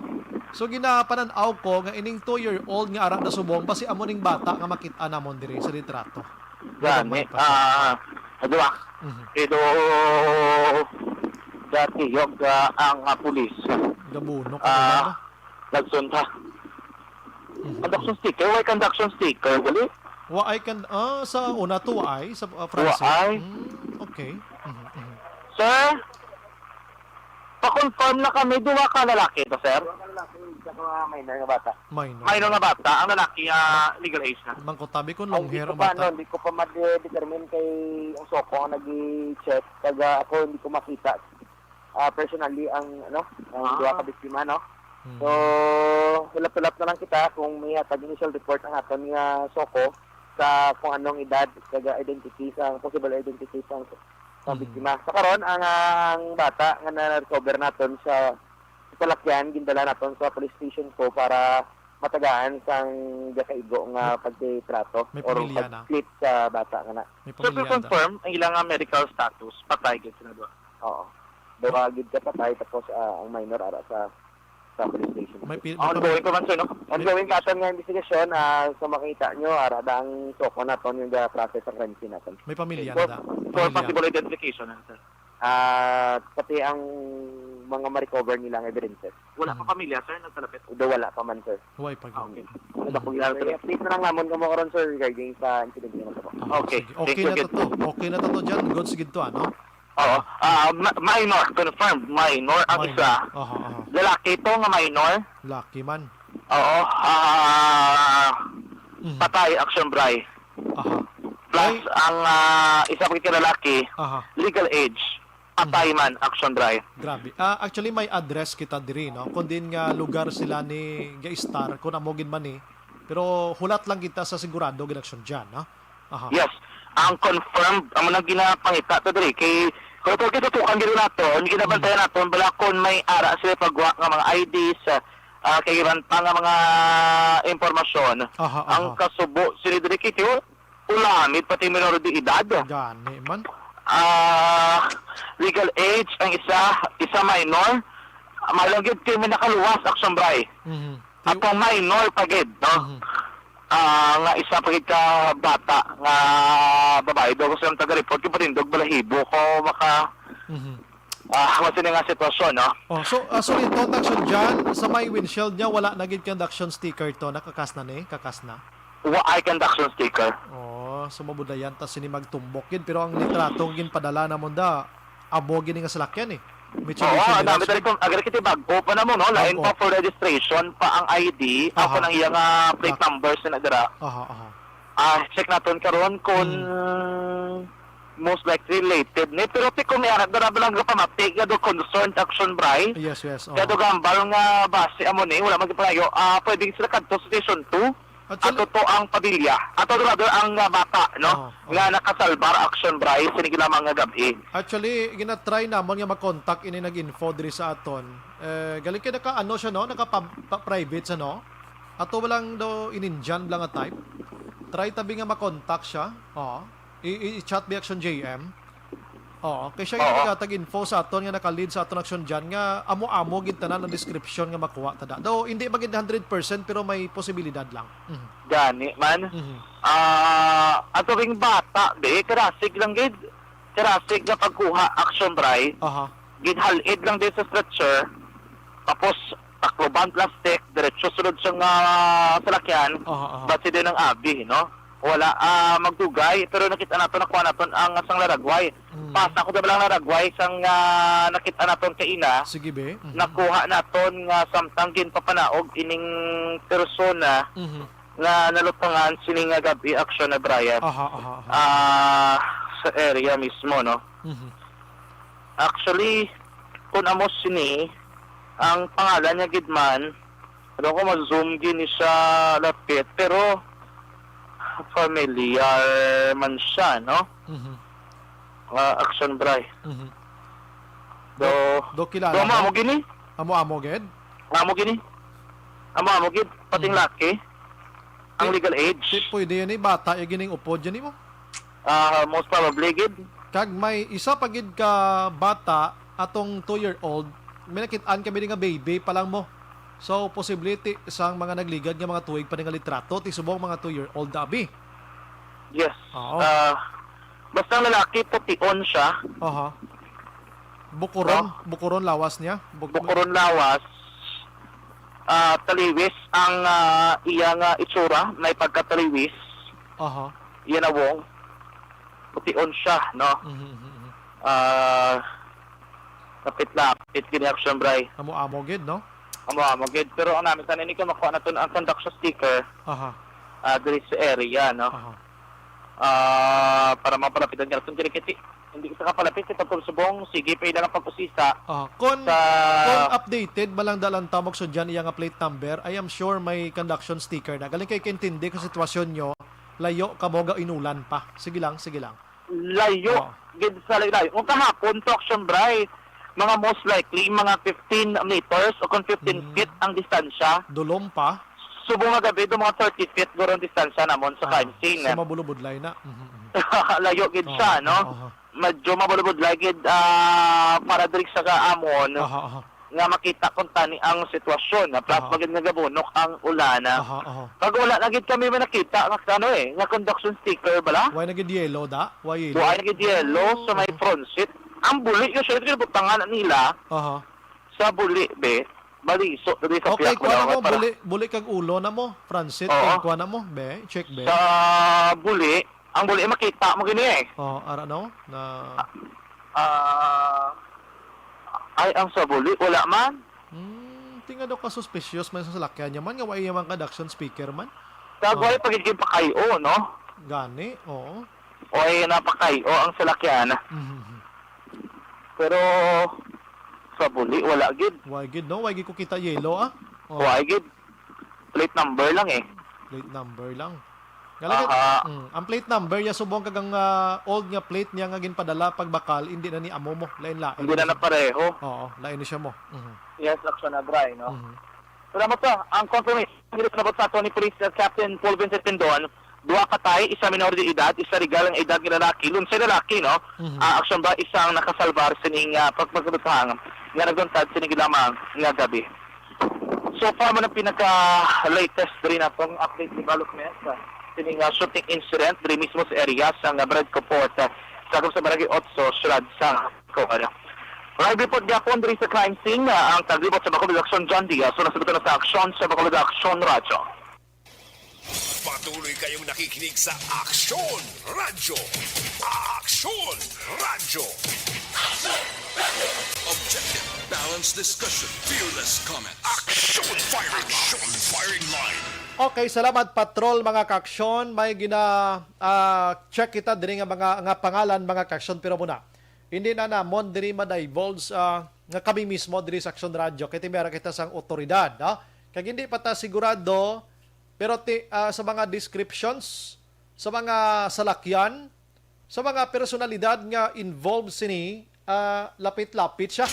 So, ginapanan-aw ko nga ining two-year-old nga ara na subong, basi amo ning bata nga makit-an namon diri sa litrato. Nga Gani, gamay pa siya. ah, di ba? Mhm. Pero dati yung, ah, ang, ah, pulis. Gabuno ka Ah, nila, no? Nagsunta. Mhm. Conduction sticker? Why conduction sticker? Dali. Wa ay kan-, ah, sa una to ay, sa, ah, Francis? Wa ay. Hmm, okay. Mhm, mhm. Sir, pa-confirm na kami, duha ka lalaki to, sir? Duha ka lalaki, isa ka minor nga bata. Minor. Minor nga bata, ang lalaki, ah, legal age na. Mangkutabi kung Ay, long hindi hair ko ang pa, bata. no, hindi ko pa ma-determine kay ang soko ang nag-check. Kaya ako, hindi ko makita. Ah, personally ang, ano, ang Ah. duha ka biktima, no? Mhm. So, hulap-hulap na lang kita kung may hatag initial report ang aton nga soko sa kung anong edad, kag identity sa, possible identity sa, sa Mhm. biktima. Sa karon, ang, ang bata nga na-recover naton sa, sa salakyan, gindala naton sa police station ko para matagaan sang gakaigo nga May, pagtitrato may or pamilya na. pag-treat sa bata nga na. May So, to pamilya na. confirm, ang ilang, ah, medical status, patay gid sila duha. Oo. Duha gid ka patay, tapos, ah, ang minor ara sa, sa police station. May pi-, may Ongoing pamil-, pa man, sir, no? may Ongoing pa atan nga investigasyon, ah, so makita nyo, ara da ang soko naton yung ga-process ang crime scene naton. May pamilya For, na da. for Pamilya. possible identification, ah, sir. Ah, pati ang mga ma-recover nila ang evidences. Wala pa Mhm. pamilya, sir, nagkalapit? Do, wala pa man, sir. Huwag pa Ah, okay. yun. Ano ba kung Sige, sir, i-update na lang namon kamo karon, sir, regarding sa incident na to po. Ah, Okay. sige. Thank Okay you na again. to, to. Okay na to, to dyan. Goods gid to, ano? Oo. Ah. Ah, ma-, minor, confirmed. Minor ang Minor. isa. Aha, aha. Lalaki to nga minor. Laki man. Oo. Ah, Mhm. patay, action bry. Aha. Plus, Ay. ang, ah, isa pa ka lalaki, Aha. legal age. Patay Mhm. man, action bry. Grabe. Ah, actually, may address kita diri, no? Kung din nga lugar sila ni Gaistar, kung amo gid man ni. Pero hulat lang kita sa sigurado gid action dyan, no? Aha. Yes. Ang confirmed, amo nang ginapangita to diri. Kay, kung ito, kitutukan diri naton, ginabantayan Mhm. naton, bala kung may ara sila pagwa nga mga I Ds, ah, kay iban pa nga mga impormasyon. Aha, Ang aha. kasubo, sila diri, kay, Ulamid pati minor de edad. Gani man. Ah, legal age ang isa, isa minor. Malagid kay may nakaluwas, Action Bray. Mhm. Ti- Atong minor pa gid, no? Mhm. Ah, nga isa pa gid ka bata nga babae daw, kasi ang taga-report ko, patindog balahibo ko maka, Mhm. ah, what's nga sitwasyon, no? Oh, so, ah, sorry, to, Action John, sa may windshield niya, wala na gid conduction sticker to, nakakas na ni, kakas na? Wa ay conduction sticker. Oh, so mabudayan ta sini magtumbok gid, pero ang litrato nga ginpadala namon da, amo gini nga salakyan eh. Mitsubishi Oo, ang dami Mirage. Dali kung agad kita bag-o pa na mo, no? Lain Bag-o. Pa for registration pa ang I D, ako Aha. Nang iya nga plate Aha. Number sa nagdara. Aha, aha. Ah, check naton karon kung Hmm. Most likely related ni, pero ti kung may anak dara lang gapamati nga do concerned, Action Bray. Yes, yes, oo. Kaya do gambal nga base amo ni, wala man gipalayo. Ah, pwede sila kadto sa station two. Actually, ato to ang pamilya. Ato rather ang, ah, bata, no? Oo, oo. Nga nakasalbar, Action Bray, sini lamang nga gabi. Actually, ginatry namon nga makontak ini nag-info diri sa aton. Eh, galing kay naka, ano siya, no? Naka pa, pa private siya, no? Ato lang do in Indian lang nga type. Try tabi nga makontak siya. Oo. I, i, i-chat bi Action J M. Oo, kay siya yung Oo. Tagatag info sa aton nga naka-lead sa aton Action Jan nga amo-amo gid tanan ang description nga makuha ta da. Though hindi magid hundred percent pero may posibilidad lang. Mhm. Gani man. Mhm. Ah, ato ring bata, be, karasig lang gid. Karasig nga pagkuha, Action Bray. Aha. Ginhalid lang din sa stretcher. Tapos, takloban plastic, diretso sulod sa nga salakyan, Aha, aha. Basi din ang abi, no? Wala, ah, magdugay, pero nakita nato, nakuha naton ang sang laragway. Mm. Pasa ko na lang laragway sang, ah, nakita naton kaina. Sige, be. Mhm. Nakuha naton nga samtang ginpapanaog ining persona Mhm. nga nalutangan sini nga gabi, Action na Brian. Aha, aha, aha. Ah, sa area mismo, no? Mhm. Actually, kung amo sini, ang pangalan niya gid man, ano ko, ma-zoom gini siya lapit, pero familiar man siya, no? Mhm. Ah, Action Bray. Mhm. So, Do, do kilala so, mo? Amo gini? Amo-amo gid? Amo gini? Amo-amo gid, pating Mhm. laki. Ang Ti-, legal age. ti-, pwede yan eh, bata yung gining upod yan eh mo. Ah, most probably gid. Kag may isa pa gid ka bata, atong two-year-old, may nakitaan kami nga baby pa lang mo. So, posible ti sang mga nagligad nga mga tuig pa ni nga litrato, ti subong mga two-year-old, abi. Yes. Oo. Ah, basta ang lalaki, pution siya. Aha. Bukuron, No? Bukuron lawas niya. Buk- Bukuron lawas. Ah, taliwis ang, ah, iya nga itsura, may pagkataliwis. Aha. Yan na wong. Pution siya, no? Mhm, mhm, mhm. Ah, lapit-lapit gini, Action Bray. Amo-amo gid, no? Amo-amo gid. Pero ang namin sana ini kung makuha naton ang conduction sticker, Aha. ah, diri sa area, no? Aha. Ah, para mapalapitan ka naton diri kasi hindi kita kapalapit sa Pagkul Subong. Sige, pa lang ang pag-usisa Aha. Kung, sa kung updated, malang dalang tamok so dyan iya nga plate number, I am sure may conduction sticker na. Galing kay kaintindi ko sitwasyon nyo, layo ka mo ga inulan pa. Sige lang, sige lang. Layo, Oo. gid sa layo. Kung kahapon, to Action Bray, mga most likely, mga fifteen meters o kung fifteen Mm. feet ang distansya. Dulom pa? Subong nga gabi, do mga thirty feet guro ang distansya namon sa Ah, crime scene. So mabulubudlay na. Mhm, mhm. Layo gid Oo, siya, no? oo, oo. Medyo mabulubudlay gid, ah, para diri sa kaamon. Aha, aha. Nga makita kung tani ang sitwasyon, na plus Aha. magid nga gabunok ang ulan, ah. Aha, aha. Pag wala na gid kami may nakita nga ano eh, nga conduction sticker bala. Why na gid yellow da? Why yellow? Why na gid yellow sa may Oo. front seat? Ang buli, yung shirt, yung butangan nila Aha. sa buli, be. Baliso, dali sa Okay, piyak, kuha na wala mo, pa. Buli, buli kag ulo na mo. Front seat, Oo. Kag kuha na mo, be. Check, be. Sa buli, ang buli makita mo gini eh. Oh, ara no? Na Ah, ay, ang sa buli, wala man. Hmm, tingado ka suspicious man sa salakyan niya man, nga wa iya man conduction speaker man. Kagway Oh. pagiging pakayo, no? Gani, oo. O ay napakayo ang salakyan. Mhm. Pero sa buli, wala gid. Why gid, no? Why gid ko kita yellow, ah? Oh. Why gid? Plate number lang eh. Plate number lang. Galing Aha. Mm, ang plate number niya subong kag ang, ah, old nga plate niya nga ginpadala pagbakal, hindi na ni amo mo, lain-lain Hindi na ni siya. Na pareho. Oo, lain ni siya mo. Mhm. Yes, Action Abray, no? Mhm. Salamat sa ang confirmation. Hindi na sa aton ni Police Captain Paul Vincent Tindon. Duha ka tay, isa minor de edad, isa legal nga edad nga lalaki, lunsay lalaki, no? Mhm. Ah, aksyon ba, isang nakasalbar sining, ah, pag-, pagkabutang nga nagluntad sining lamang nga gabi. So far, man ang pinaka-latest diri natong update development, ah, sining, ah, shooting incident diri mismo sa area sa, ah, Barangay Comport, ah, sakop sa Barangay Otso, siyudad sa Bacoor. Live report gapon diri sa crime scene, ah, ang taglibot sa Bacolod Aksyon, John Diaz. So, nasibutan na sa aksyon sa Bacolod Aksyon Radyo. Patuloy kayong nakikinig sa Aksyon Radyo. Aksyon Radyo. Objective, balanced discussion, fearless comments. Aksyon Firing Line. Aksyon Firing Line. Okay, salamat, Patrol, mga kaaksyon. May gina, ah, check kita diri nga mga, nga pangalan, mga kaaksyon, pero muna, hindi na namon diri ma-divulge, ah, nga kami mismo diri sa Aksyon Radyo, kay timera kita sang otoridad, no? Kag hindi pa ta sigurado, pero ti-, ah, sa mga descriptions, sa mga salakyan, sa mga personalidad nga involved sini, ah, lapit-lapit siya.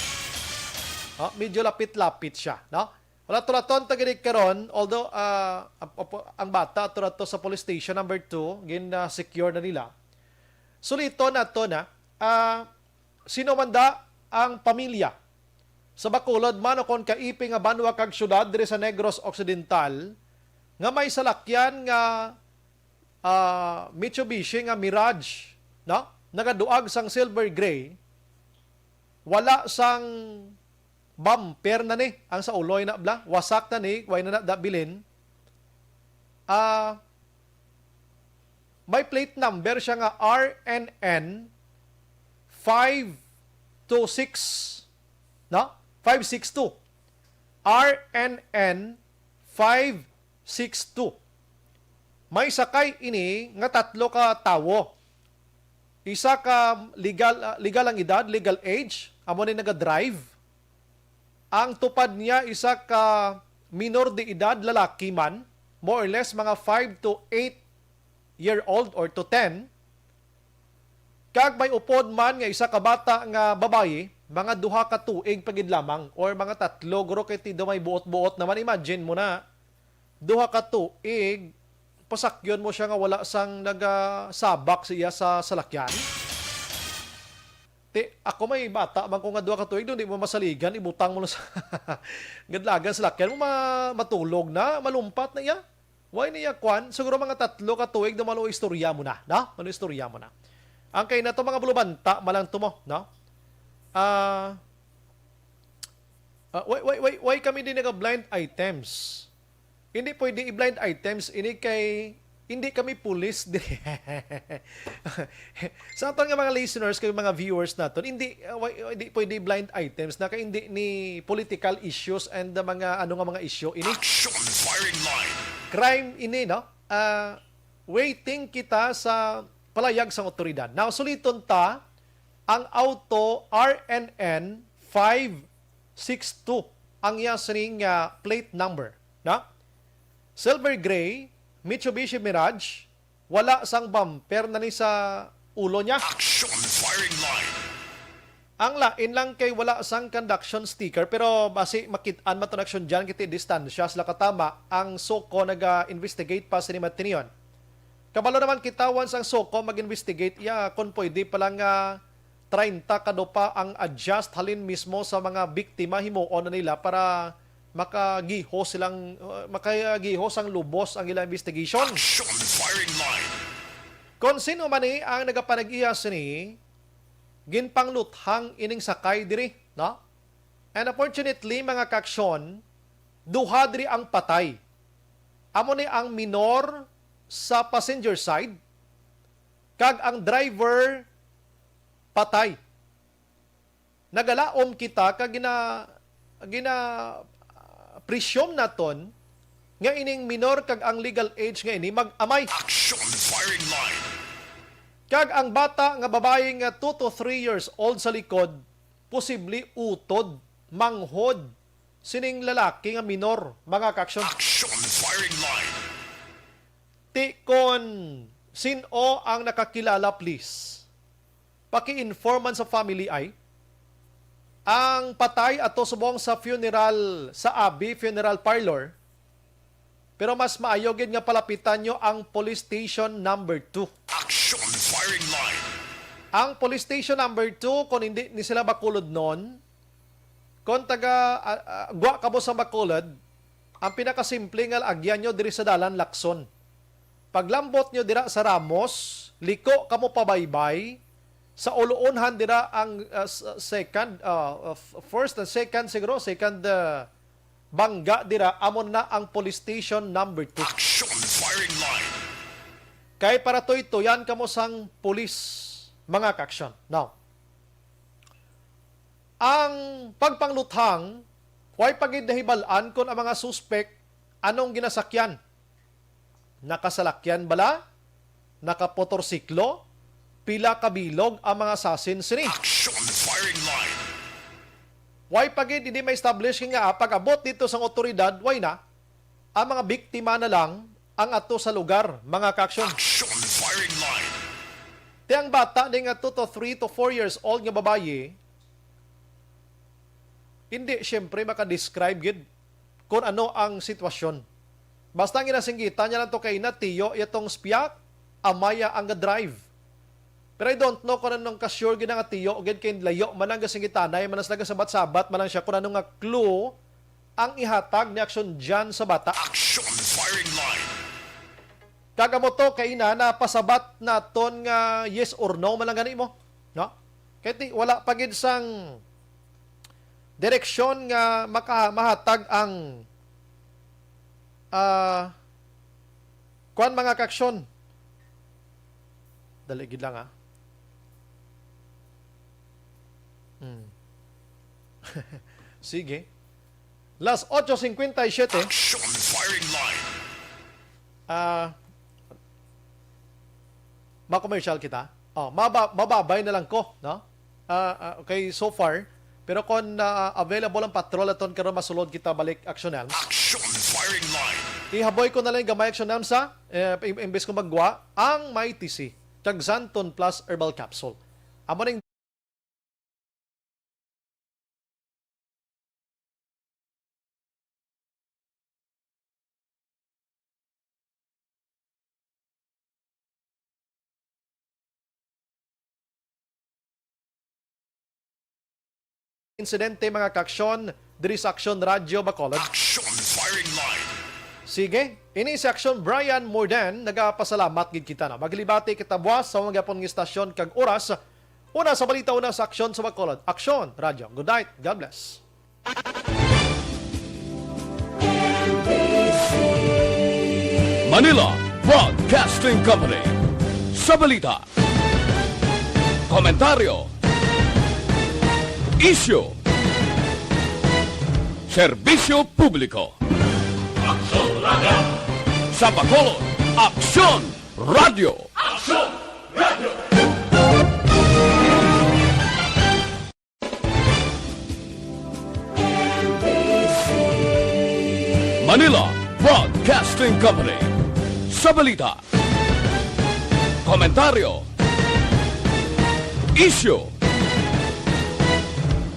Oh, medyo lapit-lapit siya, no? Wala to, laton ta gid karon, although, ah, ap-, ap-, ang bata ato na to sa police station number two, gin, ah, secure na nila. Suliton nato na, ah, sino man da ang pamilya sa Bacolod man o kon kaipi nga banwa kag syudad diri sa Negros Occidental nga may salakyan nga, ah, Mitsubishi nga Mirage, no? Nagaduag sang silver gray, wala sang bumper na ni ang sa uloy na bla, wasak na ni, way na na da bilin. Ah, may plate number siya nga R N N five two six, no? Five six two. R N N five six two. May sakay ini nga tatlo ka tawo. Isa ka legal, ah, legal ang edad, legal age, amo ni naga-drive. Ang tupad niya, isa ka minor de edad, lalaki man, more or less mga five to eight year old or to ten. Kag may upod man nga isa ka bata nga babayi, mga duha ka tuig pa gid lamang or mga tatlo, guro, kay ti daw may buot-buot naman. Imagine mo na, duha ka tuig, pasakyon mo siya nga wala sang nagasabak siya sa salakyan. Ti, ako may bata man ko nga duha ka tuig, no, di mo masaligan, ibutang mo na sa gadlagan sa salakyan mo, ma-, matulog na, malumpat na iya. Why niya kwan? Siguro mga tatlo ka tuig na malo istorya mo na, no? Malo istorya mo na. Ang kay na to, mga bulubanta, malang to mo, no? Ah, ah, why, why, why, why kami din naga-blind items? Hindi pwede i-blind items ini kay hindi kami pulis diri. Sa aton nga mga listeners, kay mga viewers naton, hindi, uh, wa-, hindi pwede blind items na kay hindi ni political issues and the mga ano nga mga issue ini. Action Firing Line. Crime ini, no? Ah, waiting kita sa palayag sang otoridad. Now, suliton ta ang auto R N N five six two ang iya sining, ah, plate number, na? Silver gray, Mitsubishi Mirage, wala sang bumper na ni sa ulo niya. Action Firing Line. Ang lain lang kay wala sang conduction sticker, pero basi makit-an man to na action dyan, kiti distansya sila katama. Ang SOCO naga-investigate pa sini matinion. Kabalo naman kita, once ang SOCO mag-investigate, iya, kung pwede pala nga treinta ka dupa ang adjust halin mismo sa mga biktima, himuon na nila para makagiho silang, uh, makagiho sang lubos ang ilang investigation. Action Firing Line. Kon sino man ni ang nagapanag-iya sini, ginpangluthang ining sakay diri, no? And unfortunately, mga kaaksyon, duha diri ang patay. Amo ni ang minor sa passenger side, kag ang driver patay. Nagalaom kita kag gina-, gina-, ah, presume naton nga ining minor kag ang legal age nga ini mag-amay. Action Firing Line. Kag ang bata nga babayi nga two to three years old sa likod, posible utod, manghod, sining lalaki nga minor, mga kaaksyon. Action Firing Line. Ti kon sin-o ang nakakilala, please, paki-inform man sa family ay. Ang patay ato subong sa funeral, sa Abi Funeral Parlor, Pero mas maayo gid nga palapitan nyo ang police station number two. Action firing line. Ang police station number two, kung hindi ni sila Bacolod nun, kung taga, ah, ah, gwa kamo sa Bacolod, ang pinakasimple nga agyan nyo diri sa dalan, Lacson. Paglambot nyo dira sa Ramos, liko kamo pabaybay, sa uluonhan dira ang, ah, s-, second, ah, ah, f-, first and second siguro, second, ah, bangga dira, amo na ang police station number two. Action firing line. Kay para tuytoyan kamo sang pulis, mga ka-aksyon. Now, ang pagpangluthang, way pa gid nahibal-an kon ang mga suspek anong ginasakyan. Nakasalakyan bala? Nakapotorsiklo? Pila ka bilog ang mga sasin sini? Action firing line. Way pa gid hindi ma-establish nga pag-abot dito sang otoridad, way na. Ang mga biktima na lang ang ato sa lugar, mga ka-aksyon. Action firing line. Ti ang bata ni nga two to three to four years old nga babayi, hindi, siyempre, maka-describe gid kung ano ang sitwasyon. Basta ang ginasinggitan niya lang to kay na tiyo, iya tong spiak, amaya ang ga-drive. Pero I don't know kung anong ka-sure gid nga tiyo, gid kay layo man ang gasinggitanay, man ang nagasabat-sabat man lang siya kung ano nga clue ang ihatag ni Action Jan sa bata. Action firing line. Kag amo to kay na napasabat naton nga yes or no man lang gani mo, no? Kay ti-, wala pa gid sang direksyon nga maka-, mahatag ang, ah, kuwan, mga ka-aksyon. Dali gid lang, ah. Hmm. Sige. Las ocho cincuenta y siete. Action firing line. Ah, ma-commercial kita. Oh, maba-, mababay na lang ko, no? Ah, ah, okay, so far. Pero kung, ah, available ang patrol aton karon, masulod kita balik, Action Elms. Action firing line. Ihaboy ko na lang gamay, Action Elms, ha? Eh, im-, imbes ko magwa, ang may T C. Kag Xanthone Plus Herbal Capsule. Amo ning insidente, mga ka-aksyon, diri sa Aksyon Radyo Bacolod. Action firing line. Sige, ini si Aksyon Brian Morden, nagapasalamat gid kita na. Maglibati kita buwas sa mga gapon nga istasyon kag oras. Una sa balita, una sa aksyon sa Bacolod. Aksyon Radyo. Good night. God bless. Manila Broadcasting Company. Sa balita, komentaryo, isyu, serbisyo publiko. Aksyon Radyo. Sa Bacolod, Aksyon Radyo. Aksyon Radyo. Manila Broadcasting Company. Sa balita, komentaryo, isyu,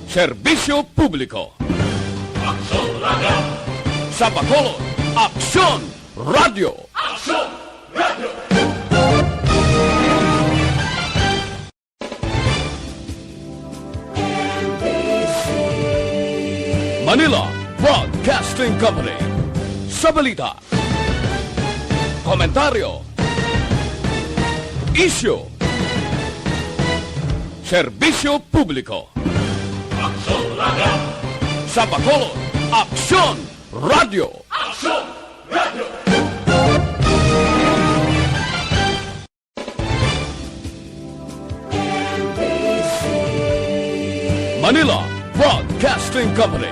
serbisyo publiko. Aksyon Radyo. Sa Bacolod, Aksyon Radyo. Aksyon Radyo. Manila Broadcasting Company. Sa balita, komentaryo, isyu, serbisyo publiko. Aksyon Radyo. Sa Bacolod, Aksyon Radyo. Aksyon Radyo. Manila Broadcasting Company.